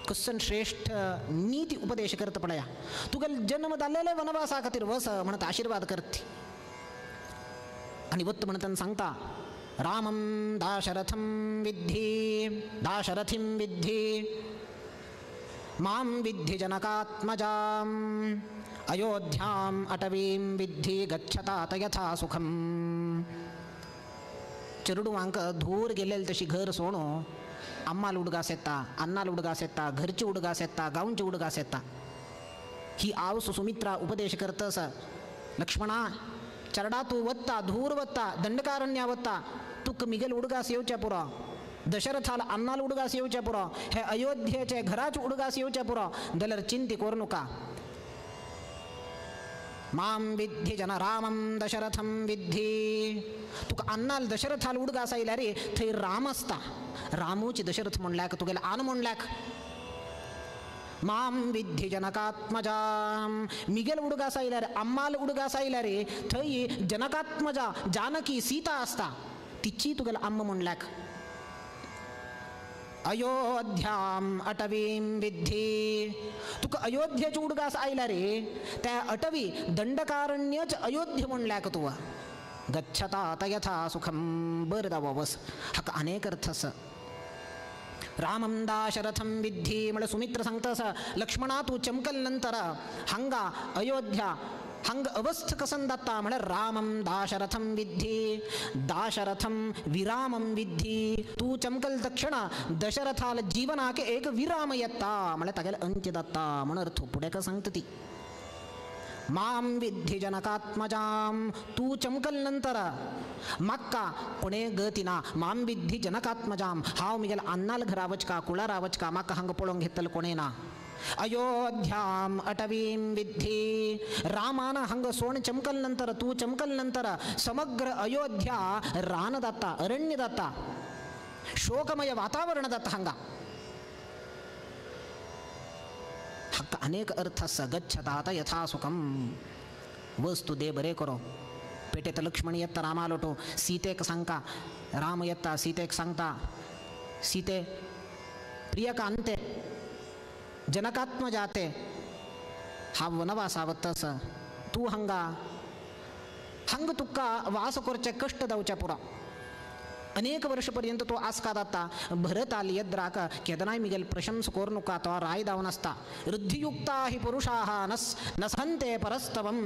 कसन श्रेष्ठ नीती उपदेश करता पळया तुगेले जन्म जाल्लेले वनवासा खातीर वस म्हणत आशीर्वाद करती आनी वत म्हणटना सांगता रामं दाशरथं विद्धि दाशरथीं विद्धि मां विद्धि जनकात्मजाम् अयोध्याम् अटवीं विद्धि गच्छतात यथा सुखम्. चेरडुवांक धूर गेल्लेली तशी घर सोडून अम्माल उडगास येता अन्नाल उडगास येता घरची उडगास येता गांवची उडगास येता. ही आवस सुमित्रा उपदेश करतस लक्ष्मणा चरडा तूं वत्ता धूर वत्ता दंडकारण्या वत्ता तुका मिगेल उडगास येवचे पुरो दशरथाल अन्नाल उडगास येवचे पुरो हे अयोध्येचे घराचे उडगास येवचे पुरो जाल्यार चिंती करू नका. मां विद्धि जन रामं दशरथं विद्धि तुका अन्नाल दशरथाल उडगास आयल्यार थंय राम आसता रामूच दशरथ म्हणल्याक तुगेले आन म्हणल्याक मां विद्धि जनकात्मजां मिगेल उडगास आयल्यार अम्माल उडगास आयल्यार थंय जनकात्मजा जानकी सीता आसता तिची तुगेले अम्मा म्हणल्याक. अयोध्याम अटवीं विद्धि तुका अयोध्येचे उडगास आयला रे त्या अटवी दंडकारण्यच अयोध्य म्हणल्याक तुवा गच्छतात यथा सुखम बरं दावा बस हाका अनेक अर्थ आसा. रामं दाशरथं विद्धि म्हळ्यार सुमित्र सांगता आसा लक्ष्मणा तूं चमकल नंतर हांगा अयोध्या हंग अवस्थ कसन जाता म्हळ्यार रामम दाशरथम विद्धी दाशरथम विरामम विद्धी. तूं चमकल दक्षिणा दशरथाल जीवनाक एक विराम येता म्हळ्यार तागेले अंत्य जाता म्हण अर्थ फुडें का सांगता ती. माम विद्धी जनकात्मजाम तूं चमकल नंतर म्हाका कोणे गती ना. माम विद्धी जनकात्मजाम हांव मिगेल अन्नाल घरा वचका कुळारा वचका म्हाका हांगा पळोवंक घेतल कोणे ना. अयोध्याम अटवीम विद्धी रामान हंग सोण चमकल नंतर तू चमकल नंतर समग्र अयोध्या रान जाता अरण्य जाता शोकमय वातावरण जाता हांगा. हाका अनेक अर्थ आसा. गच्छतात यथा सुखम वस्तु दे बरें करो. पेटेत लक्ष्मण येता रामालोटो सीतेक सांगता राम येता सीतेक सांगता सीते प्रियकांते जनकात्मजाते हा वनवासा वतस तूं हांगा हांगा तुका वास करचे कश्ट जावचे पुरो. अनेक वर्ष पर्यंत तो आसका जाता. भरताल यद्राक केदनाय मिगेल प्रशंस करू नका तो राय जावन आसता. ऋद्धियुक्ता हि पुरुषाः नसहन्ते परस्तवम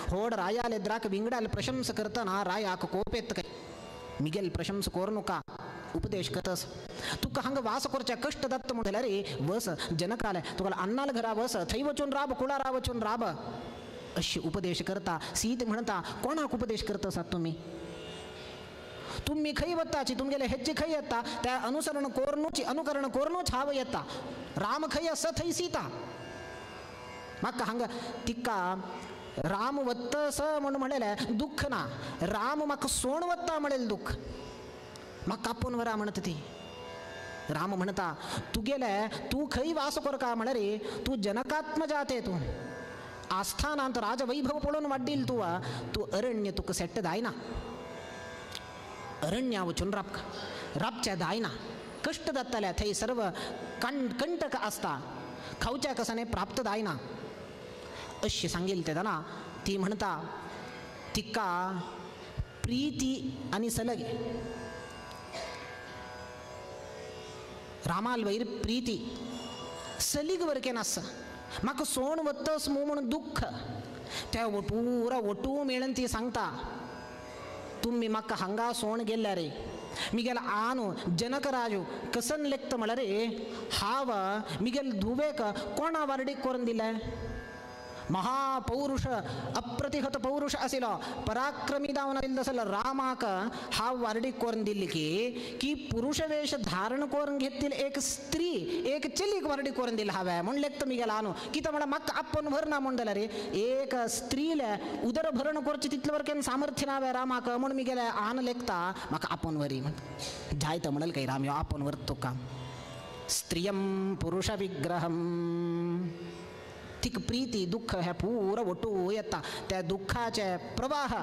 होड रायाल एद्राक विंगडाल प्रशंस करतना रायाक कोप येता काय मिगेल प्रशंस करू नका उपदेश करतस. तुका हांगा वास करचे कश्ट जाता म्हण जाल्यार वस जनकाले तुका अन्नाल घरा वस थंय वचून राब कुळारा वचून राब अशी उपदेश करता. सीत म्हणता कोणाक उपदेश करतसात तुमी तुमी खंय वताची तुमगेले हेज्जे खंय येता त्या अनुसरण कोरनूच अनुकरण कोरनूच हांव येता. राम खंय आसा थंय सीता. म्हाका हांगा तिका राम वत्तस म्हूण म्हणलें दुख्ख ना राम म्हाका सोण वत्ता म्हणलें दुख्ख म्हाका कापून वरा म्हणटा ती. राम म्हणटा तुगेले तूं खंय वास करका म्हळ्यार तूं जनकात्मजाते तूं आस्थानांत राजवैभव पळोवन वाड्डील तूं तूं अरण्य तुका सेट्ट जायना. अरण्या वचून राबका राबच्या जायना कश्ट जातले थंय सर्व कंटक आसता खावच्या कसाने प्राप्त जायना अशें सांगील तेन्ना ती म्हणटा तिका प्रिती आनी सलग रामाल वयर प्रिती सलीग वरकेन आसा. म्हाका सोण वतस मू म्हूण दुख्ख त्या पुरा वटू मेळन ती सांगता तुमी म्हाका हांगा सोण गेल्या रे मिगेल आनु जनकराजू कसन लेखता म्हळ्यार रे हांव मिगेल धुवेक कोणा वार्डीक करून दिलें. महापौरुष अप्रतिहत पौरुष आशिल्लो पराक्रमी जावन आशिल्लो जाल्यार रामाक हांव वार्डीक करून दिल्ली की पुरुषवेश धारण करून घेतिल्ली एक स्त्री एक चलीक वार्डीक करून दिली हांवें म्हूण लेखता मिगेल आनु कितें म्हळ्यार म्हाका आपोवन व्हरना म्हूण जाल्यार एक स्त्रीले उदर भरण करचें तितलें वरकेन सामर्थ्य ना हांवें रामाक म्हूण मिगेले आन लेखता म्हाका आपोवन व्हरी म्हण जायत म्हणल काय राम यो आपोवन व्हरता तुका. स्त्रियं पुरुष विग्रहम तिका प्रिती दुख्ख हे पुरो वटू येता त्या दुख्खाचे प्रवाह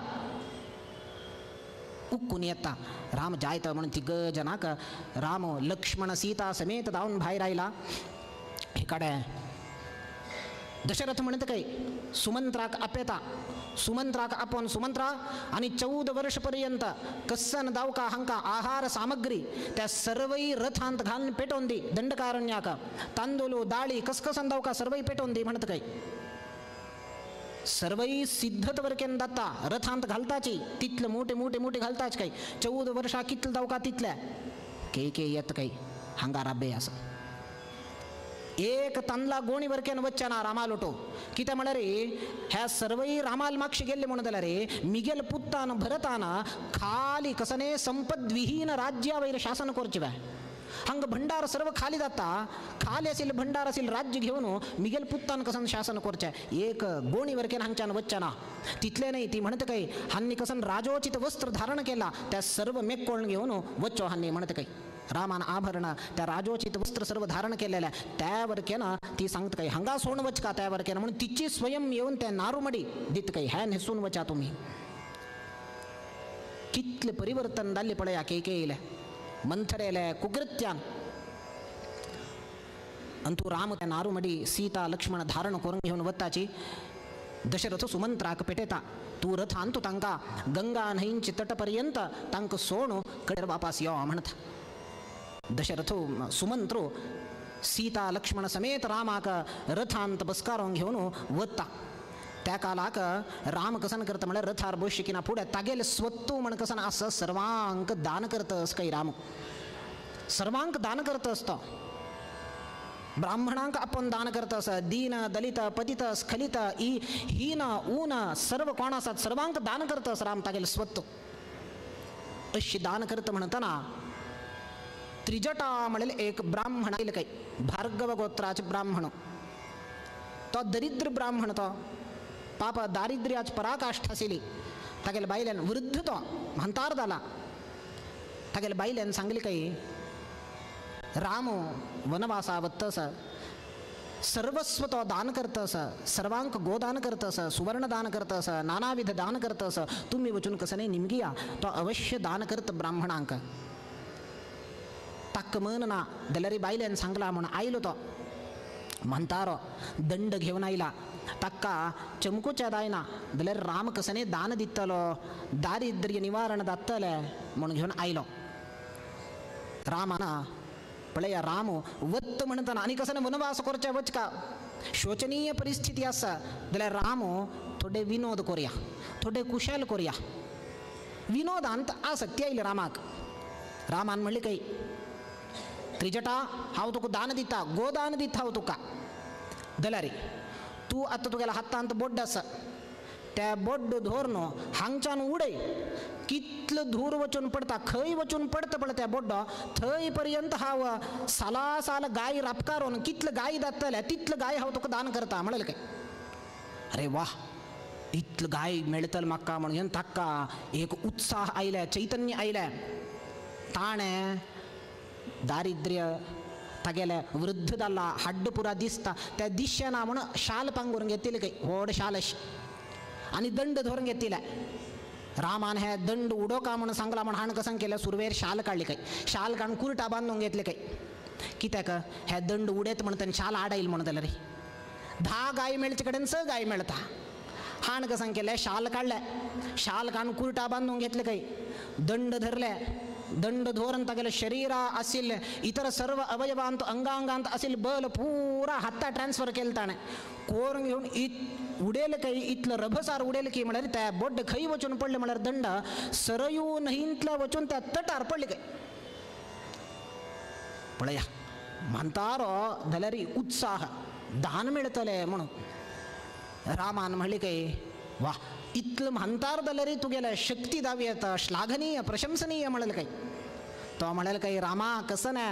उक्कून येता. राम जायत म्हणून तिग जनाक राम लक्ष्मण सीता समेत धांवन भायर आयला. हे कडेन दशरथ म्हणटा काय सुमंत्राक आपयता सुमंत्राक आपोवन सुमंत्रा आनी 14 वर्ष पर्यंत कसन दावका हांकां आहार सामग्री त्या सर्वय रथांत घालून पेटोवन दी दंडकारण्याक तांदूळ दाळी कसकसन दावका सर्वय पेटोवन दी म्हणटा काय सर्वय सिद्धत वरकेन जाता रथांत घालताची तितले मोटे मोटे मोटे घालताच काय 14 वर्षां कितले दावका तितले के के येत काय हांगा राबे आसा. एक तांदळा गोणी वरकेन वच्चे ना रामालोटो कितें म्हळ्यार ह्या सर्वय रामाल मागशी गेल्ले म्हणून जाल्यार मिगेल पुत्तान भरतान खाली कसने संपद्विहीन राज्या वयर शासन करचें बाय हांगा भंडार सर्व खाली जाता खाली आशिल्लें भंडार आशिल्लें राज्य घेवन मिगेल पुत्तान कसन शासन करचें एक गोणी वरकेन हांगच्यान वच्चें ना. तितलें न्हय ती म्हणटा काय हांणी कसन राजोचित वस्त्र धारण केला त्या सर्व मेक्कोळण घेवन वच्चो हांणी म्हणटा काय रामान आभरण त्या राजोचित वस्त्र सर्व धारण केलेल्या त्या वरकेन ती सांगता काय हांगा सोण वचका त्या वरकेन म्हणून तिची स्वयं येवन त्या नारुमडी दित काय ह्या न्हेसून वचा तुमी. कितले परिवर्तन जाल्लें पळया केकेयले मंथरेले कुकृत्यान अंतू राम त्या नारुमडी सीता लक्ष्मण धारण करून घेवन वताची. दशरथ सुमंत्राक पेटयता तूं रथान तूं तांकां गंगा न्हंयचे तटपर्यंत तांकां सोण कडेर वापास यो म्हणटा. दशरथ सुमंत्रो सीता लक्ष्मण समेत रामाक रथांत बसकारोन घेवन वता. त्या कालाक राम कसन करता म्हळ्यार रथार बशिकिना फुडें तागेले स्वत्व म्हण कसन आसा सर्वांक दान करता अस काही राम सर्वांक दान करता असतो. ब्राह्मणांक आपण दान करत अस, दीन दलित पतित स्खलित ई हीन ऊन सर्व कोण आसात सर्वांक दान करत अस राम तागेले स्वत्व. अशी दान करत म्हणताना त्रिजटा म्हणले एक ब्राह्मण आयले काही भार्गव गोत्राचे ब्राह्मण. तो दरिद्र ब्राह्मण, तो पाप दारिद्र्याच पराकाष्ठ आशिल्ली. तागेले बायल्यान वृद्ध तो म्हांतार जाला. तागेले बायल्यान सांगले काही राम वनवासा वत्तस सर्वस्व तो दान करतस, सर्वांक गोदान करतस, सुवर्ण दान करतस, नानाविध दान करतस, तुम्ही वचून कसने निमगिया तो अवश्य दान करत ब्राह्मणांक. ताक मन ना जाल्यार बायल्यान सांगला म्हूण आयलो तो म्हांतारो दंड घेवन आयला. ताका चमकूच्या जायना जाल्यार राम कसने दान दितलो, दारिद्र्य निवारण जातलें म्हूण घेवन आयलो. रामाना पळया राम वत्त म्हणताना आनी कसने वनवास करचे वचका शोचनीय परिस्थिती आसा जाल्यार राम थोडे विनोद करया, थोडे कुशल करया. विनोदांत आसक्ती आयली रामाक. रामान म्हणलें काही त्रिजटा हांव तुका दान दिता, गोदान दिता हांव तुका, जाल्यार तूं आतां तुगेल्या हातांत बोड्ड आसा त्या बोड्ड धरून हांगच्यान उडय, कितलो धूर वचून पडता, खंय वचून पडता पळय त्या बोड्डो थंय पर्यंत हांव साला साल गाय रापकारून कितलो गाय जातले तितलो गाय हांव तुका दान करता म्हणलें काय. अरे वा, इतलो गाय मेळटलो म्हाका म्हणून ताका एक उत्साह आयले, चैतन्य आयलें. ताणें दारिद्र्य तागेलें वृद्ध जाला, हाड्ड पुरा दिसता त्या दिसचें ना म्हणून शाल पांगूरून घेतिल्लें काय व्हड शाल अशी आनी दंड धरून घेतिल्लें. रामान हे दंड उडोवका म्हणून सांगला म्हण हाण कसं केलें सुरवेर शाल काडली काय, शाल काडून कुर्टा बांदून घेतले काय. कित्याक हे दंड उडयत म्हण ताणें शाल आडायल म्हणून जाल्यार 10 गाय मेळचे कडेन 6 गाय मेळटा. हाण कसं केलें शाल काडलें, शाल काडून कुर्टा बांदून घेतले काय, दंड धरले, दंड धरून तागेले शरीरा आशिल्लें इतर सर्व अवयवांत अंगांगांत आशिल्लें बल पुरा हाता ट्रान्सफर केलें ताणें. कोरून घेवन उडयलें काय इतलो रभसार उडयलें की म्हळ्यार त्या बोड्ड खंय वचून पडलें म्हळ्यार दंड सरयू न्हंयंतल्या वचून त्या तटार पडलें काय. पळया म्हांतारो जाल्यार उत्साह दान मेळटलें म्हणून रामान म्हणलें काय वा, इतलो म्हांतार जाल्यार तुगेले शक्ती दावी येता, श्लाघनीय प्रशंसनीय म्हणलें काय. तो म्हणलें काय रामा कसं ना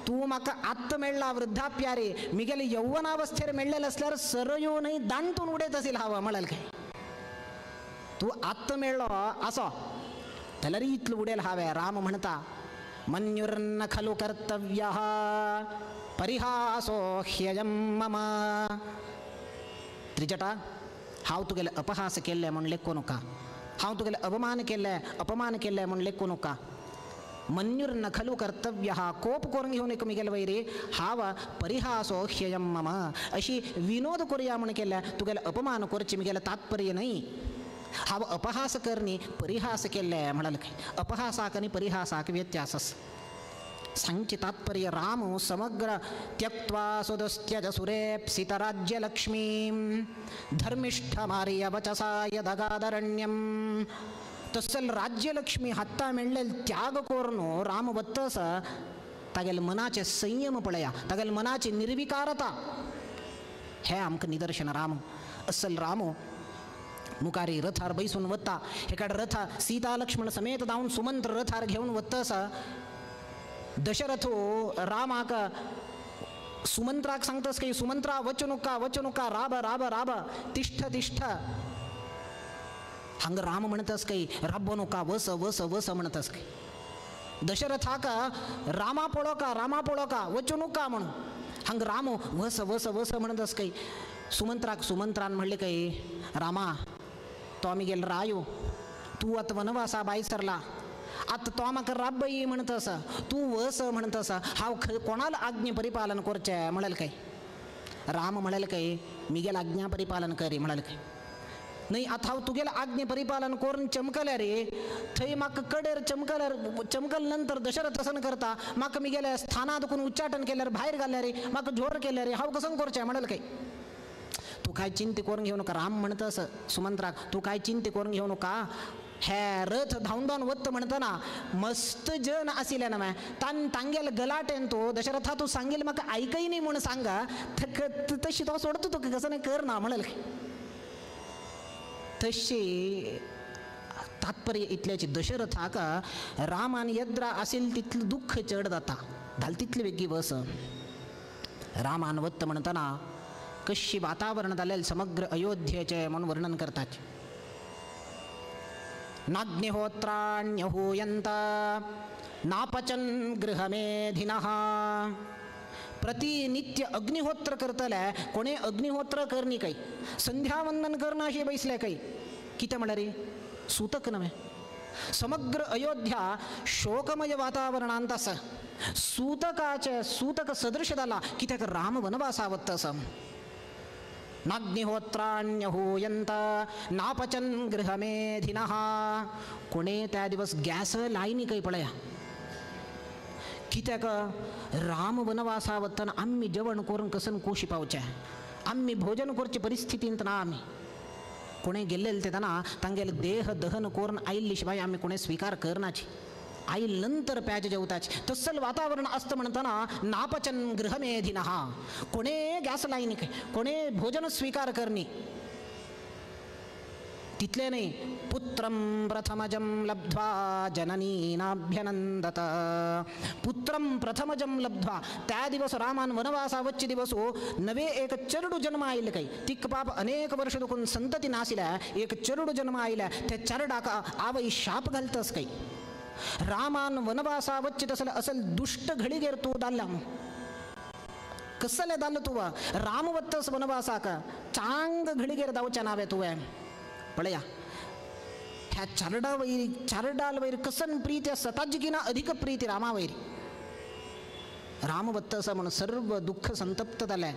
तूं म्हाका आत्त मेळ्ळा वृद्धाप्यारे, मिगेले यौवनावस्थेर मेळ्ळेलें आसल्यार सरयो न्हय दांटून उडयत आशिल्लें हांव म्हणलें काय. तूं आत्त मेळ्ळो आसो जाल्यार इतलो उडयल हांवें. राम म्हणटा मन्युर्न खलु कर्तव्यः परिहासो ह्ययं मम. त्रिजटा हांव तुगेले अपहास केल्ले म्हूण लेखूं नाका, हांव तुगेले अवमान केल्ले अपमान केल्ले म्हूण लेखूं नाका. मन्युर्न खलु कर्तव्यः कोप करून घेवन एक मिगेले वैरी हांव परिहासो ह्ययं मम अशी विनोद करया म्हूण केल्ले तुगेले अपमान करचें मिगेलें तात्पर्य न्हय. हांव अपहास करनी परिहास केल्ले म्हणलें काय. अपहासाक आनी परिहासाक व्यत्यास आसा. सांगचें तात्पर्य राम समग्र त्यक्त्वा सुदस्त्यज सुरेप्सितराज्यलक्ष्मीं धर्मिष्ठमार्य वचसा यदगादरण्यं. तसल राज्यलक्ष्मी हाता मेळ्ळेल त्याग करून राम वत्तस तागेले मनाचे संयम पळया, तागेले मनाची निर्विकारता हे आमकां निदर्शन राम. असल राम मुखारी रथार बैसून वता, हेकाड रथा सीता लक्ष्मण समेत जावन सुमंत्र रथार घेवन वत्तस दशरथ रामाक सुमंत्राक सांगतस की सुमंत्रा वचनुका वचनुका राब राब राब तिष्ठ तिष्ठ. हांगा राम म्हणतस काही राबो नका वस वस वस म्हणतस काही. दशरथाक रामा पळोका रामा पळोका वचनुका म्हणून हांगा राम वस वस वस म्हणतस काही. सुमंत्राक सुमंत्रान म्हणले काही रामा तो आमी गेलो रायो, तूं आतां वनवासा भायर सरला, आतां तो म्हाका राबय म्हणत आसा, तूं वस म्हणत आसा, हांव खंय कोणाल आज्ञा परिपालन करचें म्हणलें काय. राम म्हणलें काय मिगेल आज्ञा परिपालन करी म्हणलें काय. न्हय आतां हांव तुगेल आज्ञा परिपालन करून चमकल्यार रे थंय म्हाका कडेर चमकल्यार चमकल नंतर दशरथ असन करता म्हाका मिगेल्या स्थाना दुखून उच्चाटन केल्यार भायर घाल्यार रे म्हाका जोर केल्यार रे हांव कसं करचें म्हणलें काय. तूं काय चिंता करून घेवं नाका. राम म्हणतस सुमंत्राक तूं काय चिंता करून घेवं नाका. हे रथ धांवन धांवन वत म्हणतना मस्त जन आशिल्ले ना मागीर तान तांगेल गलाटेन तो दशरथा तूं सांगेल म्हाका आयकय न्ही म्हूण सांगा तशी तो सोडतो तुका कसं नाही कर ना म्हणल. तशी तात्पर्य इतल्याची दशरथाक रामान यद्रा असेल तितलं दुःख चड जाता धाल तितली वेगळी बस. रामान वत्त म्हणतना कशी वातावरण जालें समग्र अयोध्येचें म्हणून वर्णन करतात. नाग्निहोत्राण्यहूयन्त नापचन गृहमेधिनः. प्रतिनित्य अग्निहोत्र करतले कोणे अग्निहोत्र करनी काही संध्यावंदन करना अशें बैसले काही कितें म्हळ्यार सूतक नव्हे. समग्र अयोध्या शोकमय वातावरणांत आसा. सूतकाचे सूतक सदृश जाला कित्याक राम वनवासा वता आसा. नाग्निहोत्राण्यहूयन्त नापचन गृहमेधिनः. कोणे त्या दिवस गॅस लायनी काही पळया कित्याक राम वनवासा वतना आमी जेवण करून कसन कोशी पावचें आमी भोजन करचे परिस्थितींत ना. आमी कोणे गेल्लेले ते तेन्ना तांगेले देह दहन करून आयिल्ले शिवाय आमी कोणे स्विकार करनाची. आयल नंतर प्याज जेवताची तसल वातावरण आसता म्हणतना नापचन गृहमेधिनः. कोणे गॅस लायनी कोणे भोजन स्वीकार करनी तितले न्ही. पुत्रं प्रथमजं लब्ध्वा जननीनाभ्यनंदत. पुत्रं प्रथमजं लब्ध्वा त्या दिवस रामान वनवासा वच्चे दिवस नवे एक चरडू जन्म आयिल्ले काही तिक पाप अनेक वर्ष दुखून संतती नाशिल्ल्या एक चरडू जन्म आयिल्ल्या त्या चरडाक आवय शाप घालतस काही रामान वनवासा वच्चे तसले असल दुष्ट घडीगेर तूं दाल्ला कसले दाल्ल तुवा राम वत्तस वनवासाक चांग घडीगेर दावच्या नावे तुवें. पळया ह्या चारडा वैरी चारडाल वैर कसन प्रीती आसता ताजी ना अधिक प्रीती रामा वैरी. राम वत्त आसा म्हणून सर्व दुःख संतप्त जालें.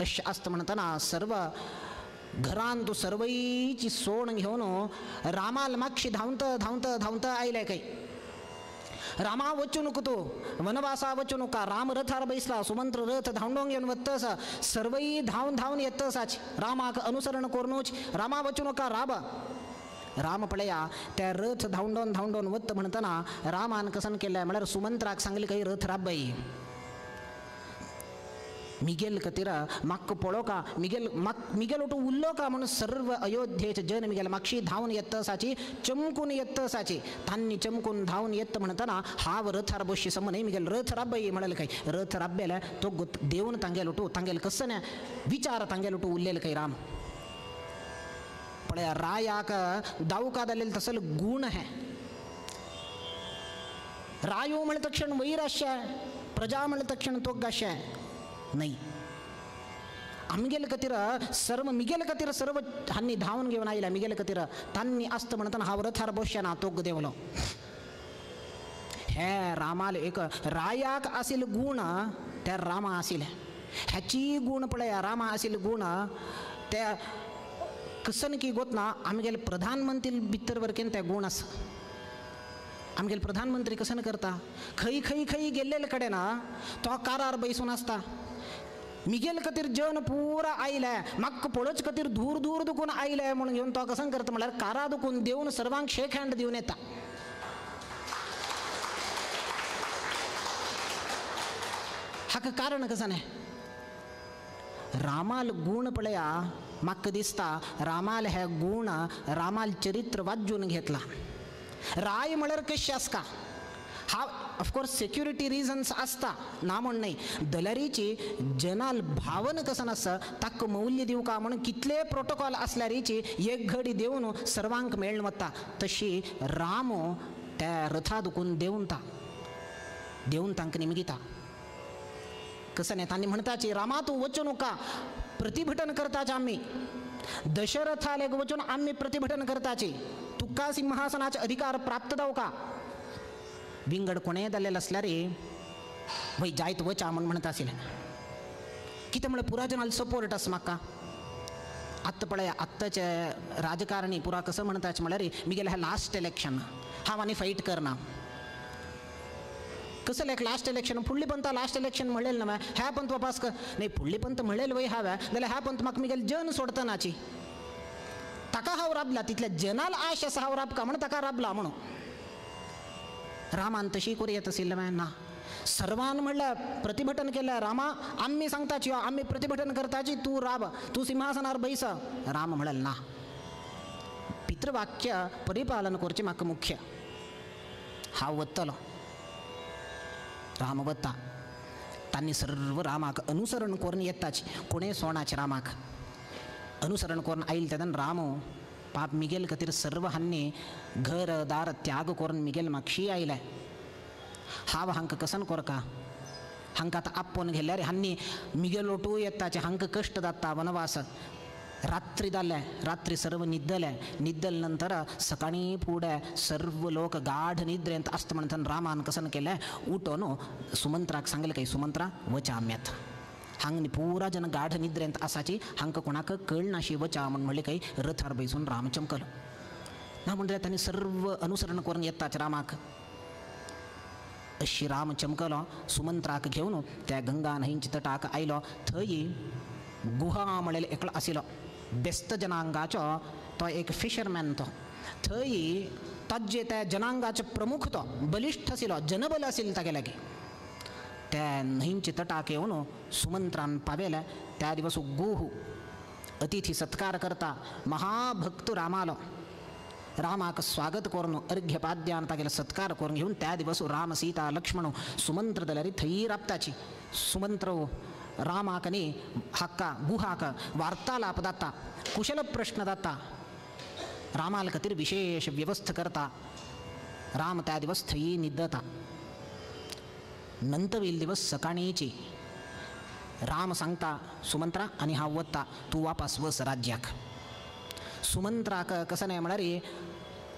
अशें आसता म्हणतना सर्व घरान तूं सर्वयची सोण घेवन रामाल मागशी धांवत धांवत धांवत आयले काही. रामा वचू नको तूं वनवासा वचू नका. राम रथार बैसला सुमंत्र रथ धांवडोंग घेवन वत्त आसा सर्वय धांवन धांवन येत आसाच रामाक अनुसरण करूनच. रामा वचू नका राब राम पळया त्या रथ धांवडोन धांवडोन वत्त म्हणतना रामान कसन केलें म्हळ्यार सुमंत्राक सांगले काही रथ राबय मिगेल कतीर म्हाका पळोवका मिगेल मिगेल ओटू उरलो का म्हणून सर्व अयोध्येचे जन मिगेल मागशी धांवन येत आसाची चमकून येत आसाची. तांनी चमकून धांवन येत म्हणतना हांव रथार बसशी सम न्ही मिगेल रथ राबय म्हणलें काही रथ राबेले तो देवन तांगेल ओटू तांगेल कसं विचार तांगेल ओटू उरलेले काही राम. पळया रायाक दावका जालेले तसल गुण है. रायो म्हळ्या तक्षण वैराश्य प्रजा म्हळ्या तक्षण तोग्गाश्य नाही. आमगेले खातीर सर्व मिगेले खातीर सर्व हांनी धांवन घेवन आयल्या मिगेले खातीर तांनी आसता म्हणतना हांव रथार बसचें ना तोग देवलो. हे रामाल एक रायाक आशिल्ले गूण त्या रामा आशिल्ले ह्याची गूण पळया रामा आशिल्ले गूण त्या कसन की गोतना आमगेले प्रधानमंत्री भितर वरकेन त्या गूण आसा. आमगेले प्रधानमंत्री कसन करता खंय खंय खंय गेल्लेले कडेन तो कारार बैसून आसता. मिगेल खातीर जन पुरा आयले म्हाका पळोवचे खातीर दूर दूर दुखून आयले म्हणून घेवन तो कसं करता म्हळ्यार कारा दुखून देवन सर्वांक शेक हँड दिवन येता. हाका कारण कसं न्ही रामाल गूण पळया म्हाका दिसता रामाल हे गूण रामाल चरित्र वाजून घेतला. राय म्हळ्यार कशें आसता हा ऑफकोर्स सेक्युरिटी रिजन्स आसता ना म्हण न्हय दलारीची जनाल भावन कसं आसता ताका मौल्य दिवका म्हणून कितले प्रोटोकॉल आसल्यारीची एक घडी देवन सर्वांक मेळून वता. तशी राम त्या रथा दुखून देवन ता देवन तांकां निमगिता कसं न्ही. तांणी म्हणताची रामा तूं वचू नका प्रतिभटन करताच आमी दशरथाले वचून आमी प्रतिभटन करताची तुका सिंहासनाचे अधिकार प्राप्त जावका. विंगड कोणेय जाल्लें आसल्यार वय जायत वचा म्हूण म्हणटा आशिल्लें. कितें म्हळ्यार पुरा जनाल सपोर्ट आसा म्हाका. आत्तां पळय आत्ताचे राजकारणी पुरा कसं म्हणटाचे म्हळ्यार मिगेलें हें लास्ट इलेक्शन हांव आनी फायट करना. कसं एक लास्ट इलेक्शन फुडली पंत लास्ट इलेक्शन म्हणलेलं ना ह्या पंत वापास कर नाही फुडली पंत म्हणलेलं वय हाव्या जाल्यार ह्या पंत म्हाका मिगेल जन सोडतनाची ताका हांव राबला तितल्या जनाल आश आसा हांव राबका म्हणून ताका राबला म्हणून रामान तशी करूं येत आशिल्लें ना. सर्वान म्हणल्यार प्रतिभटन केलें रामा आमी सांगताची आमी प्रतिभटन करताची तूं राब तूं सिंहासनार बैस. राम म्हणलें ना, पितृवाक्य परिपालन करचें म्हाका मुख्य, हांव वतलो. राम वता तांणी सर्व रामाक अनुसरण करून येताची कोणें सोणाचे रामाक अनुसरण करून आयल तेन्ना राम पाप मिगेल खातीर सर्व हांणी घर दार त्याग करून मिगेल मागशी आयले. हांव हांकां कसन कोरका हांकां आतां आपोवन घेतल्यार हांणी मिगेल ओटू येताचे हांकां कश्ट जाता वनवास. रात्री जालें रात्री सर्व निद्दले निद्दले नंतर सकाळी फुडें सर्व लोक गाढ निद्रेंत आसता म्हणटना रामान कसन केलें उठोन सुमंत्राक सांगलें काय सुमंत्रा वचा आमी आतां हांगा पुरा जन गाढ निद्रेंत आसाची हांकां कोणाक कळनाशी वचा म्हण म्हणलें काय रथार बैसून राम चमकलो ना म्हणल्यार तांणी सर्व अनुसरण करून येताच रामाक. अशी राम चमकलो सुमंत्राक घेवन त्या गंगा न्हंयच्या तटाक आयलो. थंय गुहा म्हणलेलो एकलो आशिल्लो बेस्त जनांगाचो तो एक फिशरमॅन तो थंय ताजे त्या जनांगाचो प्रमुख तो बलिश्ठ आशिल्लो जनबल आशिल्लें तागे लागीं. त्या न्हंयच्या तटाक येवन सुमंत्रान पावेले. त्या दिवस गुह अतिथी सत्कार करता महाभक्त रामालो रामाक स्वागत करून अर्घ्यपाद्यान तागेलो सत्कार करून घेवन त्या दिवस राम सीता लक्ष्मण सुमंत्र जाल्यार थंय राबताची. सुमंत्र रामाक न्ही हाका गुहाक वार्तालाप जाता कुशल प्रश्न जाता रामाल खातीर विशेष व्यवस्था करता. राम त्या दिवस थंय निद्दता. नंतर येईल दिवस सकाळीची राम सांगता सुमंत्रा आनी हांव वता तूं वापस वस राज्याक. सुमंत्राक कसं नाही म्हळ्यार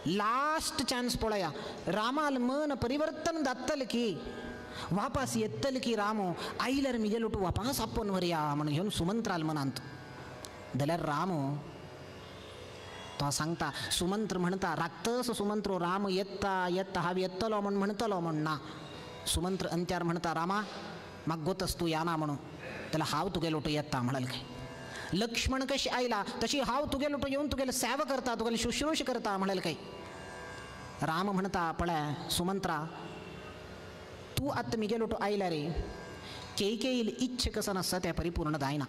लास्ट चान्स पळया रामाल मन परिवर्तन जातलें की वापस येतले की राम आयल्यार मिगेल तूं वापस आपोवन व्हरया म्हणून घेवन सुमंत्राल मनांत जाल्यार राम तो सांगता सुमंत्र म्हणटा राखतस सुमंत्र राम येता येता हांव येतलो म्हण म्हणटलो म्हण ना. सुमंत्र अंत्यार म्हणटा रामा म्हाका गोतस तूं येना म्हणून जाल्यार हांव तुगेलो तूं येता म्हणल काय. लक्ष्मण कशी आयला तशी हांव तुगेलो तूं येवन तुगेले सेवा करता तुगेले शुश्रूष करता म्हणल काय. राम म्हणटा पळय सुमंत्रा तूं आतां मिगेलो तूं आयला रे केकेईल इच्छा कसन आसता तें परिपूर्ण जायना.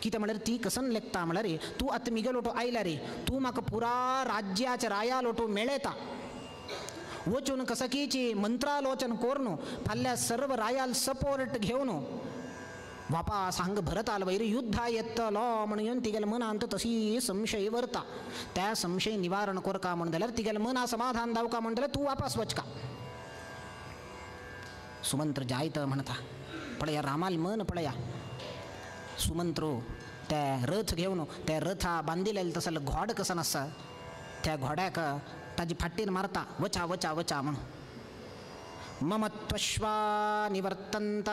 कितें म्हळ्यार ती कसन लेखता म्हळ्यार तूं आतां मिगेलो तूं आयला रे तूं म्हाका पुरा राज्याच्या राया लोटू मेळयता वचून कसकीची मंत्रालोचन करून फाल्यां सर्व रायाल सपोर्ट घेवन वापास हांगा भरताल वयर युद्धा येतलो म्हणून येवन तिगेल्या मनांत तशी संशय वरता. त्या संशय निवारण करका म्हण जाल्यार तिगेल्या मना समाधान दावका म्हण जाल्यार तूं वापास वचका. सुमंत्र जायत म्हणटा पळया रामाल मन पळया. सुमंत्र त्या रथ घेवन त्या रथा बांदिलेले तसले घोड कसं आसा त्या घोड्याक ताजी फाटीन मारता वचा वचा वचा म्हणून. ममत्वश्वा निवर्तंत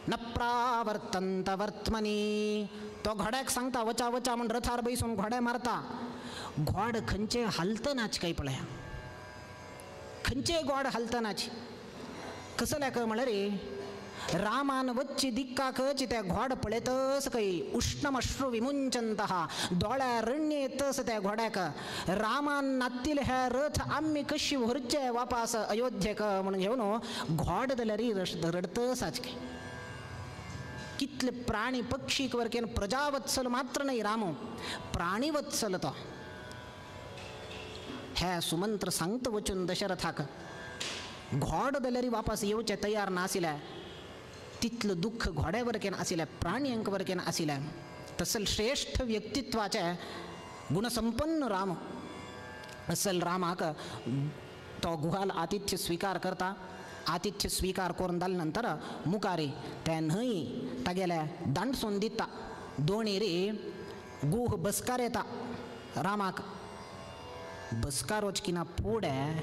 न प्रावर्तंत वर्तमनी तो घोड्याक सांगता वचा वचा म्हण रथार बैसून घोड्या मारता. घोड खंयचे हालतनाच काय पळया खंयचे गोड हालतनाच कसल्याक म्हळ्यार रामान वच्ची दिक्काकच त्या घोड पळयतस खंय उष्णमश्रू विमुंचंतः दोळ्या रण्य येतस त्या घोड्याक. रामान नात्तील हे रथ आमी कशी व्हरचे वापास अयोध्येक म्हणून घेवन घोड जाल्यार रडतस आज काय. कितले प्राणी पक्षी वरकेन प्रजावत्सल मात्र नाही राम प्राणीवत्सल तो. हे सुमंत्र सांगत वचून दशरथाक घोड जाल्यार वापस येवचे तयार नाशिल्लें तितलें दुःख घोड्या वरकेन आशिल्लें प्राण्यांक वरकेन आशिल्लें. तसल श्रेष्ठ व्यक्तित्वाचे गुणसंपन्न राम असल रामाक तो गुहाल आतिथ्य स्वीकार करता. आतिथ्य स्वीकार करून जाले नंतर मुखारी ते न्हंय तागेले दांडसून दिता दोणेरी गुह बसकार येता रामाक. बसकार वचकिना फुडें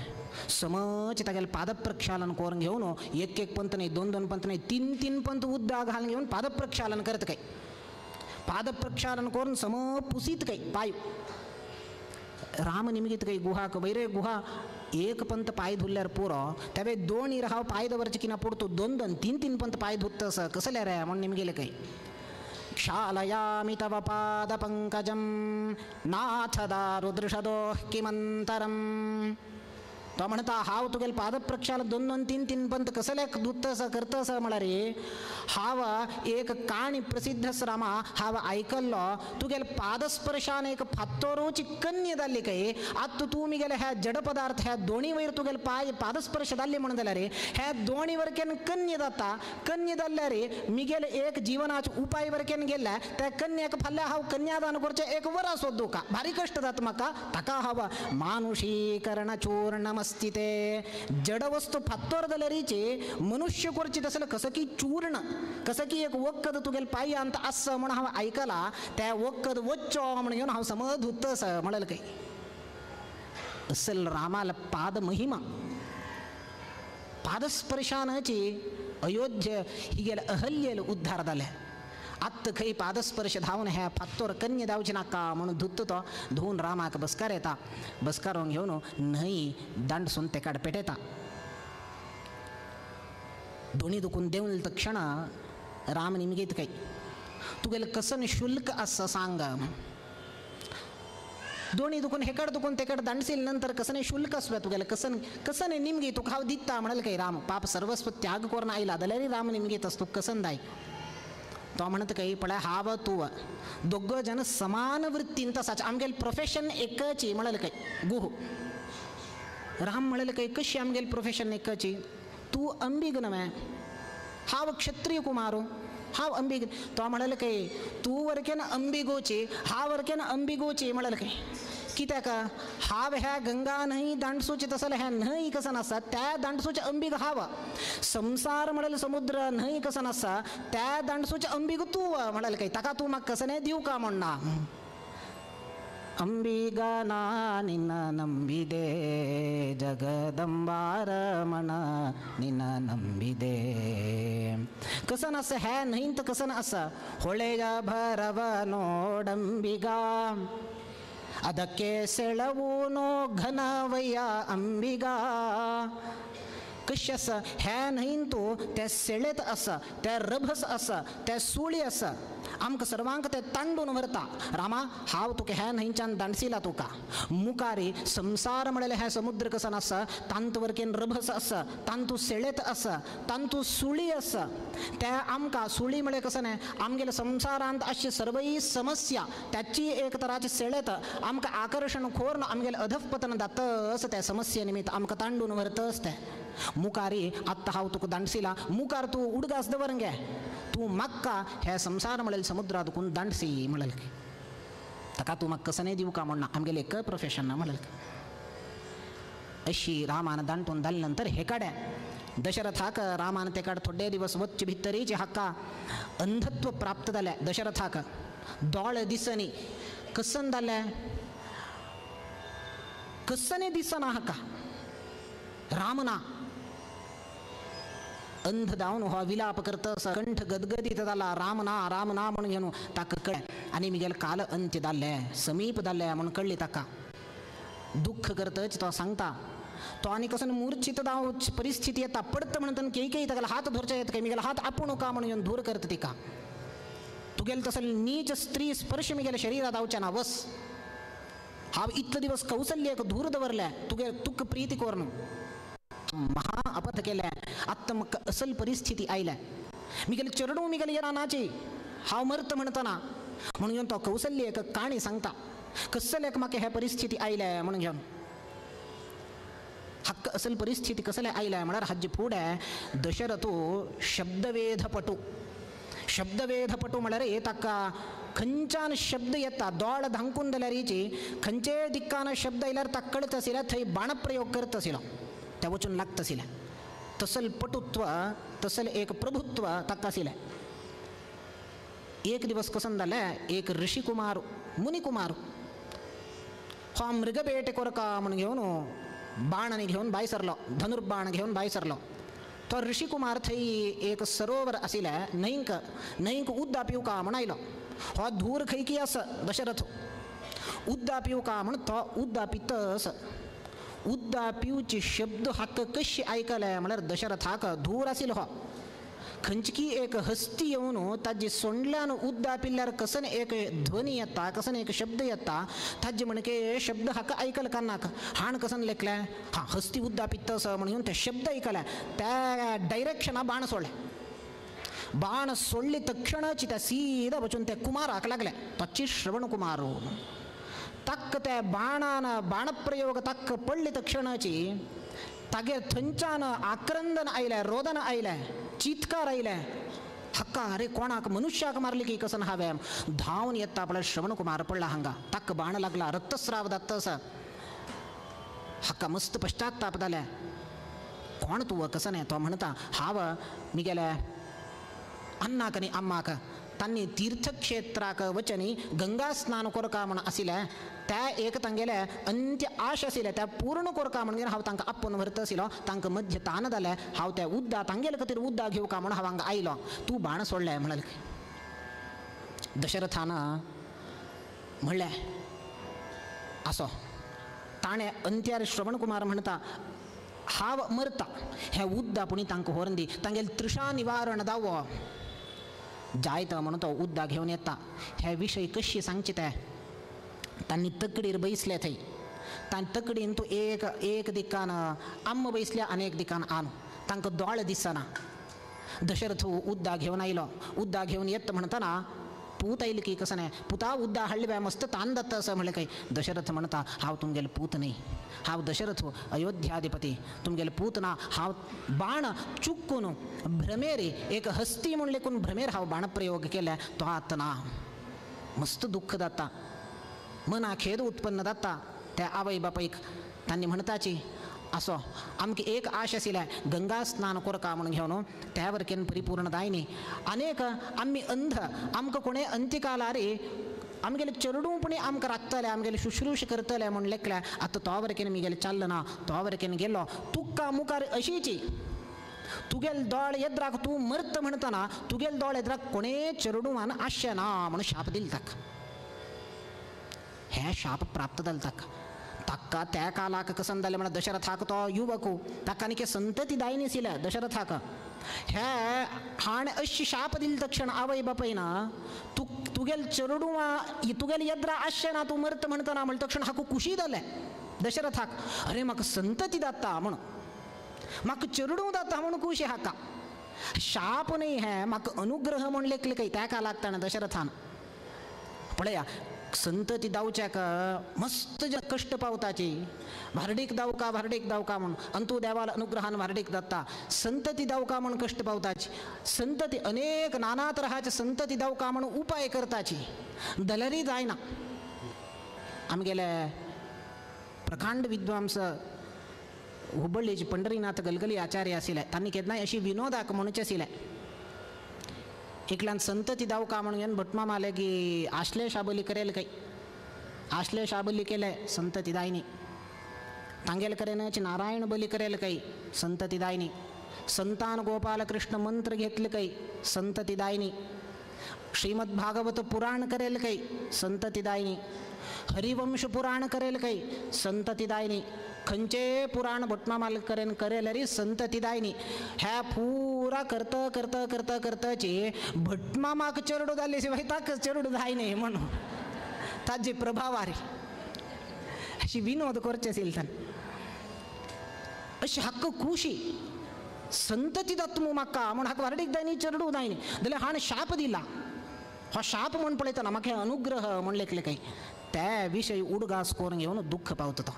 समज तागेले पादप्रक्षालन करून घेवन एक एक पंत न्ही दोन दोन पंत न्ही तीन तीन पंत उद्दाक घालून घेवन पादप्रक्षालन करत काय. पादप्रक्षालन करून सम पुसीत काय पाय. राम निमगीत काय गुहाक वैरे गुहा एक पंत पाय धुल्ल्यार पुरो त्यावे दोन इर हांव पाय दवरचे किना पुरतो दोन दोन तीन तीन पंत पाय धुत्तस कसले रे म्हणून निमगेले काही क्षालयामि तव पादपङ्कजं नाथ दारुदृषदोः किमन्तरं. तो म्हणता हांव तुगेले पादप्रक्षाल दोन दोन तीन तीन पंत कसले धुत्तस करतस म्हळ्यार हांव एक काणी प्रसिद्ध रामा हांव आयकल्लो तुगेले पादस्पर्शान एक फातोरोची कन्या जाल्ली काय आत्त तूं मिगेले ह्या जड पदार्थ ह्या दोणी वयर तुगेले पाय पादस्पर्श जाल्ली म्हणून जाल्यार ह्या दोणी वरकेन कन्या जाता कन्या जाल्यार मिगेले एक जिवनाचे उपाय वरकेन गेल्या त्या कन्याक फाल्यां हांव कन्यादान करचें एक वरां सोदूं का भारी कश्ट जाता म्हाका ताका हांव मानुषीकरण चूर्णमस्ति ते जड वस्तू फातोर जाल्यारीचे मनुष्य करची तसले कसं की चूर्ण कसं की एक वखद तुगेले पांयांत आसा म्हण हांव आयकला त्या वखद वच्चो म्हण घेवन हांव समज धुतस म्हणलें काय असल रामाल पाद महिमा पादस्पर्शानाची अयोध्य ही गेले अहल्येल उद्धार जाले. आत्त खंय पादस्पर्श धांवन ह्या फातोर कन्या धांवची नाका म्हणून धुत्त तो धुवून रामाक बसकार येता बसकारून घेवन न्हंय दांडसून तेकाड पेटयता. दोणी दुखून देंवल तक्षण राम निमगीत काय तुगेले कसन शुल्क आसा सांग. दोणी दुखून हेकड दुखून तेकड दांडसील नंतर कसने शुल्क आसव्या तुगेले कसन कसने निमगी तुका हांव दिता म्हणलें काय राम पाप सर्वस्व त्याग करून आयला जाल्यार राम निमगीत आस तुका कसन दाय. तो म्हणत काही पळय हांव तूं दोग जण समान वृत्तीन तसाच आमगेले प्रोफेशन एकची म्हणलें काय गुह. राम म्हणलें काय कशी आमगेले प्रोफेशन एकची तूं अंबीग नव्हे हांव क्षत्रिय कुमारो हांव अंबीग. तो म्हणलें काय तूं वरकेन अंबिगोची हांव वरकेन अंबिगोची म्हणलें काय कित्याक हांव ह्या गंगा न्हंय दांडसूचे तसले ह्या न्हंय कसन आसा त्या दांडसूचे अंबीग हांव संसार म्हणलें समुद्र न्हंय कसन आसा त्या दांडसूचे अंबीग तूं म्हणलें काय ताका तूं म्हाका कसने दिवं का म्हणना. अंबिगा ना निन्न ನಂಬಿದೆ जगदंबारमण निन्न ನಂಬಿದೆ. कसन आसा ह्या न्हंयंत कसन आसा ಹೊಳೆಯ ಭರವ ನೋಡಂಬಿಗ ಅದಕ್ಕೆ ಸೆಳವೂನೋ ಘನವಯ್ಯ ಅಂಬಿಗ. कशी आसा ह्या न्हंयंतू ते सेळेत आसा ते रभस आसा ते सुळी आसा आमकां सर्वांक ते तांडून व्हरता. रामा हांव तुका ह्या न्हंयच्यान दांडसिला तुका मुखारी संसार म्हणलें हें समुद्र कसन आसा तांतू वरकेन रभस आसा तांतू सेळेत आसा तांतू सुळी आसा त्या आमकां सुळी म्हळ्यार कसन आमगेले संसारांत आसची सर्वय समस्या त्याची एक तराची सेळेत आमकां आकर्शण खोर्न आमगेलें अधःपतन जातस त्या समस्ये निमित्त आमकां तांडून व्हरतस तें मुखारी आत्तां हांव तुका दांडसिला मुखार तूं उडगास दवर गे तूं म्हाका हे संसार म्हणलें समुद्रात दुखून दांडसी म्हणलें ताका तूं म्हाका कसने दिवं का म्हणना आमगेलें एक प्रोफेशन ना म्हणलें. अशी रामान दांटून जाले नंतर हे काड्या दशरथाक रामान ते काड थोडे दिवस वच्चे भितरीचे हाका अंधत्व प्राप्त जालें. दशरथाक दोळे दिसनी कसन जालें कसने दिसना हाका राम ना अंध जावन हो विलाप करतस कंठ गदगदीत जाला राम ना राम ना म्हणून घेवन ताका कळ्ळें आनी मिगेले काल अंत्य जाल्लें समीप जाल्लें म्हणून कळ्ळी ताका. दुःख करतच तो सांगता तो आनी कसो मूर्छित जावं परिस्थिती येता पडत म्हणटन केई केई ताका हात धरचे येता काय मिगेले हात आपूण का म्हणून घेवन धूर करता तिका तुगेले तसले नीच स्त्री स्पर्श मिगेले शरीरात जावचे ना वस हांव इतले दिवस कौसल्येक धूर दवरलें तुगे तुका प्रिती करून महा अपथ केलें आत्तां म्हाका असल परिस्थिती आयल्या मिगेले चेडूं मिगेले येना नाची हांव मरत म्हणटना म्हणून घेवन तो कौसल्य एक काणी सांगता कसलेक म्हाका हे परिस्थिती आयल्या म्हणून घेवन हक्क असल परिस्थिती कसले आयल्या म्हळ्यार हाजे फुडें दशरथू शब्दवेधपटू शब्दवेधपटू म्हळ्यार ताका खंयच्यान शब्द येता दोळ धांकून जाल्यार खंयचेय दिक्कान शब्द आयल्यार ताका कळत आशिल्लें थंय बाणप्रयोग करत आशिल्लो त्या वचून लागता आशिल्लें तसल पटुत्व तसल एक प्रभुत्व ताका आशिल्लें. एक दिवस कसन जालें एक ऋषिकुमार मुनिकुमार हो मृगबेटे कोरका म्हणून घेवन बाण घेवन भायर सरलो धनुर्बाण घेवन भायर सरलो. तो ऋषिकुमार थंय एक सरोवर आशिल्लें न्हंयक न्हंयक उद्दा पिवका म्हूण आयलो. हो धूर खंय की आसा दशरथ उद्दा पिवका म्हूण तो उद्दा पितस उद्दा पिवची शब्द हाका कशी आयकले म्हळ्यार दशरथाक धूर आशिल्लो हो खंयची एक हस्ती येवन ताजी सोंडल्यान उद्दा पिल्ल्यार कसन एक ध्वनी येता कसन एक शब्द येता ताजे म्हणके शब्द हाका आयकल कानाक हाण कसन लेखले हां हस्ती उद्दा पित्त असं म्हणून ते शब्द आयकले त्या डायरेक्शना बाण सोडले बाण सोडले तक्षणाची त्या सीधा वचून त्या कुमाराक लागले ताची श्रवण कुमार तक्क त्या बाणान बाणप्रयोग तक्क पडले तक्षणाची तागेर थंयच्यान आक्रंदन आयलें रोदन आयलें चित्कार आयलें हक्का अरे कोणाक मनुष्याक मारली की कसन हांवें धांवन येता पळय श्रवण कुमार पडला हांगा ताका बाण लागला रक्तस्राव जाता आसा हाका मस्त पश्चाताप जालें कोण तूं कसन तो म्हणटा हांव मिगेले अन्नाक आनी अम्माक तांणी तीर्थक्षेत्राक वचनी गंगा स्नान कोरका म्हूण आशिल्लें त्या एक तांगेले अंत्य आश आशिल्लें त्या पूर्ण कोरका म्हणून हांव तांकां आपोवन व्हरता आशिल्लो तांकां मध्य तान जालें हांव त्या उद्दा तांगेले खातीर उद्दा घेवका म्हणून हांव हांगा आयलो तूं बाण सोडलें म्हणलें दशरथान म्हणलें आसो ताणें अंत्यार श्रवण कुमार म्हणटा हांव मरता हें उद्दा पुणी तांकां व्हरून दी तांगेले तृषा निवारण दावो जायत म्हणून तो उद्दा घेवन येता हे विशय कशी सांगचे ते तांणी तकडीर बैसले थंय तांणी तकडीन तूं एक एक दिकान आम्म बैसल्या आनी एक दिकान आन तांकां दोळे दिसना दशरथ उद्दा घेवन आयलो उद्दा घेवन येत म्हणटना पूत आयले की कसं नाही पुता उद्दा हाडले बाय मस्त तान जाता असं म्हणलें काय दशरथ म्हणटा हांव तुमगेले पूत न्ही हांव दशरथ अयोध्याधिपती तुमगेले पूत ना हांव बाण चुकून भ्रमेर एक हस्ती म्हूण लेखून भ्रमेर हांव बाणप्रयोग केले तो आतां ना मस्त दुःख जाता मना खेद उत्पन्न जाता त्या आवय बापायक तांणी म्हणटाची असो आमकां एक आश आशिल्लें गंगा स्नान कोरका म्हणून घेवन त्या वरकेन परिपूर्ण जायनी अनेक आमी अंध आमकां कोणें अंत्यकालारी आमगेले चेडूंपणी आमकां राखतले आमगेले शुश्रूश करतले म्हूण लेखलें आतां तो वरकेन मिगेले चल्ल ना तो वरकेन गेलो तुका मुखार अशीची तुगेल दोळ येद्राक तूं मरत म्हणटना तुगेल दोळ येद्राक कोणें चेडूंवान आशें ना म्हणून शाप दिल ताका हें शाप प्राप्त जालें ताका ताका त्या कालाक कसन जालें म्हणल्यार दशरथाक तो युवक ताका आनी संतती दायनी आशिल्ले दशरथाक हे हाणें अशी शाप दिली तक्षण आवय बापायन तूं तुगेल चेडूं तुगेल येद्रा आसचें ना तूं मरत म्हणटना म्हणटा तक्षण हाका खुशी जालें दशरथाक अरे म्हाका संतती जाता म्हूण म्हाका चेडूं जाता म्हूण खुशी हाका शाप न्ही हें म्हाका अनुग्रह म्हूण लेखले काय त्या कालाक ताणें दशरथान पळया संतती दावच्याक मस्त जे कश्ट पावताची व्हार्डीक दावका व्हार्डीक दावका म्हूण अंतू देवाल अनुग्रहान व्हार्डीक जाता संतती दावका म्हूण कश्ट पावताची संतती अनेक नाना तराचे संतती दावका म्हूण उपाय करताची दलरी जायना आमगेले प्रकांड विद्वांस हुबळ्ळीचे पंढरीनाथ गलगली आचार्य आशिल्ले तांणी केन्नाय अशी विनोदाक म्हणचे आशिल्ले एकल्यान संतती दावका म्हणून भटमामाले की आश्लेषा बली करेल काय आश्लेषा बली केले संतती दायनी तांगेले करेन नारायण बली करेल काय संतती दायनी संतान गोपालकृष्ण मंत्र घेतले काय संतती दायनी श्रीमद भागवत पुराण करेल काय संतती दायनी हरिवंश पुराण करेल काय संतती दायनी खंयचे पुराण भटमामाल करेन करेल री संतती दायनी ह्या पुरा करता करता करता करताची भटमामाक चेरडू जाल्ले शिवाय ताका चेरडू जायनी म्हणून ताजे प्रभाव आरे अशी विनोद करचे आशिल्ले ताणें अशी हक्क खुशी संतती जाता म्हाका म्हूण हाका व्हार्डीक जायनी चेरडू जायनी जाल्यार हाणें शाप दिला हो शाप म्हूण पळयतना म्हाका अनुग्रह म्हूण लेखले काय त्या विशय उडगास करून घेवन दुःख पावता तो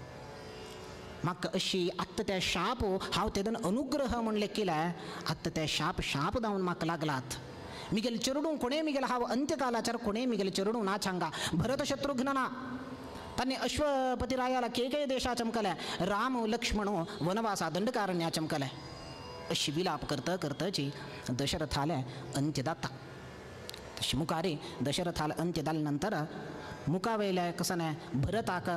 म्हाका अशी आत्तां त्या शाप हांव तेदन अनुग्रह म्हूण लेखिले आत्तां ते शाप शाप जावन म्हाका लागलात मिगेले चेरडूं कोणें मिगेले हांव अंत्यकालाचार कोणें मिगेले चेरडूं ना छांगा भरत शत्रुघ्न ना तांणी अश्वपती रायाला केकय देशा चमकले राम लक्ष्मण वनवासा दंडकारण्या चमकले अशी विलाप करता करताची दशरथाले अंत्य जाता तशी मुखारी दशरथाला अंत्य जाले नंतर मुखावयल्या कसन भरताक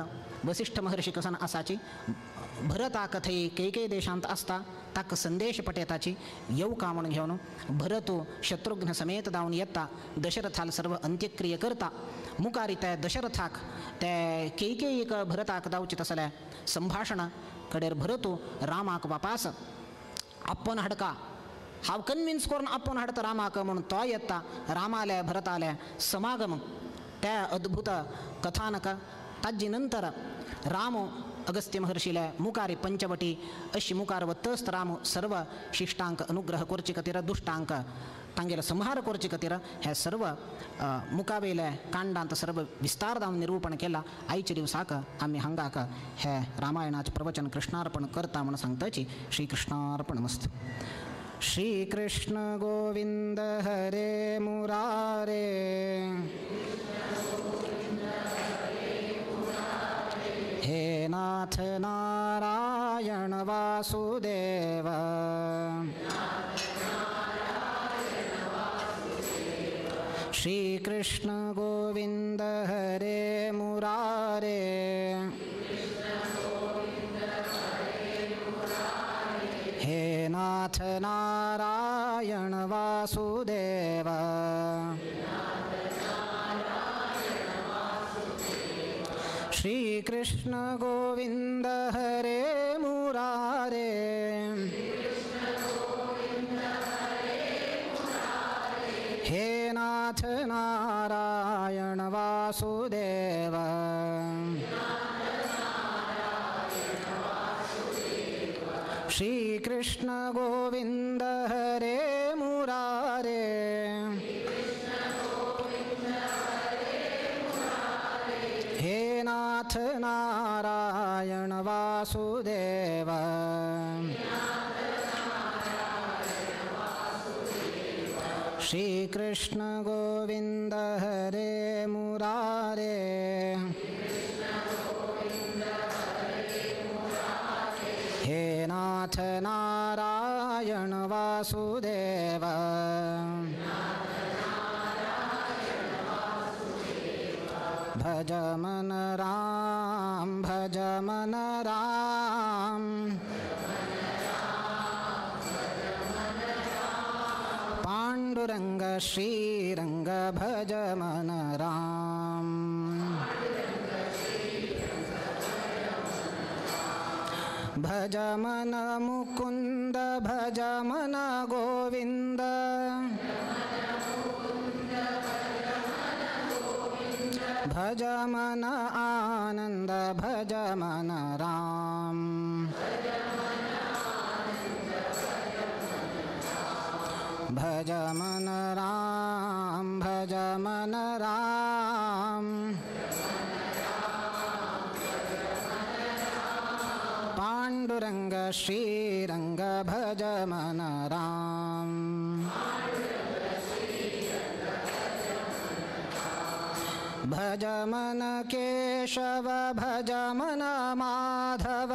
वसिष्ठ महर्षी कसन आसाची भरताक थंय केकय देशांत आसता ताका संदेश पटयताची येवका म्हणून घेवन भरत शत्रुघ्न समेत जावन येता दशरथाल सर्व अंत्यक्रिया करता मुखारी त्या दशरथाक ते केकेयीक भरताक जावचें तसलें संभाशण कडेर भरतू रामाक वापास आपोवन हाडका हांव कन्विन्स करून आपोवन हाडटा रामाक म्हणून तो येता रामाले भरताले समागम त्या अद्भुत कथानक. ताजे नंतर राम अगस्त्य महर्षीले मुखारी पंचवटी अशी मुखार वतस्त राम सर्व शिष्टांक अनुग्रह करचे खातीर दुश्टांक तांगेलो संहार करचे खातीर हे सर्व मुखावेले कांडांत सर्व विस्तार जावन निरूपण केला. आयच्या दिवसाक आमी हांगाक हे रामायणाचें प्रवचन कृष्णार्पण करता म्हूण सांगताची. श्रीकृष्णार्पण मस्त. श्रीकृष्ण गोविंद हरे मुरारे हे नाथ नारायण वासुदेव श्रीकृष्ण गोविंद हरे मुरारे हे नाथ नारायण वासुदेव श्री कृष्ण गोविंद हरे मुरारे हे नाथ नारायण वासुदेव श्री कृष्ण गोविंद हरे मुरारे हे नाथ नारायण वासुदेव श्री कृष्ण गोविंद हरे मुरारे हे नाथ नारायण वासुदेव भज मन राम भज मन राम पांडुरंग श्रीरंग भज मन राम भज मन मुकुंद भज मन गोविंद भज मन आनंद भज मन राम भज मन राम भज मन राम पांडुरंग श्रीरंग भज मन राम भज मन केशव भज मन माधव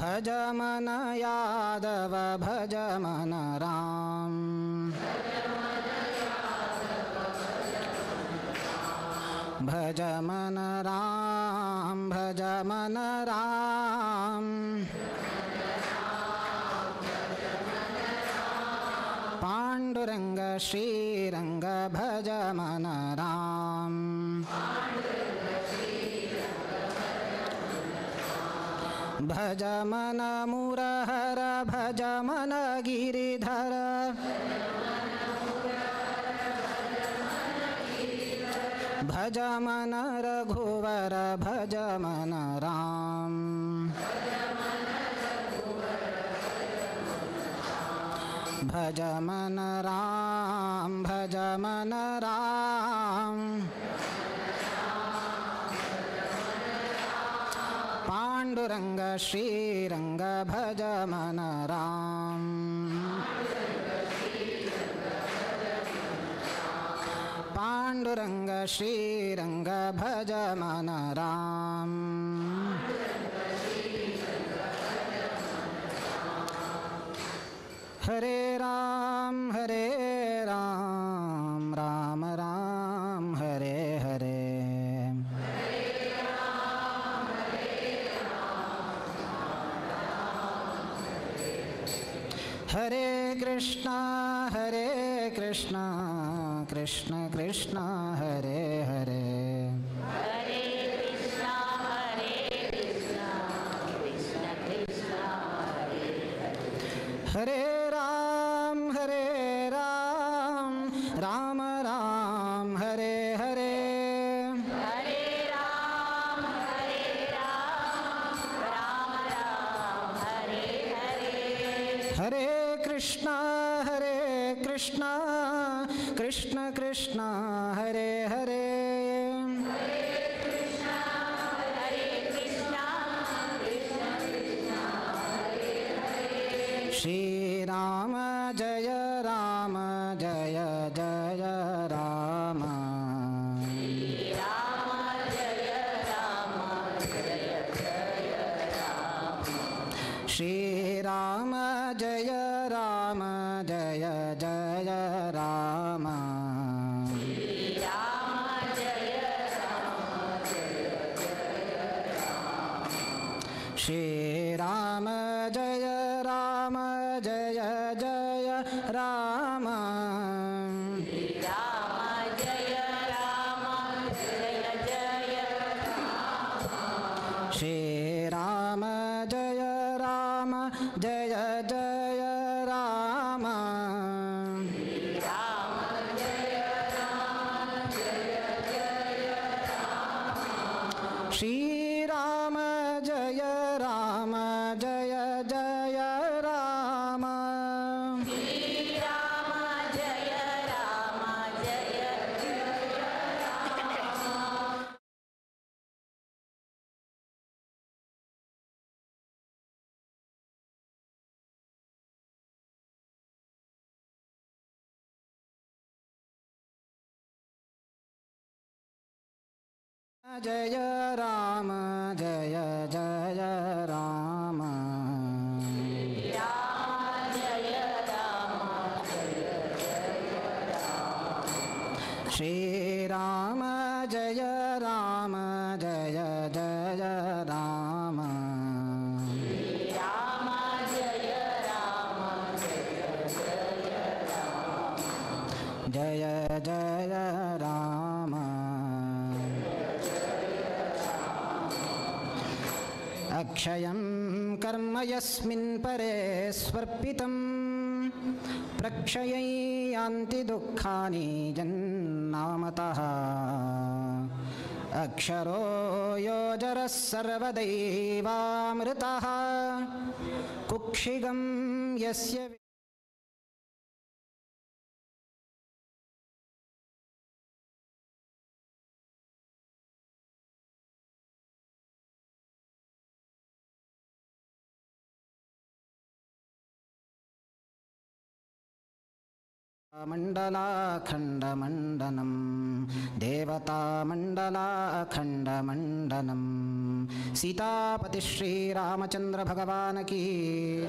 भज मन यादव भज मन राम भज मन राम भज मन राम पांडुरंग श्रीरंग भज मन राम भज मन मुरहर भज मन गिरिधर भज मन रघुवर भज मन राम भज मन राम भज मन राम पांडुरंग श्रीरंग भज मन राम पांडुरंग श्रीरंग भज मन राम. हरे राम राम राम हरे हरे हरे कृष्णा कृष्ण कृष्ण हरे हरे. हरे राम हरे राम राम राम हरे हरे। हरे राम हरे राम राम राम हरे हरे। हरे कृष्णा हरे कृष्णा कृष्ण कृष्ण हरे हरे। हरे कृष्णा हरे कृष्णा कृष्ण कृष्ण हरे हरे। श्री राम जय राम जय जय राम। श्री राम जय राम जय जय राम। श्री राम जय राम जय जय राम। श्री राम जय राम जय जय राम। श्री राम जय राम जय जय राम। श्री राम जय राम जय जय राम। श्री राम जय राम जय जय राम। श्री राम जय राम जय जय राम। श्री राम जय राम जय जय राम। श्री राम जय राम जय जय राम। जय राम जय जय राम। राम जय राम जय जय राम। श्री राम जय राम जय जय राम। राम जय राम जय जय राम। जय जय राम। अक्षयं कर्म यस्मिन् परे स्वर्पितं प्रक्षयं यान्ति दुःखानि जन्नामतः। अक्षरो योजरः सर्वदैवामृतः कुक्षिगं यस्य मण्डलाखण्डमण्डनं देवतामण्डलाखण्डमण्डनं। सीतापति श्री रामचंद्र भगवान की जय।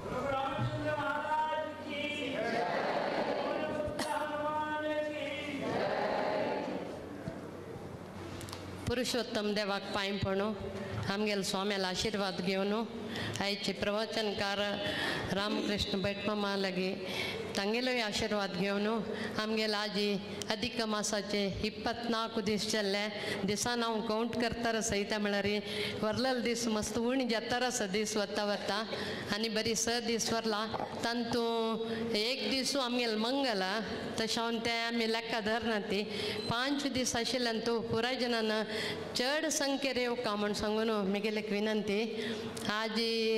प्रभु रामचंद्र महाराज की जय। हनुमान की जय। पुरुषोत्तम देवाक पांय पडूं आमगेले स्वाम्याला आशीर्वाद घेवन आयचे प्रवचनकार रामकृष्ण भटमामा लागी तांगेलोय आशीर्वाद घेवन आमगेले आजी अधिक मासाचे 24 दीस चल्ले दिसान हांव कावंट करता आसा कित्याक म्हळ्यार वरलेले दीस मस्त उणी जाता आसा दीस वता वता आनी बरी 6 दीस वरला तांतूं एक दीस आमगेले मंगल तशें हांव तें आमी लेखा धरना ती 5 दीस आशिल्ल्यान तूं पुराय जनान चड संख्येर येवका म्हूण सांगून म्हगेली एक विनंती। आज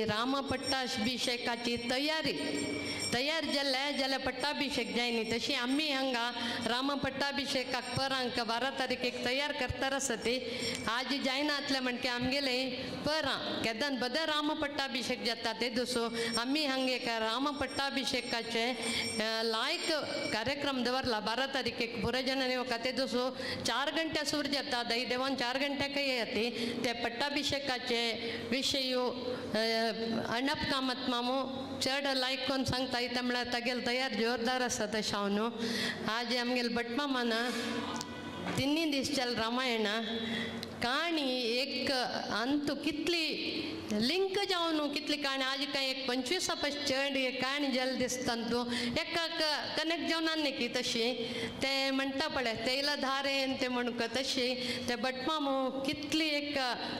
राम पट्टाभिषेकाची तयारी तयार जाल्ले जाल्यार पट्टाभिषेक जायनी तशी आमी हांगा राम पट्टाभिषेकाक परांक 12 तारखेक तयार करता आसा ती आज जायनातले म्हणके आमगेले परां केदन बदर राम पट्टाभिषेक जाता ते दुसरो आमी हांगा एक राम पट्टाभिषेकाचे लायक कार्यक्रम दवरला 12 तारखेक पुराय जणांनी येवका ते दुसरो 4 घंट्या सुरू जाता दही देवान 4 घंट्याक येता ते पट्टाभिषेकाचे विशय अणप कामत मामू चड लायक कोण सांगता इतलें म्हळ्यार तागेले तयार जोरदार आसा तशें हांव न्हू। आज आमगेले भटमामान 3 दीस चल रामायण काणी एक अंतू कितली लिंक जावन कितली काणी आज काय एक 25 पस चड एक काणी जाल दिसता तूं एका कनेक्ट जावन न्ही की तशी ते म्हणटा पळय तेला धारेन ते म्हणून तशी ते भटमामू कितली एक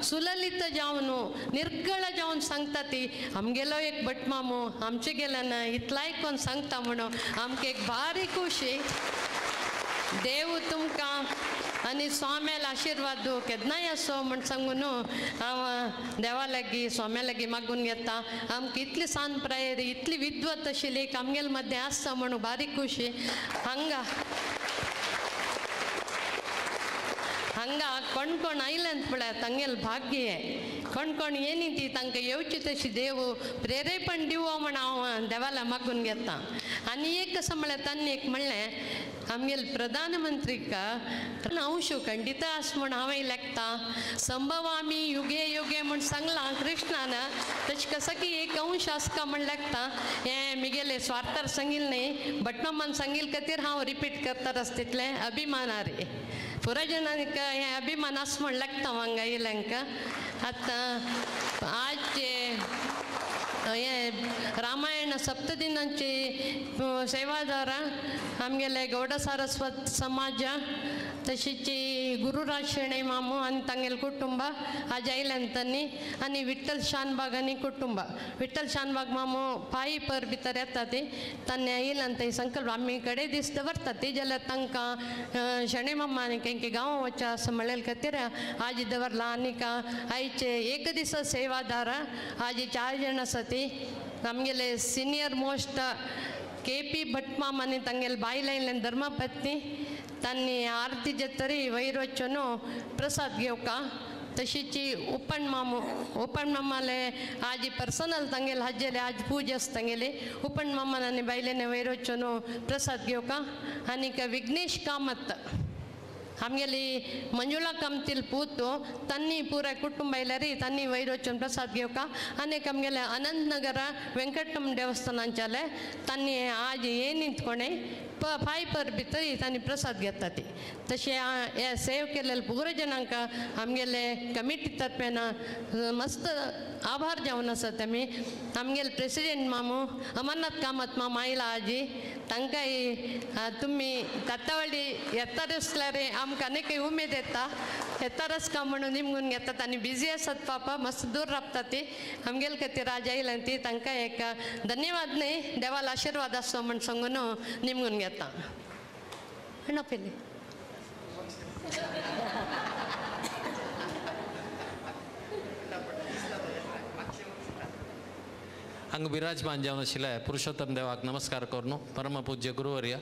सुललित जावन निर्गळ जावन सांगता ती आमगेलो एक भटमामू आमचे गेल्यान इतलाय कोण सांगता म्हणून आमकां एक भारी खुशी. देव तुमकां आनी स्वाम्याला आशिर्वाद दिवं केन्नाय आसो म्हण सांगून न्हू हांव देवा लागीं स्वाम्या लागीं मागून घेता. आमकां इतली सान प्रायेर इतली विद्वत आशिल्ली एक आमगेले मदें आसता म्हणून बारीक खुशी. हांगा हांगा कोण कोण आयल्यान पळय तांगेलें भाग्य कोण कोण येनी ती तांकां येवची तशी देव प्रेरेपण दिवो म्हण हांव देवाला मागून घेता. आनी एक कशें म्हळ्यार तांणी एक म्हणलें आमगेले प्रधानमंत्रीक अंशू खंडित आस म्हण हांवें लेखता संभवामी युगे युगे म्हण सांगलां कृष्णान तशें कसो की एक अंश आसका म्हण लेखता. हें मिगेले स्वार्थार सांगिल्लें न्ही भटमामान सांगिल्ले खातीर हांव रिपीट करता आसता तितलें अभिमानारे पुराय जाणांक हें अभिमान आस म्हण लागता हांगा येयल्यांक. आतां आजचे हें रामायण सप्तदिनांची सेवादारां आमगेले गौड सारस्वत समाज तशीच गुरुराज शेणै मामू आनी तांगेले कुटुंब आज आयल्यान तांणी आनी विठ्ठल शानबाग आनी कुटुंब विठ्ठल शानबाग मामू पांय पर भितर येता ती तांणी आयल्यान थंय संकल्प आमी कडे दीस दवरता ती जाल्यार तांकां शेणै मामा आनी खंय गांवां वचचें आसा म्हणलेले खातीर आज दवरला. आनीक आयचे एक दीस सेवादारां आज 4 जाण आसा ती आमगेले सिनियर मोस्ट के.पी. भटमाम आनी तांगेले बायल आयिल्ल्यान धर्मपत्नी तांणी आरती जातरी वयर वचून प्रसाद घेवका. तशीच उपण मामू उपण मामाले आज पर्सनल तांगेले हाजेले आज पूजा आसा तांगेली उपण मामान आनी बायलेन वयर वचून प्रसाद घेवका. आनीक विघ्नेश कामत आमगेली मंजुळा कामतील पूत तांणी पुराय कुटुंब आयल्यार तांणी वयर वचून प्रसाद घेवका. आनीक आमगेले अनंतनगर वेंकटरमण देवस्थानांच्याले तांणी आज येनीत कोणें पांय पर भितर तांणी प्रसाद घेता ती. तशें हे सेव केल्ले पुरो जाणांक आमगेले कमिटी तर्फेन मस्त आभार जावन आसात आमी. आमगेले प्रेसिडेंट मामू अमरनाथ कामत माम आयला आजी तांकांय तुमी तात्तावळी येता आसल्यार आमकां आनीकय उमेद येता येतारच का म्हणून निमगून घेतात आनी बिजी आसात पापा मस्त दूर राबता ती आमगेले खातीर आज आयल्यान ती तांकां एक धन्यवाद न्ही देवाला आशिर्वाद आसो म्हण सांगून निमगून घेता. पयलीं हांगा विराजमान जावन आशिल्ले पुरुषोत्तम देवाक नमस्कार करून परमपूज्य गुरुवर्य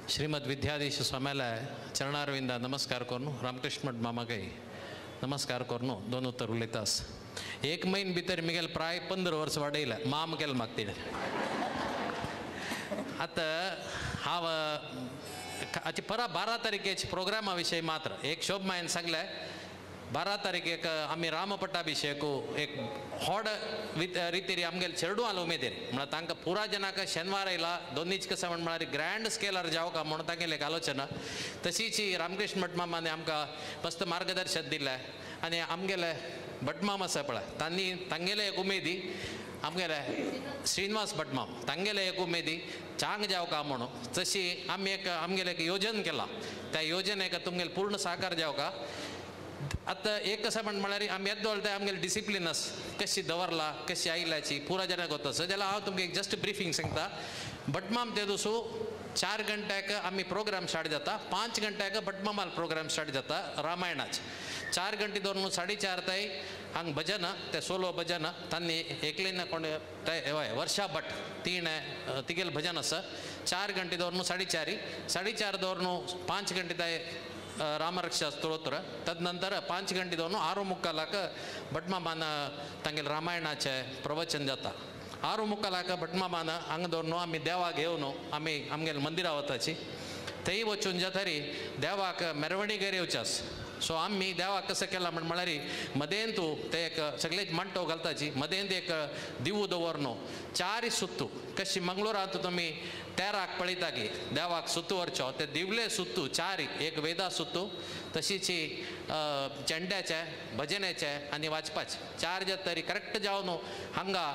श्रीमद विद्याधीश स्वाम्याला चरणारविंदा नमस्कार करून रामकृष्ण मठ मामाकय नमस्कार करून दोन उत्तर उलयतास. एक म्हयन भितर मिगेल प्राय 15 वर्स वाडयले माम केल म्हाका तिणें. आतां हांव आतां परा 12 तारखेचे प्रोग्रामा विशयी मात्र एक शोभमायन सांगलें. 12 तारखेक आमी रामपट्टाभिषेक एक व्हड रितीर आमगेले चेडूं आलो उमेदीर म्हळ्यार तांकां पुरा जनाक शेनवार आयला दोनीच कशें म्हण म्हळ्यार ग्रँड स्केलार जावका म्हणून तांगेलें एक आलोचना. तशीच रामकृष्ण भटमामाने आमकां मस्त मार्गदर्शन दिलें आनी आमगेले भटमाम आसा पळय तांणी तांगेले एक उमेदी आमगेले श्रीनिवास भटमाम तांगेले एक उमेदी चांग जावका म्हणून तशी आमी एक आमगेले एक योजन केलां. त्या योजनेक तुमगेले पूर्ण साकार जावका. आतां एक कशें म्हण म्हळ्यार आमी येद्दो ते आमगेले डिसिप्लीन आस कशी दवरला कशी आयल्याची पुरा जनाक वता आसा जाल्यार हांव तुमकां एक जस्ट ब्रिफींग सांगता. भटमाम ते दुसू 4 घंट्याक आमी प्रोग्राम स्टार्ट जाता 5 घंट्याक भटमामाल प्रोग्राम स्टार्ट जाता रामायणाचे 4 घंटे दवरून 4:30 ताई हांग भजन ते सोलो भजन तांणी एकलेन कोण हय वर्षा भट तिणें तिगेलें भजन आसा 4 घंटे दवरून 4:30 4:30 दवरून 5 घंटे ताई रामरक्षा स्तोत्र तदनंतर 5 घंटे दवरून 6:45 भटमामान तांगेले रामायणाचें प्रवचन जाता. 6:45 भटमामान हांगा दवरून आमी देवाक घेवन आमी आमगेले मंदिरा वताची थंय वचून जातरी देवाक मेरवणीगेर येवचे आस. सो आमी देवाक कसो केला म्हण म्हळ्यार मदेंतू ते एक सगळेच मांटो घालताची मदेंत एक दिवू दवर न्हू चार सुत्तू कशी मंगळुरांत तुमी तेराक पळयता की देवाक सुत्तू व्हरचो ते दिवले सुत्तू चार एक वेदा सुत्तू तशीच चेंड्याचे भजनेचे आनी वाचपाचे चार जे तरी करेक्ट जावन हांगा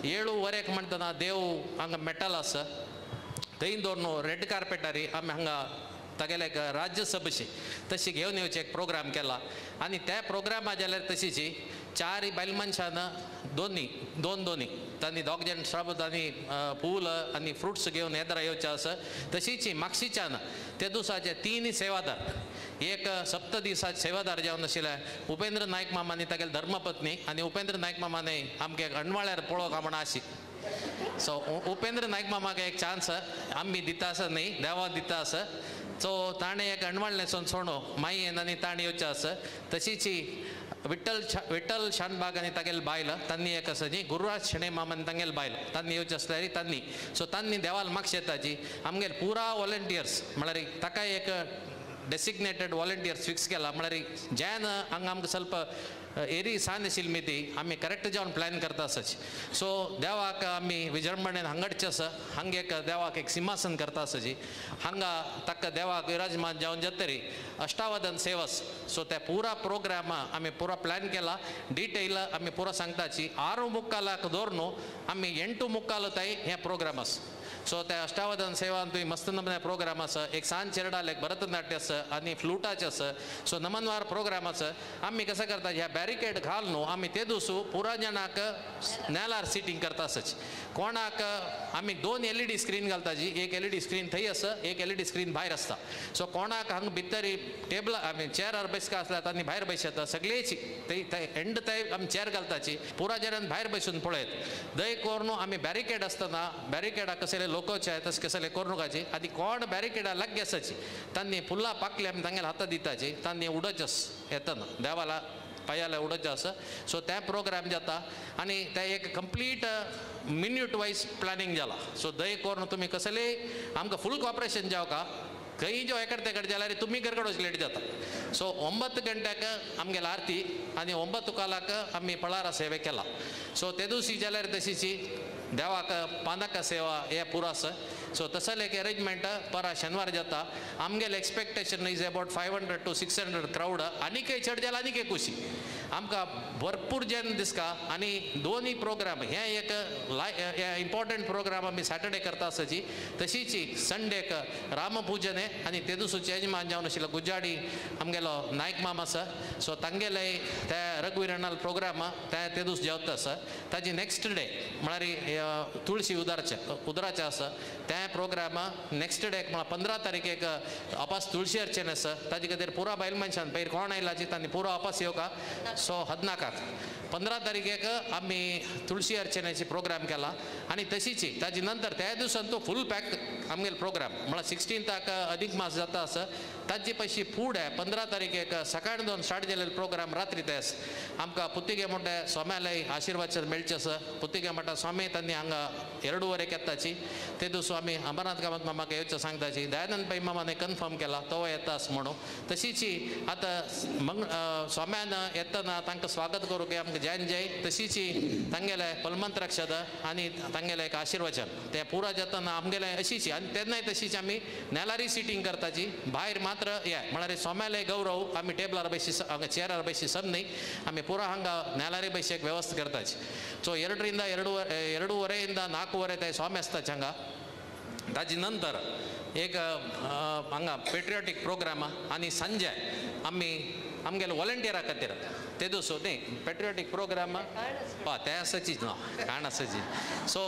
7:15 म्हणटना देव हांगा मेटल आसा थंय दवर न्हू रेड कार्पेटारी आमी हांगा तागेले एक राज्यसभेशी तशी घेवन येवचे एक प्रोग्राम केला आनी त्या प्रोग्रामा जाल्यार तशीची चार बायल मनशान दोनी दोन दोनी तांणी दोग जाण श्रब तांणी फूल आनी फ्रुट्स घेवन येदरा येवचे आसा. तशीच मागशीच्यान ते दिसाचे 3 सेवादार एक सप्त दिसाचे सेवादार जावन आशिल्ले उपेंद्र नायक मामा आनी तागेले धर्मपत्नी आनी उपेंद्र नायक मामाने आमगे अणवाळ्यार पळोवंक म्हण आशी. सो उपेंद्र नायक मामाक एक चान्स आमी दिता आसा न्ही देवा दिता आसा. सो ताणें एक अणवाळ न्हेसोन सोणो मायेन आनी ताणें येवचें आसा. तशीच विठ्ठल शानबाग आनी तागेले बायल तांणी एक आसा न्ही गुरुराज शेणै मामा आनी तांगेले बायल तांणी येवचें आसल्यार तांणी सो तांणी देवाल मागशे येताची आमगेले पुरा वॉलंटियर्स म्हळ्यार ताका एक डेसिग्नेटेड वॉलंटियर्स फिक्स केला म्हळ्यार ज्यान हांगा आमकां ಸ್ವಲ್ಪ एरी सान आशिल्ली मिती आमी करेक्ट जावन प्लॅन करता आसाची. सो देवाक आमी विजृंभणेन हांगाडचे आसा हांगा एक देवाक एक सिंहासन करता आसाची हांगा ताका देवाक विराजमान जावन जातरी अष्टावधान सेवास. सो त्या पुरा प्रोग्राम आमी पुरा प्लॅन केला डिटेल आमी पुरा सांगताची 6:45 दवर न्हू आमी 8:45 ताई हे प्रोग्राम आसा. सो त्या अष्टावधान सेवान तुवें मस्त नमने प्रोग्राम आसा एक सांज चेरडाल एक भरतनाट्य आसा आनी फ्लुटाचें आसा. सो नमनवार प्रोग्राम आसा. आमी कसं करता ह्या बॅरिकेड घाल न्हू आमी ते दिवसू पुरा जाणाक नेलार सिटींग करता आसाची. कोणाक आमी 2 LED screen घालताची एक LED screen थंय आसा एक LED screen भायर आसता. सो कोणाक हांगा भितर टेबलां आमी चेरार बसका आसल्यार तांणी भायर बसयता सगळेची थंय थंय एंड थंय आमी चेर घालताची पुरा जाणान भायर बसून पळयत दय करून आमी बॅरिकेड आसतना बॅरिकेडाक कसले लोकोचे तशें कसले कोरनुकाची आनी कोण बॅरिकेडा लागीं आसाची तांणी फुलां पाकले आमी तांगेले हाता दिताची तांणी उडोवचें येतना देवाला पायाला उडोवचें आसा. सो ते प्रोग्राम जाता आनी ते एक कंप्लीट मिन्यूट वायज प्लॅनिंग जाला. सो दय करून तुमी कसले आमकां फूल कॉपरेशन जावका खंय जो एकडे तेकडे जाल्यार तुमी गरगडोच लेट जाता. सो 9 गंट्याक आमगेले आरती आनी 9:15 आमी पळारा सेवे केला. सो ते दिवशी जाल्यार तशीची देवाक पानाका सेवा हे पुरो आसा. सो तसले एक अरेंजमेंट परा शेनवार जाता. आमगेले expectation is about 500 to 600 crowd आनीकय चड जाल्यार आनीक एक खुशी आमकां भरपूर जन दिसता. आनी दोनूय प्रोग्राम हे एक इम्पॉर्टंट प्रोग्राम आमी सॅटर्डे करता आसाची. तशीच संडेक रामपूजन आनी ते दिसूचे यजमान जावन आशिल्लो गुज्जाडी आमगेलो नायक माम आसा. सो तांगेले त्या रघुवीरणाल प्रोग्राम ते ते दीस जेवता आसा. ताजी नेक्स्ट डे म्हळ्यार तुळशी उदराचें उदराचें आसा त्या प्रोग्राम नेक्स्ट डे म्हळ्यार 15 तारखेक अपास तुळशी अर्चन आसा. ताजे खातीर पुरा बायल मनशान पयर कोण आयलाची तांणी पुरो अपास येवका. सो 14 15 तारखेक आमी तुळशी अर्चनेची प्रोग्राम केला आनी तशीच ताजे नंतर त्या दिवसान तो फूल पॅक आमगेलो प्रोग्राम म्हळ्यार 16 अधिक मास जाता आसा. ताजे पयशी फुडें 15 तारखेक सकाळी 2 स्टार्ट जाल्ले प्रोग्राम रात्री ते आसा. आमकां पुत्तिगे म्हणटा स्वाम्यालय आशिर्वाद मेळचे आसा. पुत्तिगे म्हणटा स्वामी तांणी हांगा 2:15 येताची ते दिवस आमी अमरनाथ कामत मामाक येवचें सांगताची. दयानंद पै मामाने कन्फर्म केला तो येतास म्हणून. तशीच आतां स्वाम्यान येतना तांकां स्वागत करूंक आमकां जैन जय तशीच तांगेले पलमंत्राक्षद आनी तांगेले एक आशिर्वचन ते पुरा जातना आमगेले अशीच आनी तेन्नाय तशीच आमी नेलारी सिटींग करताची भायर मात्र हे म्हळ्यार स्वाम्याले गौरव आमी टेबलार बशी हांगा चेरार बशी सब न्ही आमी पुरा हांगा नेलारी बशी एक व्यवस्था करताची. सो 2.30 4:30 ते स्वामी आसताचे हांगा. ताजे नंतर एक हांगा पेट्रियोटीक प्रोग्राम आनी संजय आमी आमगेले वॉलंटियरा खातीर ते दिवस न्ही पेट्रियोटीक प्रोग्राम ते आसाचीच ना खाण आसाची. सो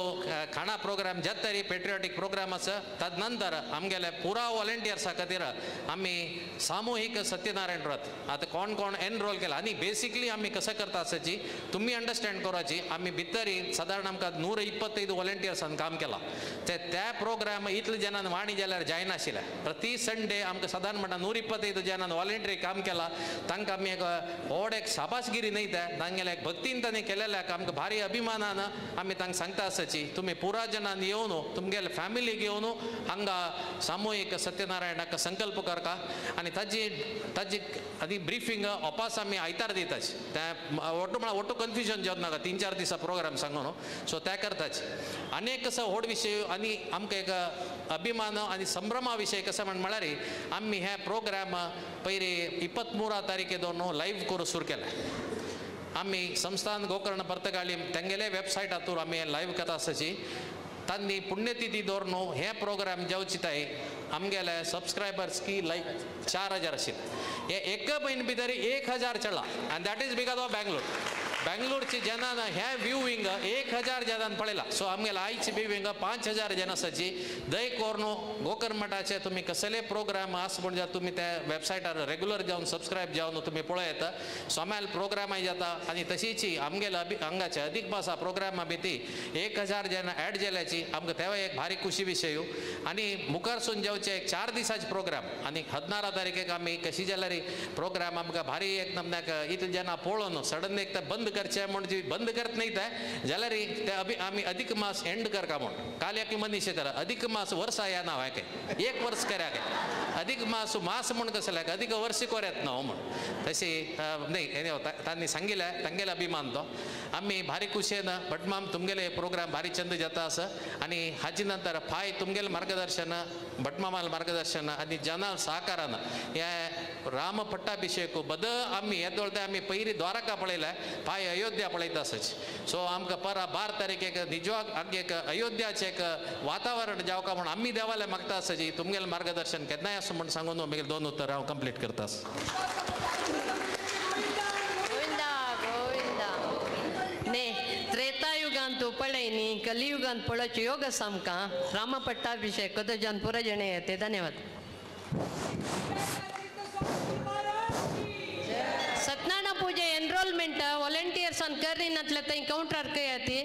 खाणा प्रोग्राम जाता तरी पेट्रियोटीक प्रोग्राम आसा. ताज नंतर आमगेले पुरा वॉलंटियर्सा खातीर आमी सामुहीक सत्यनारायण व्रत आतां कोण कोण एनरोल केला आनी बेसिकली आमी कसं करता आसाची तुमी अंडरस्टँड करपाची. आमी भितरी सादारण आमकां 125 वॉलंटियर्सान काम केलां. ते त्या प्रोग्राम इतले जाणान वाणी जाल्यार जायनाशिल्लें. प्रति संडे आमकां सादारण म्हणटा 125 जाणान वॉलंटियर काम केलां. तांकां आमी एक व्हड एक शाबासगिरी न्हय ते तांगेले एक भक्तीन तांणी केलेल्याक आमकां भारी अभिमानान आमी तांकां सांगता आसाची तुमी पुरा जणान येवन तुमगेले फॅमिलीक येवन हांगा सामुहीक सत्यनारायणाक संकल्प करता आनी ताजी ताजी आनी ब्रिफींग अपास आमी आयतार दिताच तें ಒಟ್ಟು म्हळ्यार ಒಟ್ಟು कन्फ्युजन जावं नाका 3-4 दिसा प्रोग्राम सांगून सो ते करताच. आनी एक कसो व्हड विशय आनी आमकां एक अभिमान आनी संभ्रमा विशय कसो म्हळ्यार आमी हे प्रोग्राम पयली 23 तारीखे दोन लायव्ह करूं सुरू केले. आमी संस्थान गोकर्ण पर्तगाळी तेंगेले वेबसायटातूर आमी लायव्ह करता आसाची. तांणी पुण्यतिथी दवरून हे प्रोग्राम जावची ताई आमगेले सबस्क्रायबर्स की लायक 4000 आशिल्ले. हे एक म्हयने भितर 1000 चडला आनी that is because of Bangalore. बेंगलोरची जनान हे व्ह्यूविंग 1000 जनान पळयला. सो आमगेले आयची व्ह्यूविंग 5000 जन आसाची. दय करून गोकर्ण मठाचे तुमी कसले प्रोग्राम आसा म्हण तुमी त्या वेबसायटार रेगुलर जावन सबस्क्रायब जावन तुमी पळयता. सोम्याल प्रोग्रामाय जाता आनी तशीच आमगेले हांगाचे अधिक मासा प्रोग्रामा भितर 1000 जन एड जाल्याची आमकां तेवूय एक भारी खुशी विशय. आनी मुखारसून जावचे एक 4 दिसाचे प्रोग्राम आनी 16 तारखेक आमी कशी जाल्यार प्रोग्राम आमकां भारी एक नमन्याक इतले जना पळोवन सडन एक ते बंद करचे म्हण बंद करत न्हय ते जाल्यार ते अभि आमी अधिक मास एंड करका म्हण काल एक मनीस येतालो अधिक मास वर्सा या ना हांवें एक वर्स कर्या अधिक मास मास म्हण कसो लायक अधिक वर्स कोर येत ना म्हण तशी न्हय एनी तांणी सांगिल्लें तांगेलो अभिमान तो आमी भारी खुशयेन भटमाम तुमगेले प्रोग्राम भारी चंद जाता आसा. आनी हाजे नंतर फाय तुमगेलें मार्गदर्शन भटमामाल मार्गदर्शन आनी जनाल सहकारान हे राम पट्टाभिषेक बद आमी येदोळ ते आमी पयली द्वारका पळयल्या फाय अयोध्या पळयता आसाच. सो आमकां परा 12 तारखेक निजवाक एक अयोध्याचें एक वातावरण जावका म्हूण आमी देवाले मागता आसाची. तुमगेलें मार्गदर्शन केन्नाय आसूं म्हूण सांगून मागीर 2 उतरां हांव कंप्लीट करता. गोविंदा गोविंदा ने त्रेतायुगांत पळय न्ही कलियुगांत पळोवचो योग आसा आमकां. राम पट्टाभिषेक कदोजान पुरो जणे येते. धन्यवाद. सत्यनारायण पूजे एनरोलमेंट व्हॉलंटियर्सान करिनातले थंय कावंटरार कयाती.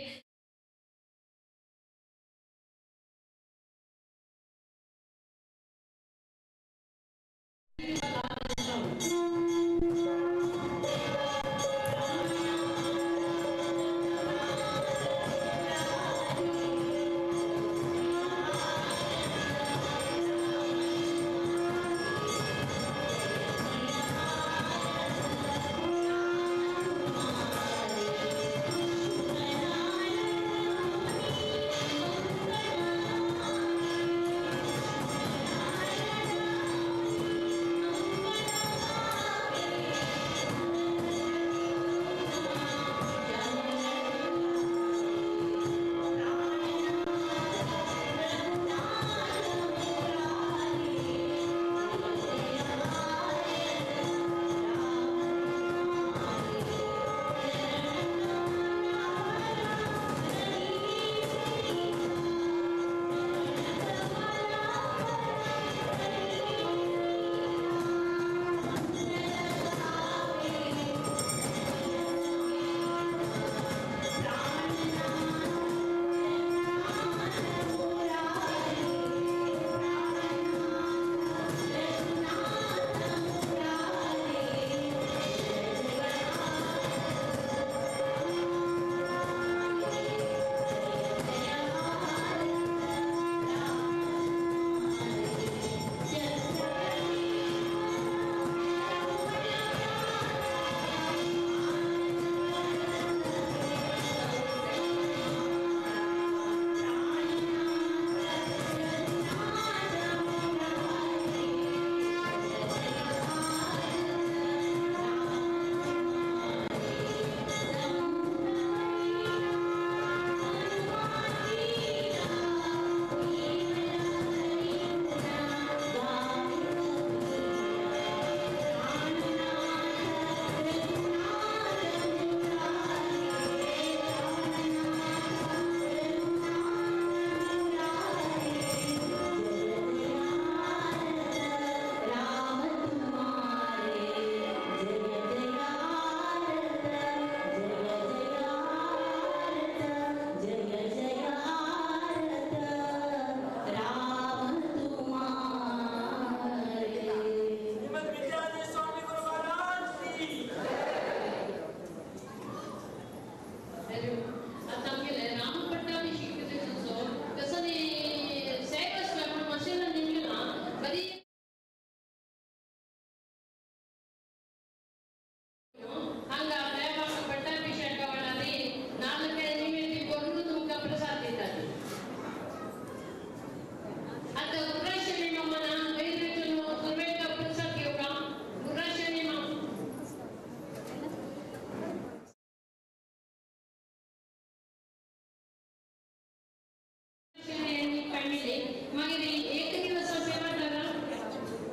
जातली. मागीर एक दिवस सेवादार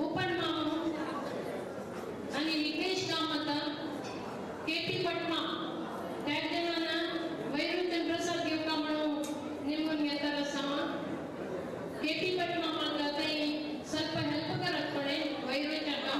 उपन मामू आनी विघ्नेश कामत के पी पटमा त्या जणांना वैरुद्ध प्रसाद घेवका म्हणून निमून घेतात आसा. के पी पटमा माता ते ಸ್ವಲ್ಪ ಹೆಲ್ಪ್ करत पडे वैरुद्धाका.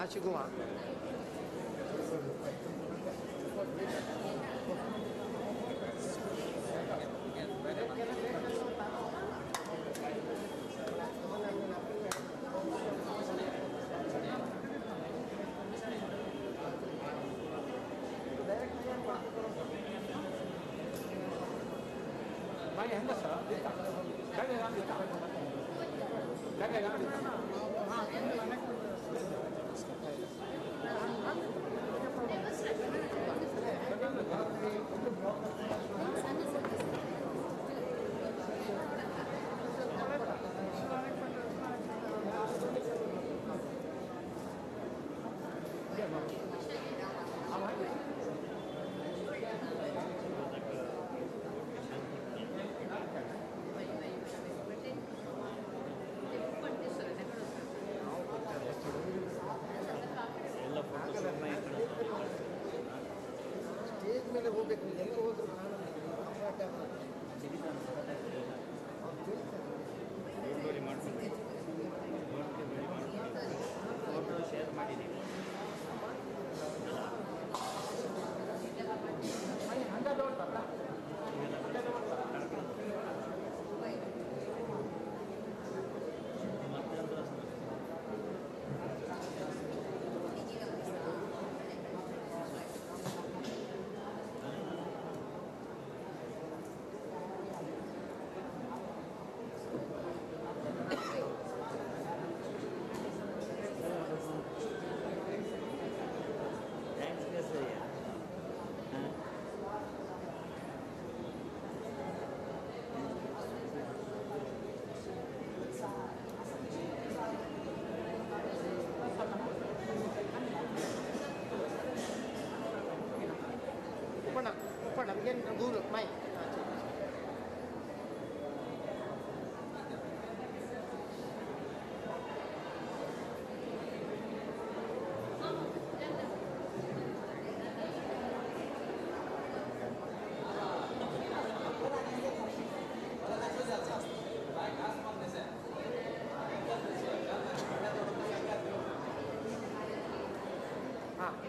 去干嘛？ ಸ್ಟೇಜ್ ಮೇಲೆ ಹೋಗ್ಬೇಕು, ಎಲ್ಲಿ ಹೋದ್ರು ಕಾಣಲ್ಲ.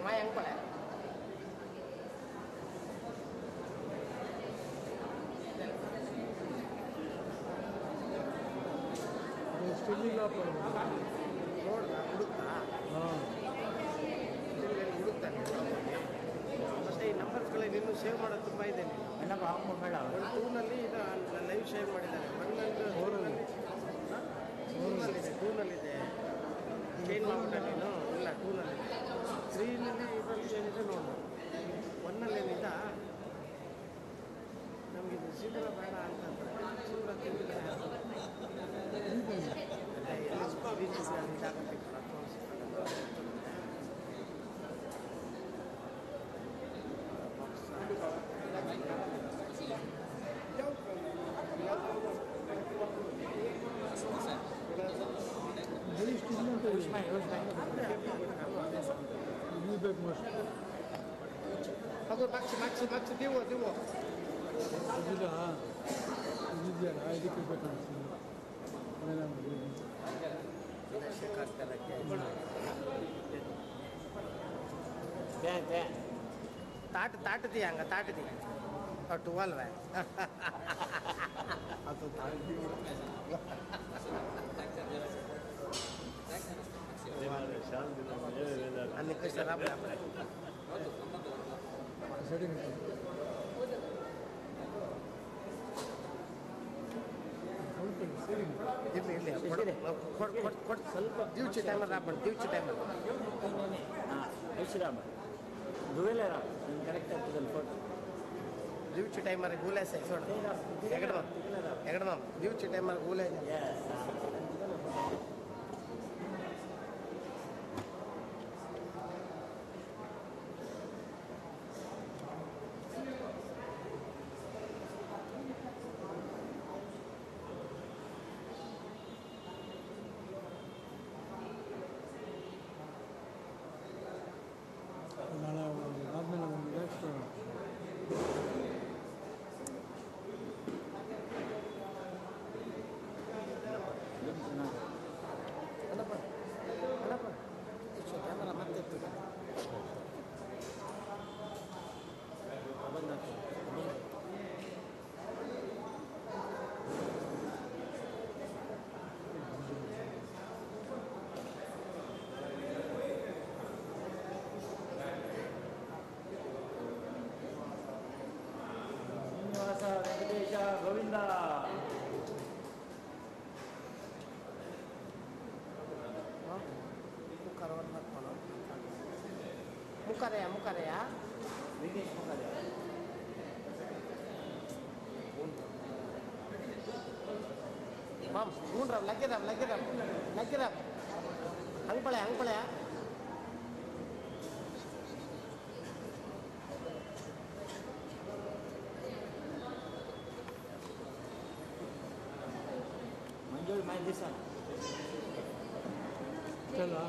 माय हांगा पळय. ಮತ್ತೆ ಈ ನಂಬರ್ಸ್ಗಳು ಇನ್ನೂ ಸೇವ್ ಮಾಡೋದು ತುಂಬ ಇದೆ. ಒಂದು ಟೂನಲ್ಲಿ ಇದು ಲೈವ್ ಶೇರ್ ಮಾಡಿದ್ದಾರೆ. ಒನ್ ಟೂನಲ್ಲಿದೆ, ಟೂನಲ್ಲಿದೆ. ಚೇಂಜ್ ಮಾಡ್ಬಿಟ್ಟ ನೀನು? ಇಲ್ಲ, ಟೂನಲ್ಲಿದೆ. ತ್ರೀನಲ್ಲಿ ಇದರಲ್ಲಿ ಏನಿದೆ ನೋಡು. ಒನ್ನಲ್ಲಿ ಏನಿದೆ ನಮಗೆ? ಇದು ಜೀಬ್ರ ಬೇಡ ಅಂತಂದರೆ ಜೀಬ್ರ ತಿಂದಿದ್ರೆ ಅದು ಮಕ್ಷ ಮಕ್ಷ ಮಕ್ಷ ದಿವೋ ದಿವೋ ತಾಟ್ ತಾಟದಿ ಹಂಗ ತಾಟದಿ ಟುವೆಲ್ವ್ ಅದು ಇರಲಿ ಇರಲಿ ಕೊಡು ಕೊಡು ಕೊಡು ಸ್ವಲ್ಪ ದಿವ್ಚಿ ಟೈಮಲ್ಲಿ ಹಾಕೊಂಡು ದಿವ್ಚಿ ಟೈಮಲ್ಲಿ ಹಾಂ ಐಶ್ರಾಮ ದುವೆಲೆ ರಾಮ್ ಕರೆಕ್ಟ್ ಆಗ್ತದೆ ಫೋಟೋ. ದಿವ್ಚಿ ಟೈಮರ್ ಗೂಲೆ ಸೈ ಸೋಡ ಎಗಡ ಎಗಡ ಮಾಮ್ ದಿವ್ಚಿ ಟೈಮರ್ ಗೂಲೆ. ವೆಂಕಟೇಶ ಗೋವಿಂದ ಮುಖರೆಯ ಮುಖರೆಯ ವಿಘ್ನೇಶ್ ಮುಖರೆಯ ಮಾಮ್ ಹ್ಞೂ ಲಗ್ಗಿರಾಮ್ ಲಗ್ಗಿರಾಮ್ ಲಗ್ಗಿರಾಮ್ ಹಂಗೆ ಹಂಗೆ. ಮಂಜೂರ್ ಮೈ ದಿಸ ಚಲೋ.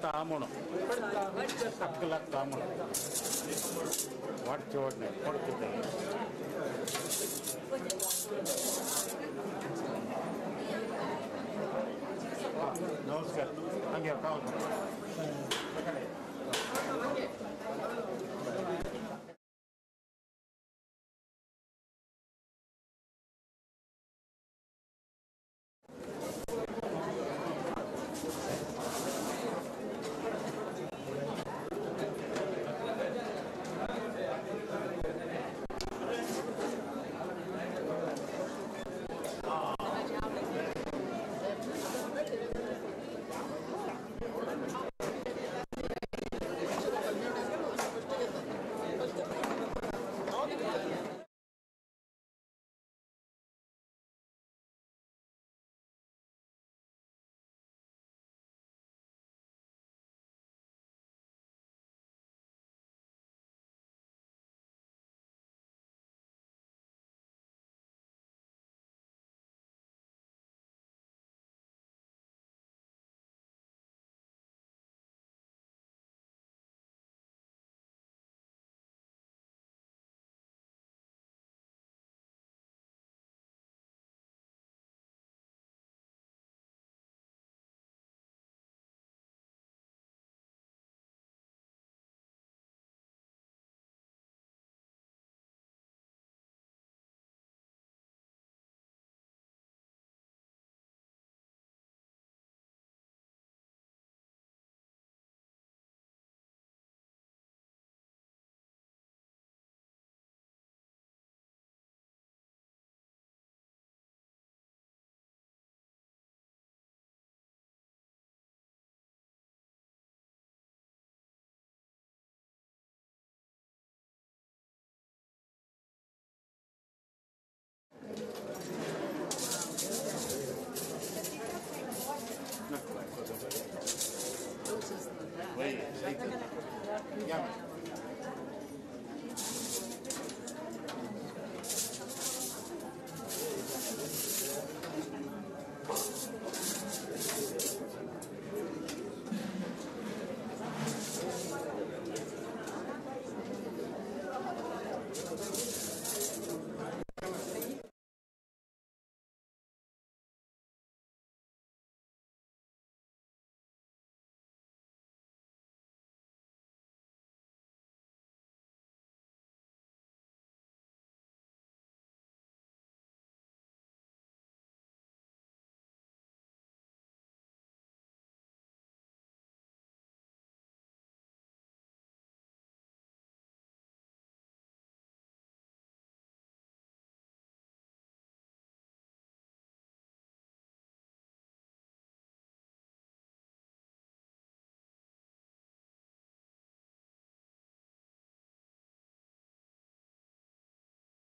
ತಾಮುಣು ತಕ್ಕಲ ತಾಮುಣು ವಾಡ್ಚಿ ಓಡ್ನೆ ಕೊಡ್ತಿದ್ದೆ. ನಮಸ್ಕಾರ. ಹಂಗೆ.